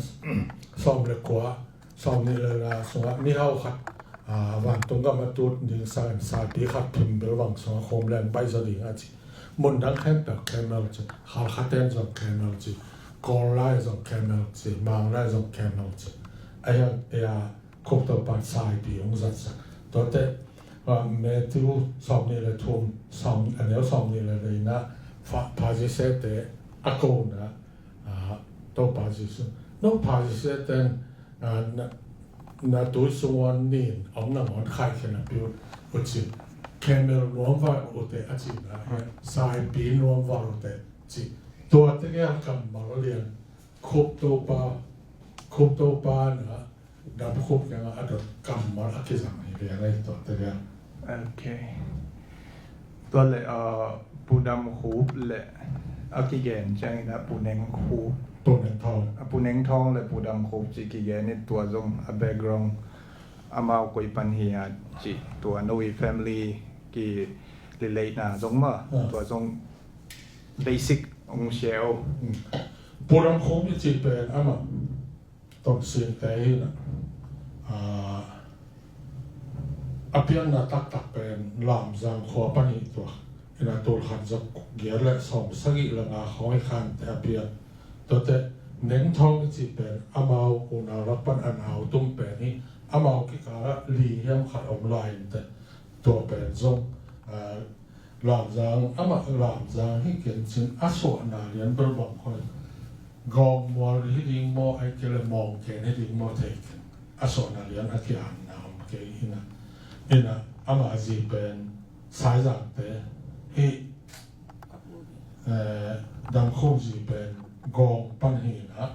sawm le kua, sawm nih le nga sungah mihau khat, a, vantung gam a tut ding sangin Saipi khat phim bel vang sungah khawm leng baih zaw ding a ci. Mun dang khempeuh camel ci, Halkha ten zong camel ci, Kawl lai zong camel ci, Mang lai zong camel ci. A hiang, a hiang, Cope Topa Saipi hong zatsak. Tuate, ah, Matthew sawmnih le thum, sawm, a neu sawmnih le li-na, Fa-, Pharisee te a kona, ah, Topa Jesu. No Pharisee ten, ah, na, na tui sung ua nin, hong nangawn khaikhia napi uh ci. Camel nuam val uh teh a cihna, saipi nuam val uh teh ci. Tuate gel kammal lian, Cope Topa, Cope Topa na, Damkhup kiangah a dot kammal a kizang hi lian ahi tuate lian. Ok. Tua le, uh, Pu Damkhup le a kigen ciangin a Pu Nengkhup. Pu Nengthawng. A Pu Nengthawng le Pu Damkhup ci kigen in tua zong a background amau koi pan hi a ci tua no i family ki relate na zong ma. Ah. Tua zong basic hong share o. Hmm. Pu Damkhup i ci pen amah Tonzang te hi na, ah, a pianna taktak pen Lamzang khua pan hi tua. Hi na tul khat za giat le sawm sagih le nga khawng hi khan te a pian. Tuate Nengthawng i ci pen amau unau lak pan a nau tum pen hi, amau kikal ah li hiam khat om lai in te. Tua pen zong, ah, Lamzang, amah Lamzang hi ken cin a suahna lian bel bang khoi. Gawng mual hi ding maw, ai kei le mawng ken hi ding maw thei ken. A suahna lian a kianna om kei hi na. Hi na, amah zi pen Saizang te hi, eh, Damkhup zi pen Gawng pan hi na.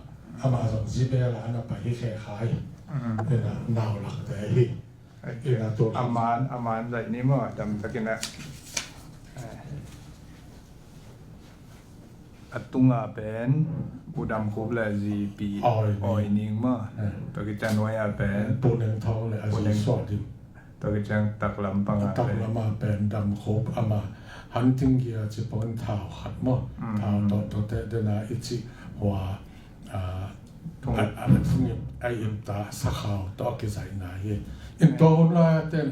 Amah zong zi bel a na pai hi khe khai. Mm. Hi na, nau lak te hi. Ina tul. A man, a man zaih ni maw, damtakin a. A tunga pen Pu Damkhup le zi Pi Awi Ning. Awi Ning maw. Eh. Tua kici a nuai a pen Pu Nengthawng le a zi Suah Dim. Tua kici a taklam pang a pen. Taklam a pen Damkhup ama hunting gear ci pawng thau khat maw. Mm. Thau tawh tawh te dena i ci hua. Ah, thung a, a, thung a ip ta sakhau tawh a kizaihna hi. In tua hun lai a ten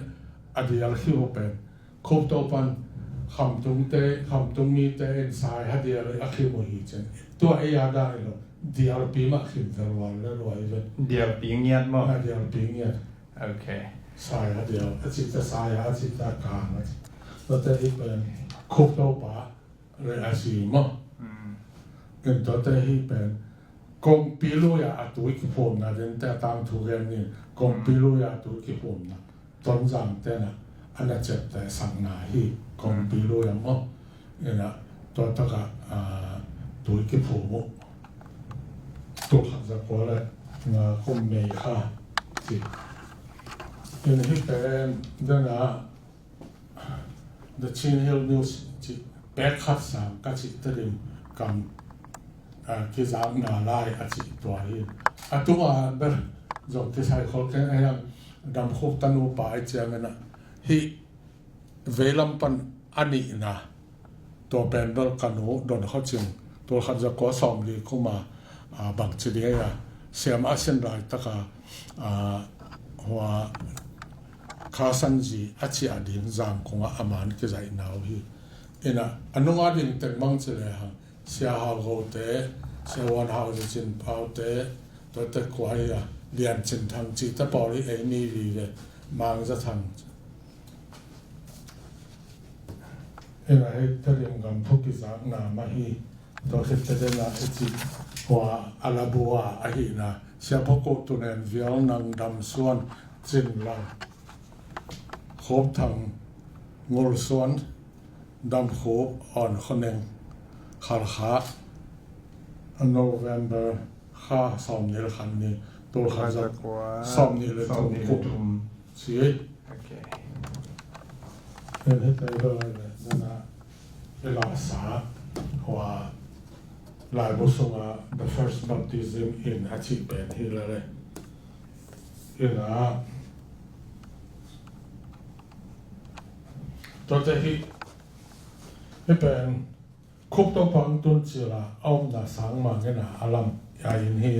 a dial hi uh pen Cope Topa in Khamtung te, Khamtung mite in sai ha dial a khim uh hi cin. Tua ei a dan hi lo, dialpi mah khim vel val le luai ve. Dialpi ngiat maw? A dialpi ngiat. Ok. Sai ha dial, a cih ta sai ha, a cih ta kang a cih. Tua te hi pen Cope Topa le a si maw. Mm. Ken tuate hi pen kongpi lui a a tui kiphumna den te a tangthu gen ni. Kongpi lui a a tui kiphumna Tonzang te na a na ciapteh sakna hi. Kongpi lui a maw. Ina tua taka, ah, tui kiphum uh. Tul khat za kua le nga kum May kha ci. Ina hi pen dena The Chin Hill News cih pek khat sang ka cih Tedim kam, ah, kizakna lai a cih tua hi. A tunga bel zong kisai khol keng a hiang Damkhup tanu pa i ciangin a hih veilam pan a nihna tua pen bel ka nu Don Khua Cing tul khat za kua sawm li kum a, ah, bangci ding a siam a sin laitaka, ah, hua Khasan zi a ciah ding Zangkung ah a man kizaihna uh hi. Ina a nunga ding teng mang ci le hang Sia Hau Go te, Sia Wan Hau Za Cin Pau te, tuate kua hi a Lian Cin Thang ci te pawl hi ei mi vive Mang Za Thang. Ina hei Tedim gam thu kizakna mah hi. Tua khit te dena i cih hua a labua ahihna Sia Phaku Tunen Vial Nang Dam Suan Cin Lang Khup Thang Ngul Suan Dam Khup On Khoneng Khalkha November kha sawm nih le khat ni tul khat za kua sawm nih le thum kum. Si. Ok. Ken hih table le dana i lasa hua laibu sunga the first baptism in a cih pen hi le le. Ina tuate hi, hi pen Khup Topa hong tun cila a omna sang mangena a lam a inn hi.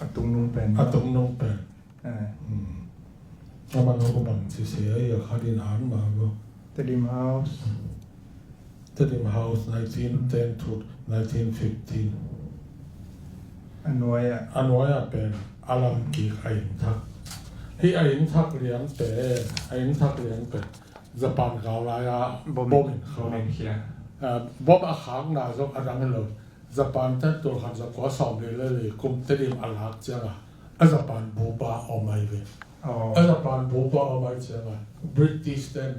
A tungnung pen. A tungnung pen. Eh. Hmm. A man a bang ci se a ia kha din an ma lo. Tedim House. Tedim House, nineteen ten to nineteen fifteen. A nuai ah. A nuai ah pen a lam kik a inn thak. Hih a inn thak lian pen, a inn thak lian pen Japan gau lai ah bom, bom in khak. Bom in khia. Ah, bom a khakna zong a dang hi lo. Japan te tul khat za kua sawm li le li kum Tedim a lak ciang a, a Japan bupa om ai ve. Oh. A Japan bupa om ai ciang a, British ten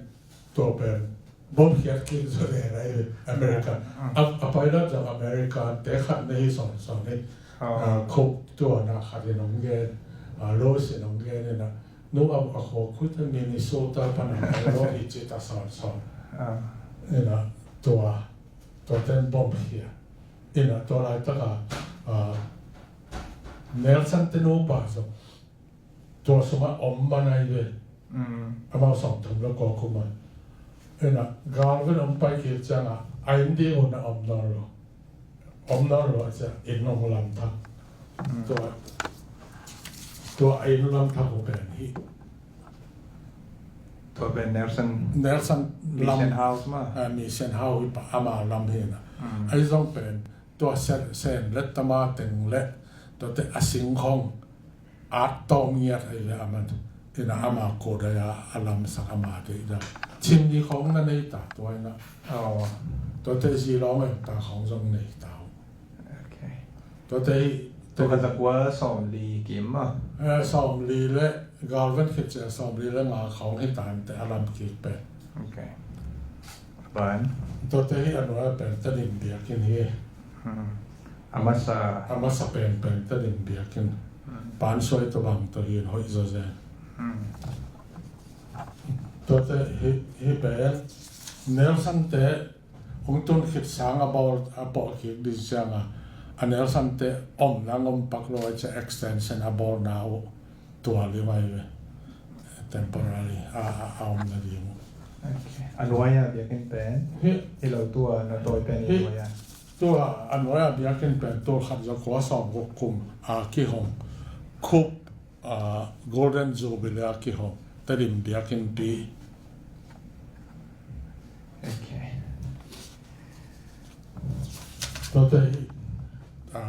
tua pen bom khiat kik zaw den ai ve, American. Mm. A, a pilot zong American te khat na hi sawnsawn hi. Oh. Ah, Cook tua na khat in hong gen, ah, Lois in hong gen in a, nu a, a khua khui ta Minnesota pan a pilot hi ci ta sawnsawn. Ah. In a tua, tua ten bom khia. In a tua laitak a, ah, Nelson te nupa zong tua sungah om man ai ve. Mm. Amau sawmthum le kua kum a. In a, Galvin hong pai kik ciang a, a inn ding un a om nawn lo. Om nawn lo a ciang, inn hong lam thak. Mm. Tua, tua a inn lam thak uh pen hih. Tua pen Nelson. Nelson lam. Mission House mah. Ah, Mission House hi pa, ama lam hi na. Mm. Ahi zong pen, tua Sen, Sen le Tama teng le, tua te a sing khong at tawm ngiat ai ve a man. In a, ama kua dai a, a lamsak ama dei da. Chimni khong na nei ta tua in a. Oh. Tua te zilawng em ta khong zong nei ta. Okay. Tua te hi, tua khat za kua sawm li kim a. Eh, sawm li le, Galvin khit ciang sawm li le nga khong hi ta in te a lam kik pen. Okay. Ban. Tua te hi a nuai pen Tedim biakinn hi. Hmm. A masa. A masa pen pen Tedim biakinn. Hmm. Pan suai tua bang tua hi in hoih zaw zen. Hmm. Tua te hi, hi pen Nelson te hong tun khit sang a bawl, a bawl kik ding ciang a, a Nelson te om nang om pak lo a cia extension a bawl na uh. Tua li mai ve. Temporary a, a, a om na ding. Okay. A nuai a biakinn pen? Hi. Hi lo tua na tawi pen hi. Hi. Nuai a. Tua a nuai a biakinn pen tul khat za kua sawm guk kum a kihong. Khup, a, Golden Jubilee a kihong. Tedim biakinn pi. Okay. Tua te hi, a,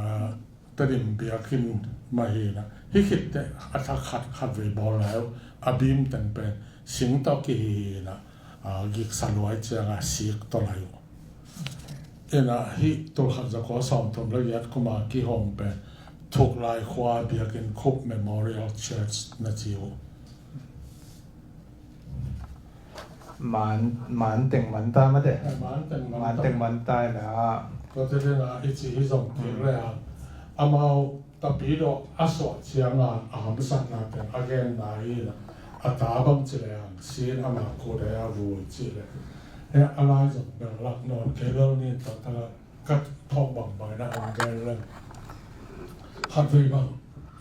Tedim biakinn mah hi na. Hi khit teh a thak khat, khat vei bawl lai uh, a beam teng pen sing tawh kihi hi na, a, giksa luai ciang a sik tawh lai uh. In a hi tul khat za kua sawm thum le giat kum a kihong pen Thuklai khua biakinn Khup Memorial Church na ci uh. Man, man teng man ta mate. Eh, man teng man ta. Man teng man ta ina. Tua te dena i ci hi zong kik le a. Amau Tapidaw a suah cianga a hamsatna teng a genna hi na. A ta bang ci le ang sin ama kua dai a vui ci le. He a lai zong bel lak nawn kei lo ni ta ta. Ka thawk bangbang in a hong gen leng. Khat vei bang.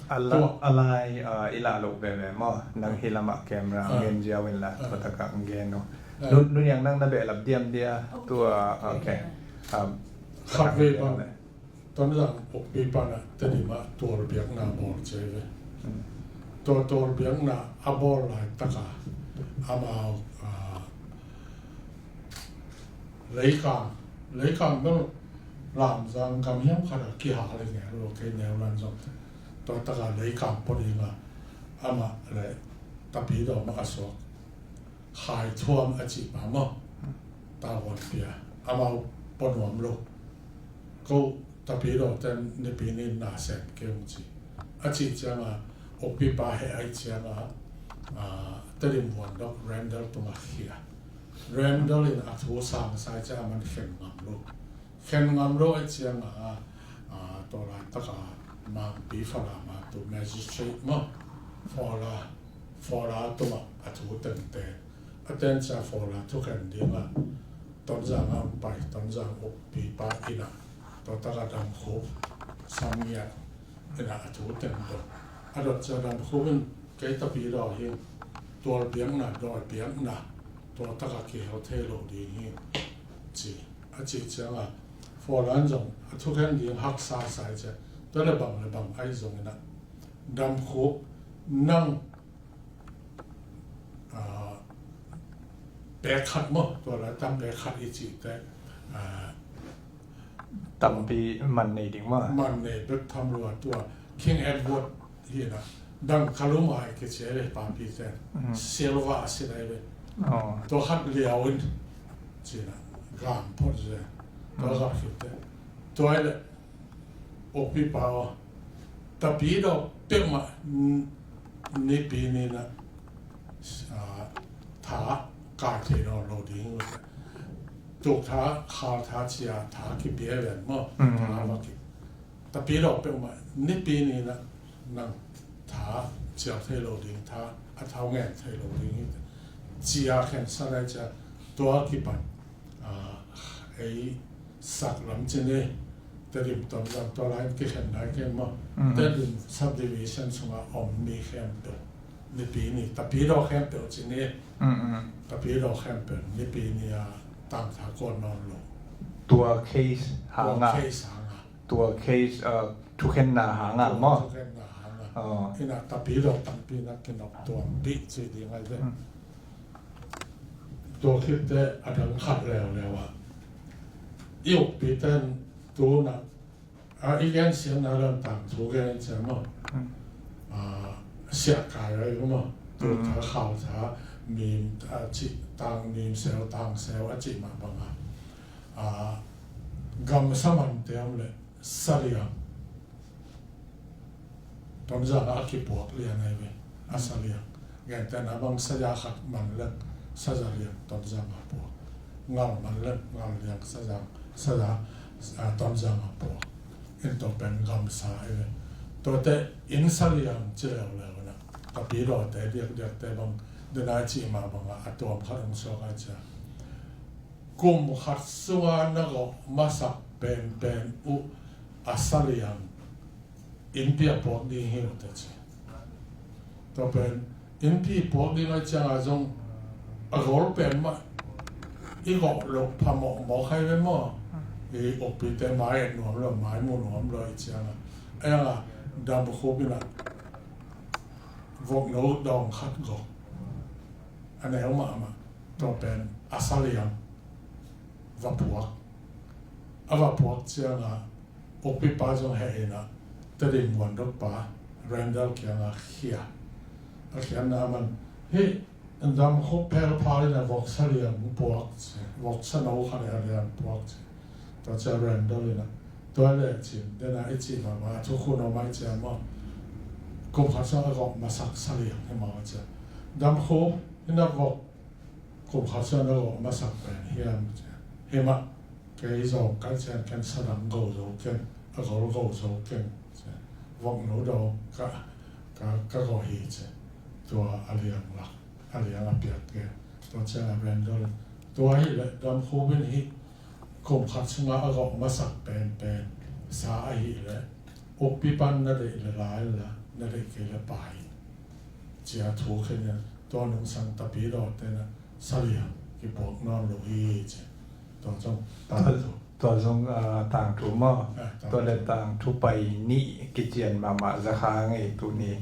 A la-, tua. A lai, ah, i lah loh veve maw. Nang hi lamah camera, ah, ngen ziau in la, ah, tua takah ngen uh. Ah. Nu, Nu Niang nang na behlap diam dia, tua, okay. Um, khat vei bang. Tonzang ukpi pana Tedim ah tualbiakna bawl cia ve. Hmm. Tua tualbiakna a bawl lai taka amau, ah, Leikang, Leikang bel Lamzang gam hiam khat a kihal i ngel lo kei neu lan zong. Tua taka Leikang pua ding a amah le Tapidaw mah a suak. Khai Thuam a cih pa maw. Tavuan pia. Amau pua nuam lo. Ko Tapidaw ten nipi nin na sem kei ung ci. A cih cianga ukpipa he ai cianga, ah, Tedim vuandok Randall tunga khia. Randall in a thu sang sai cia a man khen ngam lo. Khen ngam lo a cianga, ah, tua lai taka Mangpi Falam a tu magistrate maw. Fawla, Fawla tuma a thu tengte. A ten cia Fawla thukhen dinga. Tonzang a pai, Tonzang ukpipa ina. Tua taka Damkhuk, Samngiat. Ina a thu teng dot. A dot cia Damkhuk in kei Tapidaw hi tualbiakna, dawibiakna, tua taka kihel thei lo ding hi ci. A cih cianga Fawlan zong a thukhen ding haksa sai cia. Tua le bang le bang ai zong ina Damkhuk nang, ah, pek khat maw, tua lai tang pek khat i cih teh. Ah, tampi man nei ding maw? Man nei bek tham lo a, tua King Edward hi na, Dangkalumai kici a, le papi ten. Mm. Silva a si nai ve. Oh. Tua khat liau in ci na, gam phot ze. Tua, mm, gam khit te. Tua le, ukpipa aw, Tapidaw peuhmah n-, Nipi ni na, ah, tha kai thei nawn lo ding uh. Tuktha, khaltha ci a tha kipia ven maw. Mm. Tha va ki. Tapidaw peuhmah Nipi ni na nang tha cial thei lo ding, tha a thau ngen thei lo ding hi. Ci a khensa nai ci a, tua kipan, ah, ei sak lam ci ni, Tedim Tonzang tua lai kikhen nai ken maw. Mhm. Tedim subdivision sungah om mi khempeuh Nipi ni, Tapidaw khempeuh ci ni. Mhm. Tapidaw khempeuh Nipi ni a tangtha kuan nawn lo. Tua case hang a. Tua case hang a. Tua case, uh, thukhenna hang a maw. Tua thukhenna hang a. Oh. Ina Tapidaw tampi na kinop tuampih ci ding ai ve. Hmm. Tua khit te a dang khat leuleu a, i ukpi ten tu na, a, i gen sian na lam tangthu gen cia maw. Hmm. A, siah kai ai maw. Tu, hmm, tha, khaltha, mim, a, ci, tang, mim seu, tang seu a ci mah bang a. A, gamsa man te om le, saliang. Tonzang a kipuak liang ai ve. A saliang. Gentehna bang saya khat man leng, saya liang Tonzang a puak. Ngal man leng, ngal liang saya, saya, a, Tonzang a puak. In tua pen gamsa ai ve. Tuate in saliang ci leuleu na, Tapidaw te diakdiak te bang, dena ci mah bang a, a tuam khat hong suak a cia. Kum khat sunga na gawh masak penpen uh a saliang innpi a puak ding hi uh ta ci. Tua pen innpi puak ding a cianga zong a gol pen mah i gawh lo phamawh mawk hai ve maw. I ukpite mai et nuam lo, mai mu nuam lo i cianga. A yanga damkhup ina vokno dawng khat gawh a neu mahmah. Tua pen a saliang va puak. A va puak cianga ukpipa zong heh ina Tedim vuandokpa Randall kianga khia. A khiatna man hi, damkhup phelphal ina vok saliang puak ci, vok sano khat a liang puak ci. Tua cia Randall ina tua le cin dena i ci mama thukhun om ai cia maw. Kum khat sung a gawh masak saliang hi maw cia. Damkhup ina vok kum khat sung a gawh masak pen hiam cia. Hi mah, kei zawng kai cian ken sadang go zo ken, a gol go zo ken cia. Vokno dawng ka, ka, ka gawh hi cia. Tua a liang lak, a liang a piak ken. Tua cian a Randall. Tua hi le damkhup in hi kum khat sunga a gawh masak penpen sa ahih leh ukpipan na deih leh la inla, na deih kei leh pai in, cia thu khen in. Tua nungsang Tapidaw te na saliang kipuak nawn lo hi ci. Tua zong tangthu. Tua zong, ah, tangthu maw? Ah, tangthu. Tua le tangthu pai nih kician mahmah za kha ngei tuni.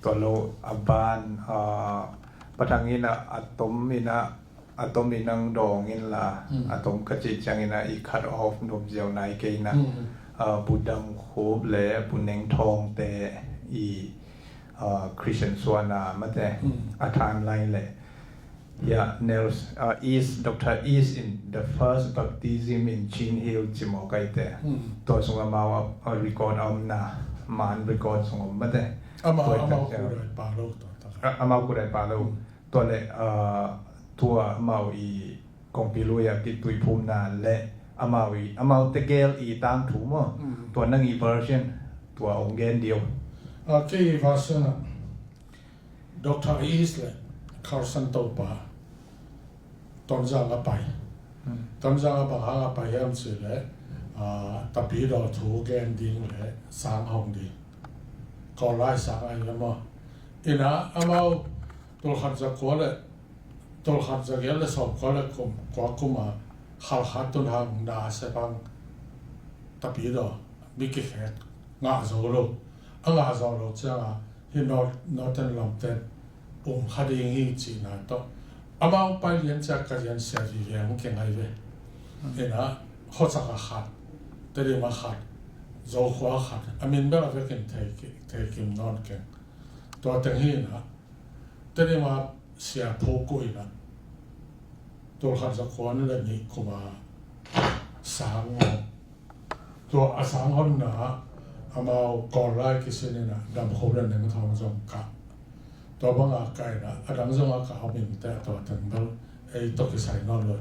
Tua lo a ban, ah, Pa Thang ina a tom ina a tom in ang dawng inla, mm, a tom ka cih ciangin a i cut off nuam ziau nai kei na. Mm. Ah, Pu Dam Khup le Pu Neng Thawng te i, ah, Christian suan a mate, mm, a timeline le. Ya, Nels, ah, is, Doctor is in the first baptism in Chin Hill ci maw kai te. Mm. Tua sung amau a, a record a om na, man record sung om mate. Amau, tua amau tak, kurai pa lo tua tak. A, amau kurai pa lo. Mm. Tua le, ah, tua amau i kongpi lui a kituiphumna le amau i, amau tegel i tangthu maw? Mm. Tua nang i version, tua ong gen diu. Ah, kei i version ah, Doctor East le Carson Topa Tonzang a pai. Mm. Tonzang a bang hang a pai hiam cih le, ah, Tapidaw thu gen ding le sang hong ding. Kawl lai sang a hi le maw? Ina amau tulkhat za kua le, tulkhat za giat le sawm kua le kum, kua kum a Khalkha tun hang na a sep hang Tapidaw mi kikhek ngah zo lo. A ngah zo lo cianga hi North, Northern lam ten um kha ding hi cihna tawh. Amau pai lian ciak ka lian sia vive hong keng ai ve. Hmm. Ina Khuasak a khat, Tedim a khat, Zokhua a khat, a min bel a vekin thei ki-, thei kim nawn keng. Tua teng hi inah, Tedim a Sia Phu Ku inah, tul khat za kua le nih kum a sang hon. Tua a sang honna ah, amau Kawl lai kisin inah, Dam Khup le Neng Thawng zong kah. Tua banga kah inah, a dang zong a kah om in teh, tua teng bel ei tawh kisai nawn lo.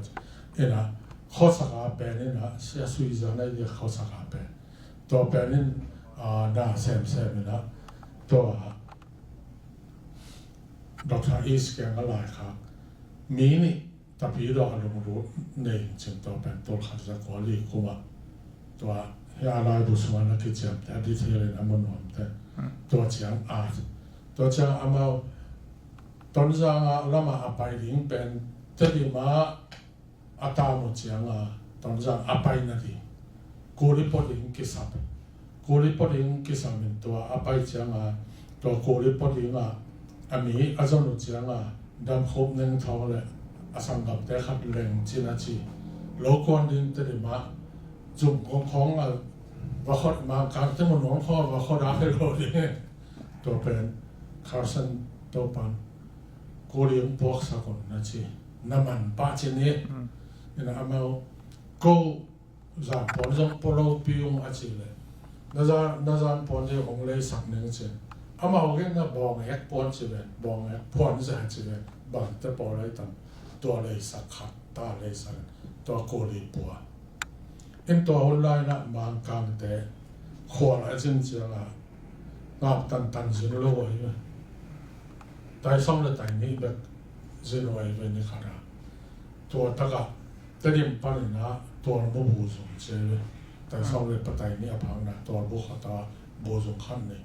Inah, khuasak a pen inah, Sia Sui Za Nai Dia khuasak a pen. Tua pen in, ah, na semsem inah, tua Doctor East kiang a laikhak mi nih, Tapidaw a lunglut nei cin, tua pen tul khat za kua li kum ah. Tua hi a laibu sungah na kiciamte, a detail in a mu nuamte. Hmm. Tua ciang a, tua ciang amau Tonzang ah lamah a pai ding pen, Tedim ah a tam uh ciang a, Tonzang a pai nading, kuli pua ding kisam. Kuli pua ding kisam in tua a pai ciang a, tua kuli pua ding ah, a mi a zon uh ciang a, Dam Khup, Neng Thawng le a sanggamte khat leng cin a ci. Lo kuan ding Tedim ah, zum kong khawng a va khot, Mangkang te mun kong khawng a va khot a hi lo ding. Tua pen Carson Topan, kuli hong puaksak un na ci. Na man pah cin hi. Mm. Inah amau, ko zan puan zong pua lopi ung a ci le, na zan, na zan puan zong hong leisak ning cin. Amau gen na bawng ek puan ci ven, bawng ek puan za ci ven, bangte pua lei tam, tua leisak khat, ta leisak, tua kuli pua. In tua hun lai na Mangkangte khual a cin ciang a, ngap tantan zin lo ahi ve. Tai sawm le tai nih bek zin lo ahi ve ni khat a. Tua takah Tedim panin a Tualbu bu zung ci ahi ve. Tai sawm le pa tai nih a phak na Tualbu khat a bu zung khat nei.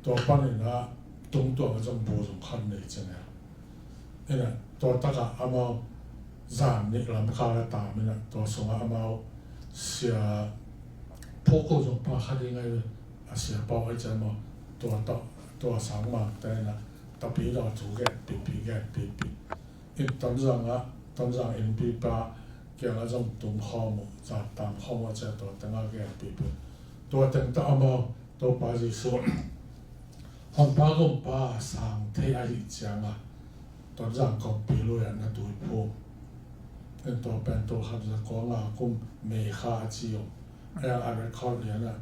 Tua panin a Tungtuang a zong bu zung khat nei ci ne. Inah, tua takah amau zan nih lam kal a tam inah, tua sungah amau Sia Phu Ku zong pha kha ding ahi ve, a sia pau ahi ciang amau, tua tawh, tua sang mangte inah, Tapidaw thu gen pipi, gen pipi. In Tonzang ah, Tonzang innpipa kiangah zong tung khawm uh, zan tam khawm uh a cia, tua tengah gen pipi. Tua teng tawh amau, Topa Jesuh hong pha gumpa sang thei ahih ciang a, Tonzang kongpi lui ah na tuiphum. In tua pen tul khat za kua nga kum May kha a ci om. Ei a record lian ah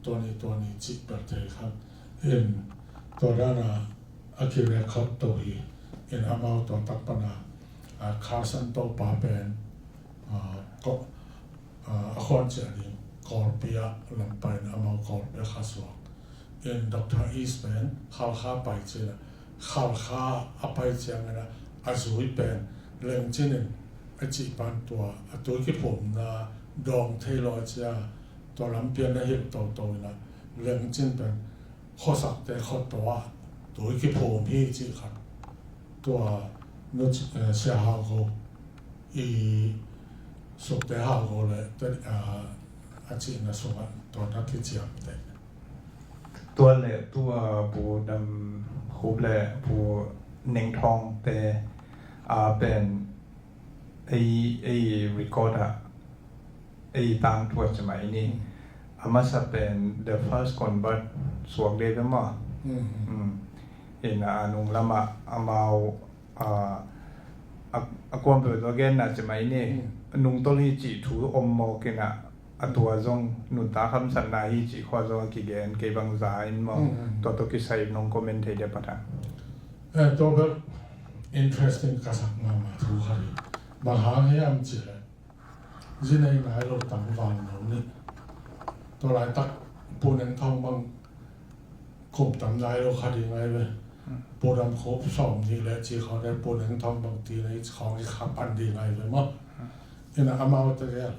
tua ni, tua ni cih bel thei khan. In tua dan a a ki record to hi. In amau tua tak pan a, a, Carson Topa pen, a, ko, a, a khuan ciah ding Kawlpi ah lam pai in amau Kawlpi ah kha suak. In Doctor East pen Halkha pai cin a, Halkha a pai ciang in a, a zui pen leng cin in a cih pan tua a tui kiphumna dawng thei lo a cia, tua lampi ah na hilh toto in a leng cin pen khuasakte khuatua tui kiphum hi cih khat. Tua nu ci-, eh, Sia Hau Go, i Sukte Hau Go le te, eh, a cihna sungah tua na kiciamteh. Tua le tua Pu Dam Khup le Pu Neng Thawng te, ah, pen ei, ei record ah ei tangthu a ci mai ni. Mm. A masa pen the first convert suak dei ve maw. Mm. Mm. In a nung lamah amau, a, a, a kuam peuh tua genna ci mai ni. Mm. Nungtol hi cih thu om mawk in a, a tua zong nuntak hamsatna hi cih khua zong a kigen kei bang za in maw. Mm, mm. Tua tawh kisai nong comment thei dia phat a. Eh, tua bel interesting ka sak mahmah thu khat hi. Bang hang hiam cih leh, zi nei nai lo tam vang lo nih. Tua laitak Pu Neng Thawng bang kum tam nai lo kha ding ai ve. Pu Dam Khup sawm nih le ci khawng le Pu Neng Thawng bang ti nei khawng i kha pan ding ai ve maw. In a amau te gel.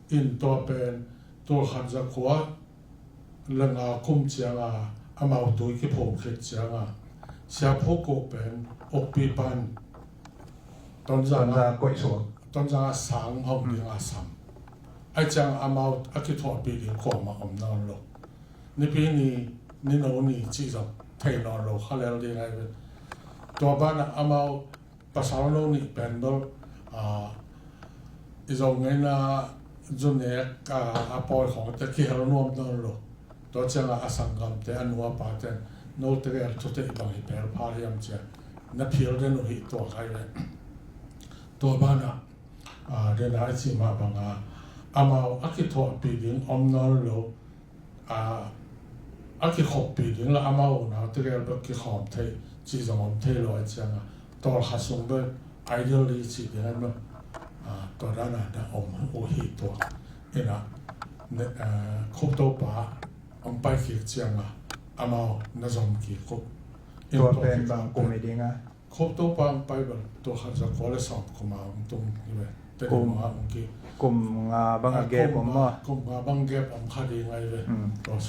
In tua pen tul khat za kua le nga kum ciang a amau tui kiphum khit ciang a, Sia Phu Ku pen ukpi pan Tonzang a, Tonzang koih suak. Tonzang a sang hong ding a sam. Ai ciang amau a kithuahpih ding kuamah om nawn lo. Nipi ni, nino ni cih zong thei nawn lo kha lel ding ai ve. Tua banah amau pasal no nih pen bel, ah, i zong ngeina Zu nek a, a pawi khawngte kihel nuam nawn lo. Tua ciangah a sanggamte, a nu a pate, note gel thute bang hi phel pha hiam cia na phil den uh hi tua kai le. Tua banah, a, dena i cih mah banga amau a kithuahpih ding om nawn lo, a, a kikhoppih ding la amau naute gel bek kikhawm thei cih zong om thei lo a cianga tawlkhat sung bek ideally cih ding a, a, tua dana na om uh hi tua. Ina, ne, a, Khup Topa hong pai kik cianga amau na zom kik uh. Tua pen bang kum hi dinga? Khup Topa hong pai bel tul khat za kua le sawm kum a hong tung hi ve. Tedim a hong ki. Kum nga bang a gap om maw? Kum nga bang gap om kha ding ahi ve.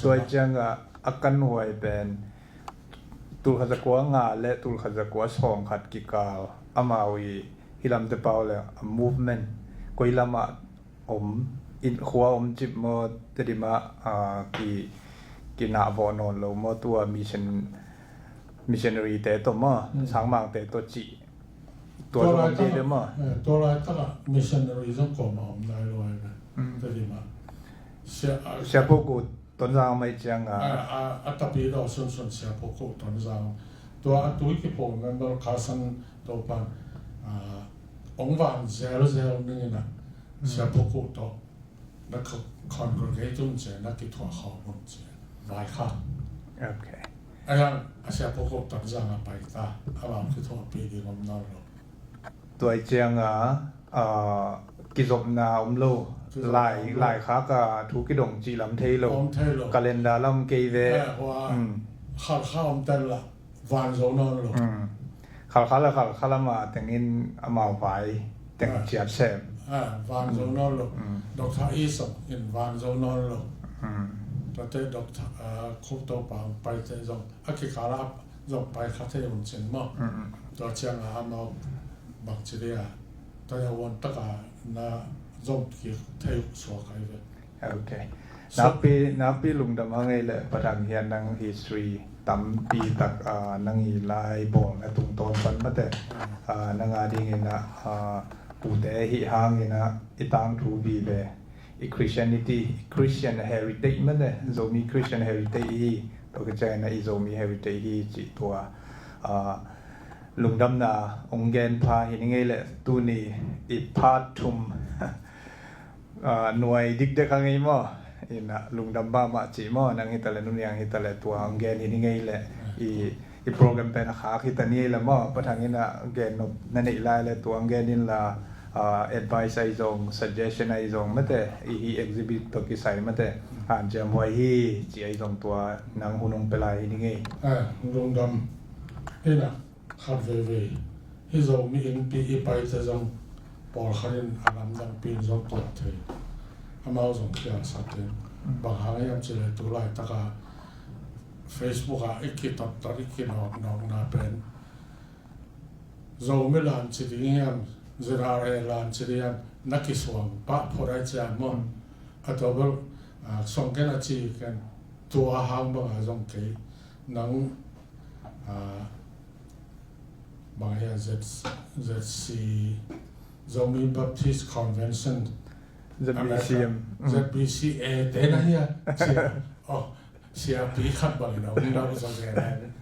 Tua ciangah a kan huai pen tul khat za kua nga le tul khat za kua sawm khat kikal amau i hi lamte pau le a movement koi lamah om, in khua om cip maw, Tedim ah, a, ki, kinah vawh nawn lo maw, tua mission, missionary te tawh maw, sangmangte tawh cih. Tua zong om dih le maw? Tua laitakah missionary zong kuamah om nai lo ahi ve. Tedim ah. Sia, a, Sia Phu Ku Tonzang mai cianga. A, a, a tapi daw sunsun Sia Phu Ku Tonzang. Tua a tui kipo member Carson Topan, a, ong van zelzel ningina. Sia Phu Ku tawh na congregate un cia, na kithuah khawm un cia, vaikhak. Ok. A yang a Sia Phu Ku Tonzang a pai ta, a lam kithuahpih ding om nawn lo. Tua i cianga, a, kizopna om lo. Kizopna om lo. Lai, laikhak a thu kidong cih lam thei lo. Om thei lo. Calendar lam kei ve. Eh, hua, khalkha om tel la. Van zo nawn lo. Khalkha le khalkha lama tengin amau vai teng ciat sem. Van zo nawn lo. Doctor Isong in van zo nawn lo. Tate Doctor, a, Khup Topa paite zong a kikala zong pai kha thei un cin maw? Tua cianga amau bangci dia tua ya wan taka na zong kik thei uh suak ahi ve. Ok. Nakpi, nakpi lungdam hang ei le, Pathang hian nang history tampi tak, a, nang i lai bawl na tungtawn pan mate, a, nang a dingin a, a, pute hih hangin a i tangthu vive, i Christianity, i Christian heritage mate, Zomi Christian heritage hi, tua ka ciangin a i Zomi heritage hi cih tua, a, lungdamna ong gen pha hi ning ei le, tuni i part thum a, nuai dikdek a ngei maw? Ina, lungdam mahmah cih maw? Nang hitaleh, nuniang hitaleh, tua ang gen hi ni ngei leh, i, i program pen a khak hita ni ei leh maw? Pathang ina gen nop na neih lai leh tua ang gen inla, a, advice ahi zong, suggestion ahi zong mate, i hih exhibit tawh kisai mate, hanciam huai hi cih ahi zong tua nang hun hong pia lai hi ni ngei. A, lungdam. Ina, khat veivei hi Zomi innpi i paite zong pawlkhat in a lamdangpi in zong tuak thei. Amau zong khialsak in. Bang hang hiam cih leh tu laitaka Facebook ah i kitottot i kinawknawkna pen Zomi lan ci ding hiam, Z R A lan ci ding hiam, na kisuang pah phot ai ciang maw. A tua bel, a, suang ken a ci ken tua hang banga zong kei nang, a, bang hia Z, Z C, Zomi Baptist Convention, Z B C M. America, Z B C A te na hia, cia. Oh, siapi khat bangin a hong dau zaw zen.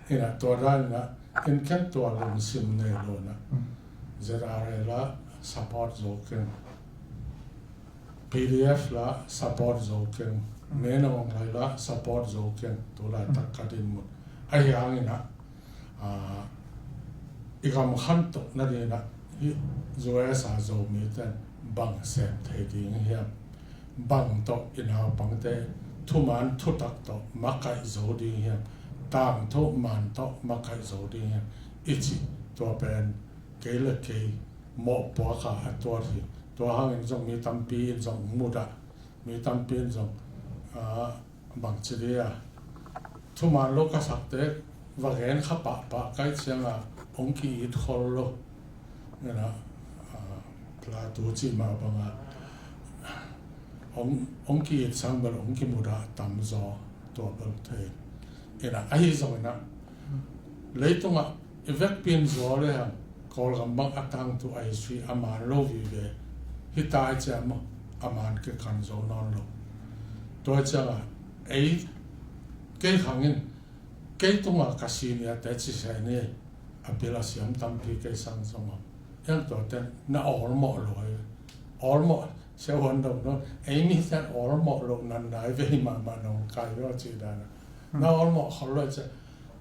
Ina tua dan ina, in ken tua lungsim nei lo na. Z R A la support zo keng. P D F la support zo keng, Min Aung Hlaing la support zo keng, tu laitak ka din mut. Ahi hangin a, a, i gam khan tuk na dina, hi U S a Zomi ten bang sem thei ding hiam? Bang tawh i naupangte thuman thutak tawh makaih zo ding hiam? Tangthu man tawh makaih zo ding hiam? I cih tua pen kei le kei mawhpuak a a tuat hi. Tua hangin zong mi tampi in zong mudah, mi tampi in zong, a, bangci dia thuman lo ka sakte va gen kha pahpah kai cianga hong ki-it khol lo. Ina, a, Plato cih mah banga hong, hong ki-it sang bel hong kimudah tamzaw tua bel thei. Ina, ahi zongina leitungah i vekpi in zuau le hang Kawlgam bang a tangthu a history a man lo vive hi ta ai cia maw? a man kikan zo nawn lo. Tua ciangah ei, kei khangin, kei tungah ka senior te ci sai ni, a pil a siam tampi kei sang zong a. Eng tua ten na awlmawh lo hi. Awlmawh sia huan dong no. Ei mi ten awlmawh lo nan nai vei mahmah nong kai lo ci dan a. Na awlmawh khol lo ci.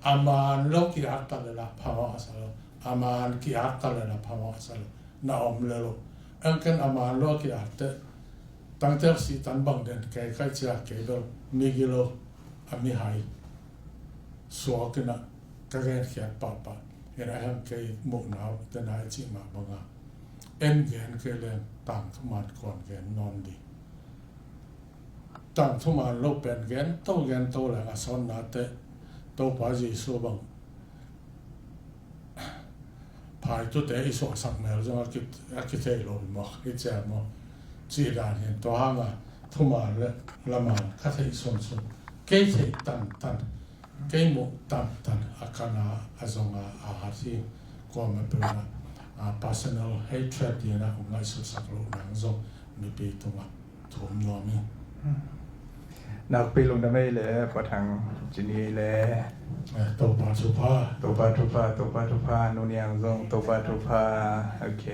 A man lo ki-at ta le la phamawh a sa lo. A man ki-at ta le la phamawh a sa lo. Na om le lo. Eng ken a man lo ki-at te. Tangtel si tan bang den kei kai cia kei bel. Mi gilo. A mi hai. Suak ina ka gen khiat pahpah. Ina hiang kei muh nau te nai ci mah banga. En gen kei leng tang thuman kuan gen nawn di. Tang thuman lo pen gen to gen to leng a sonna te Topa Jesu bang phaitute i suahsak mel zong a ki, a kithei lo maw, i cia maw. Ci dan hin tua hanga thuman le laman ka theih sunsun. Kei theih tantan, kei muh tantan a kana a zonga a hat hi. Kuama pena a personal hatred dina ngaihsutsak lo nang zong mipi tunga thum nuam hi. Nakpi lungdam ei le Pa Thang, Cini ei le. Eh, Topa thupha. Topa thupha, Topa thupha, Nu Niang zong Topa thupha. Ok.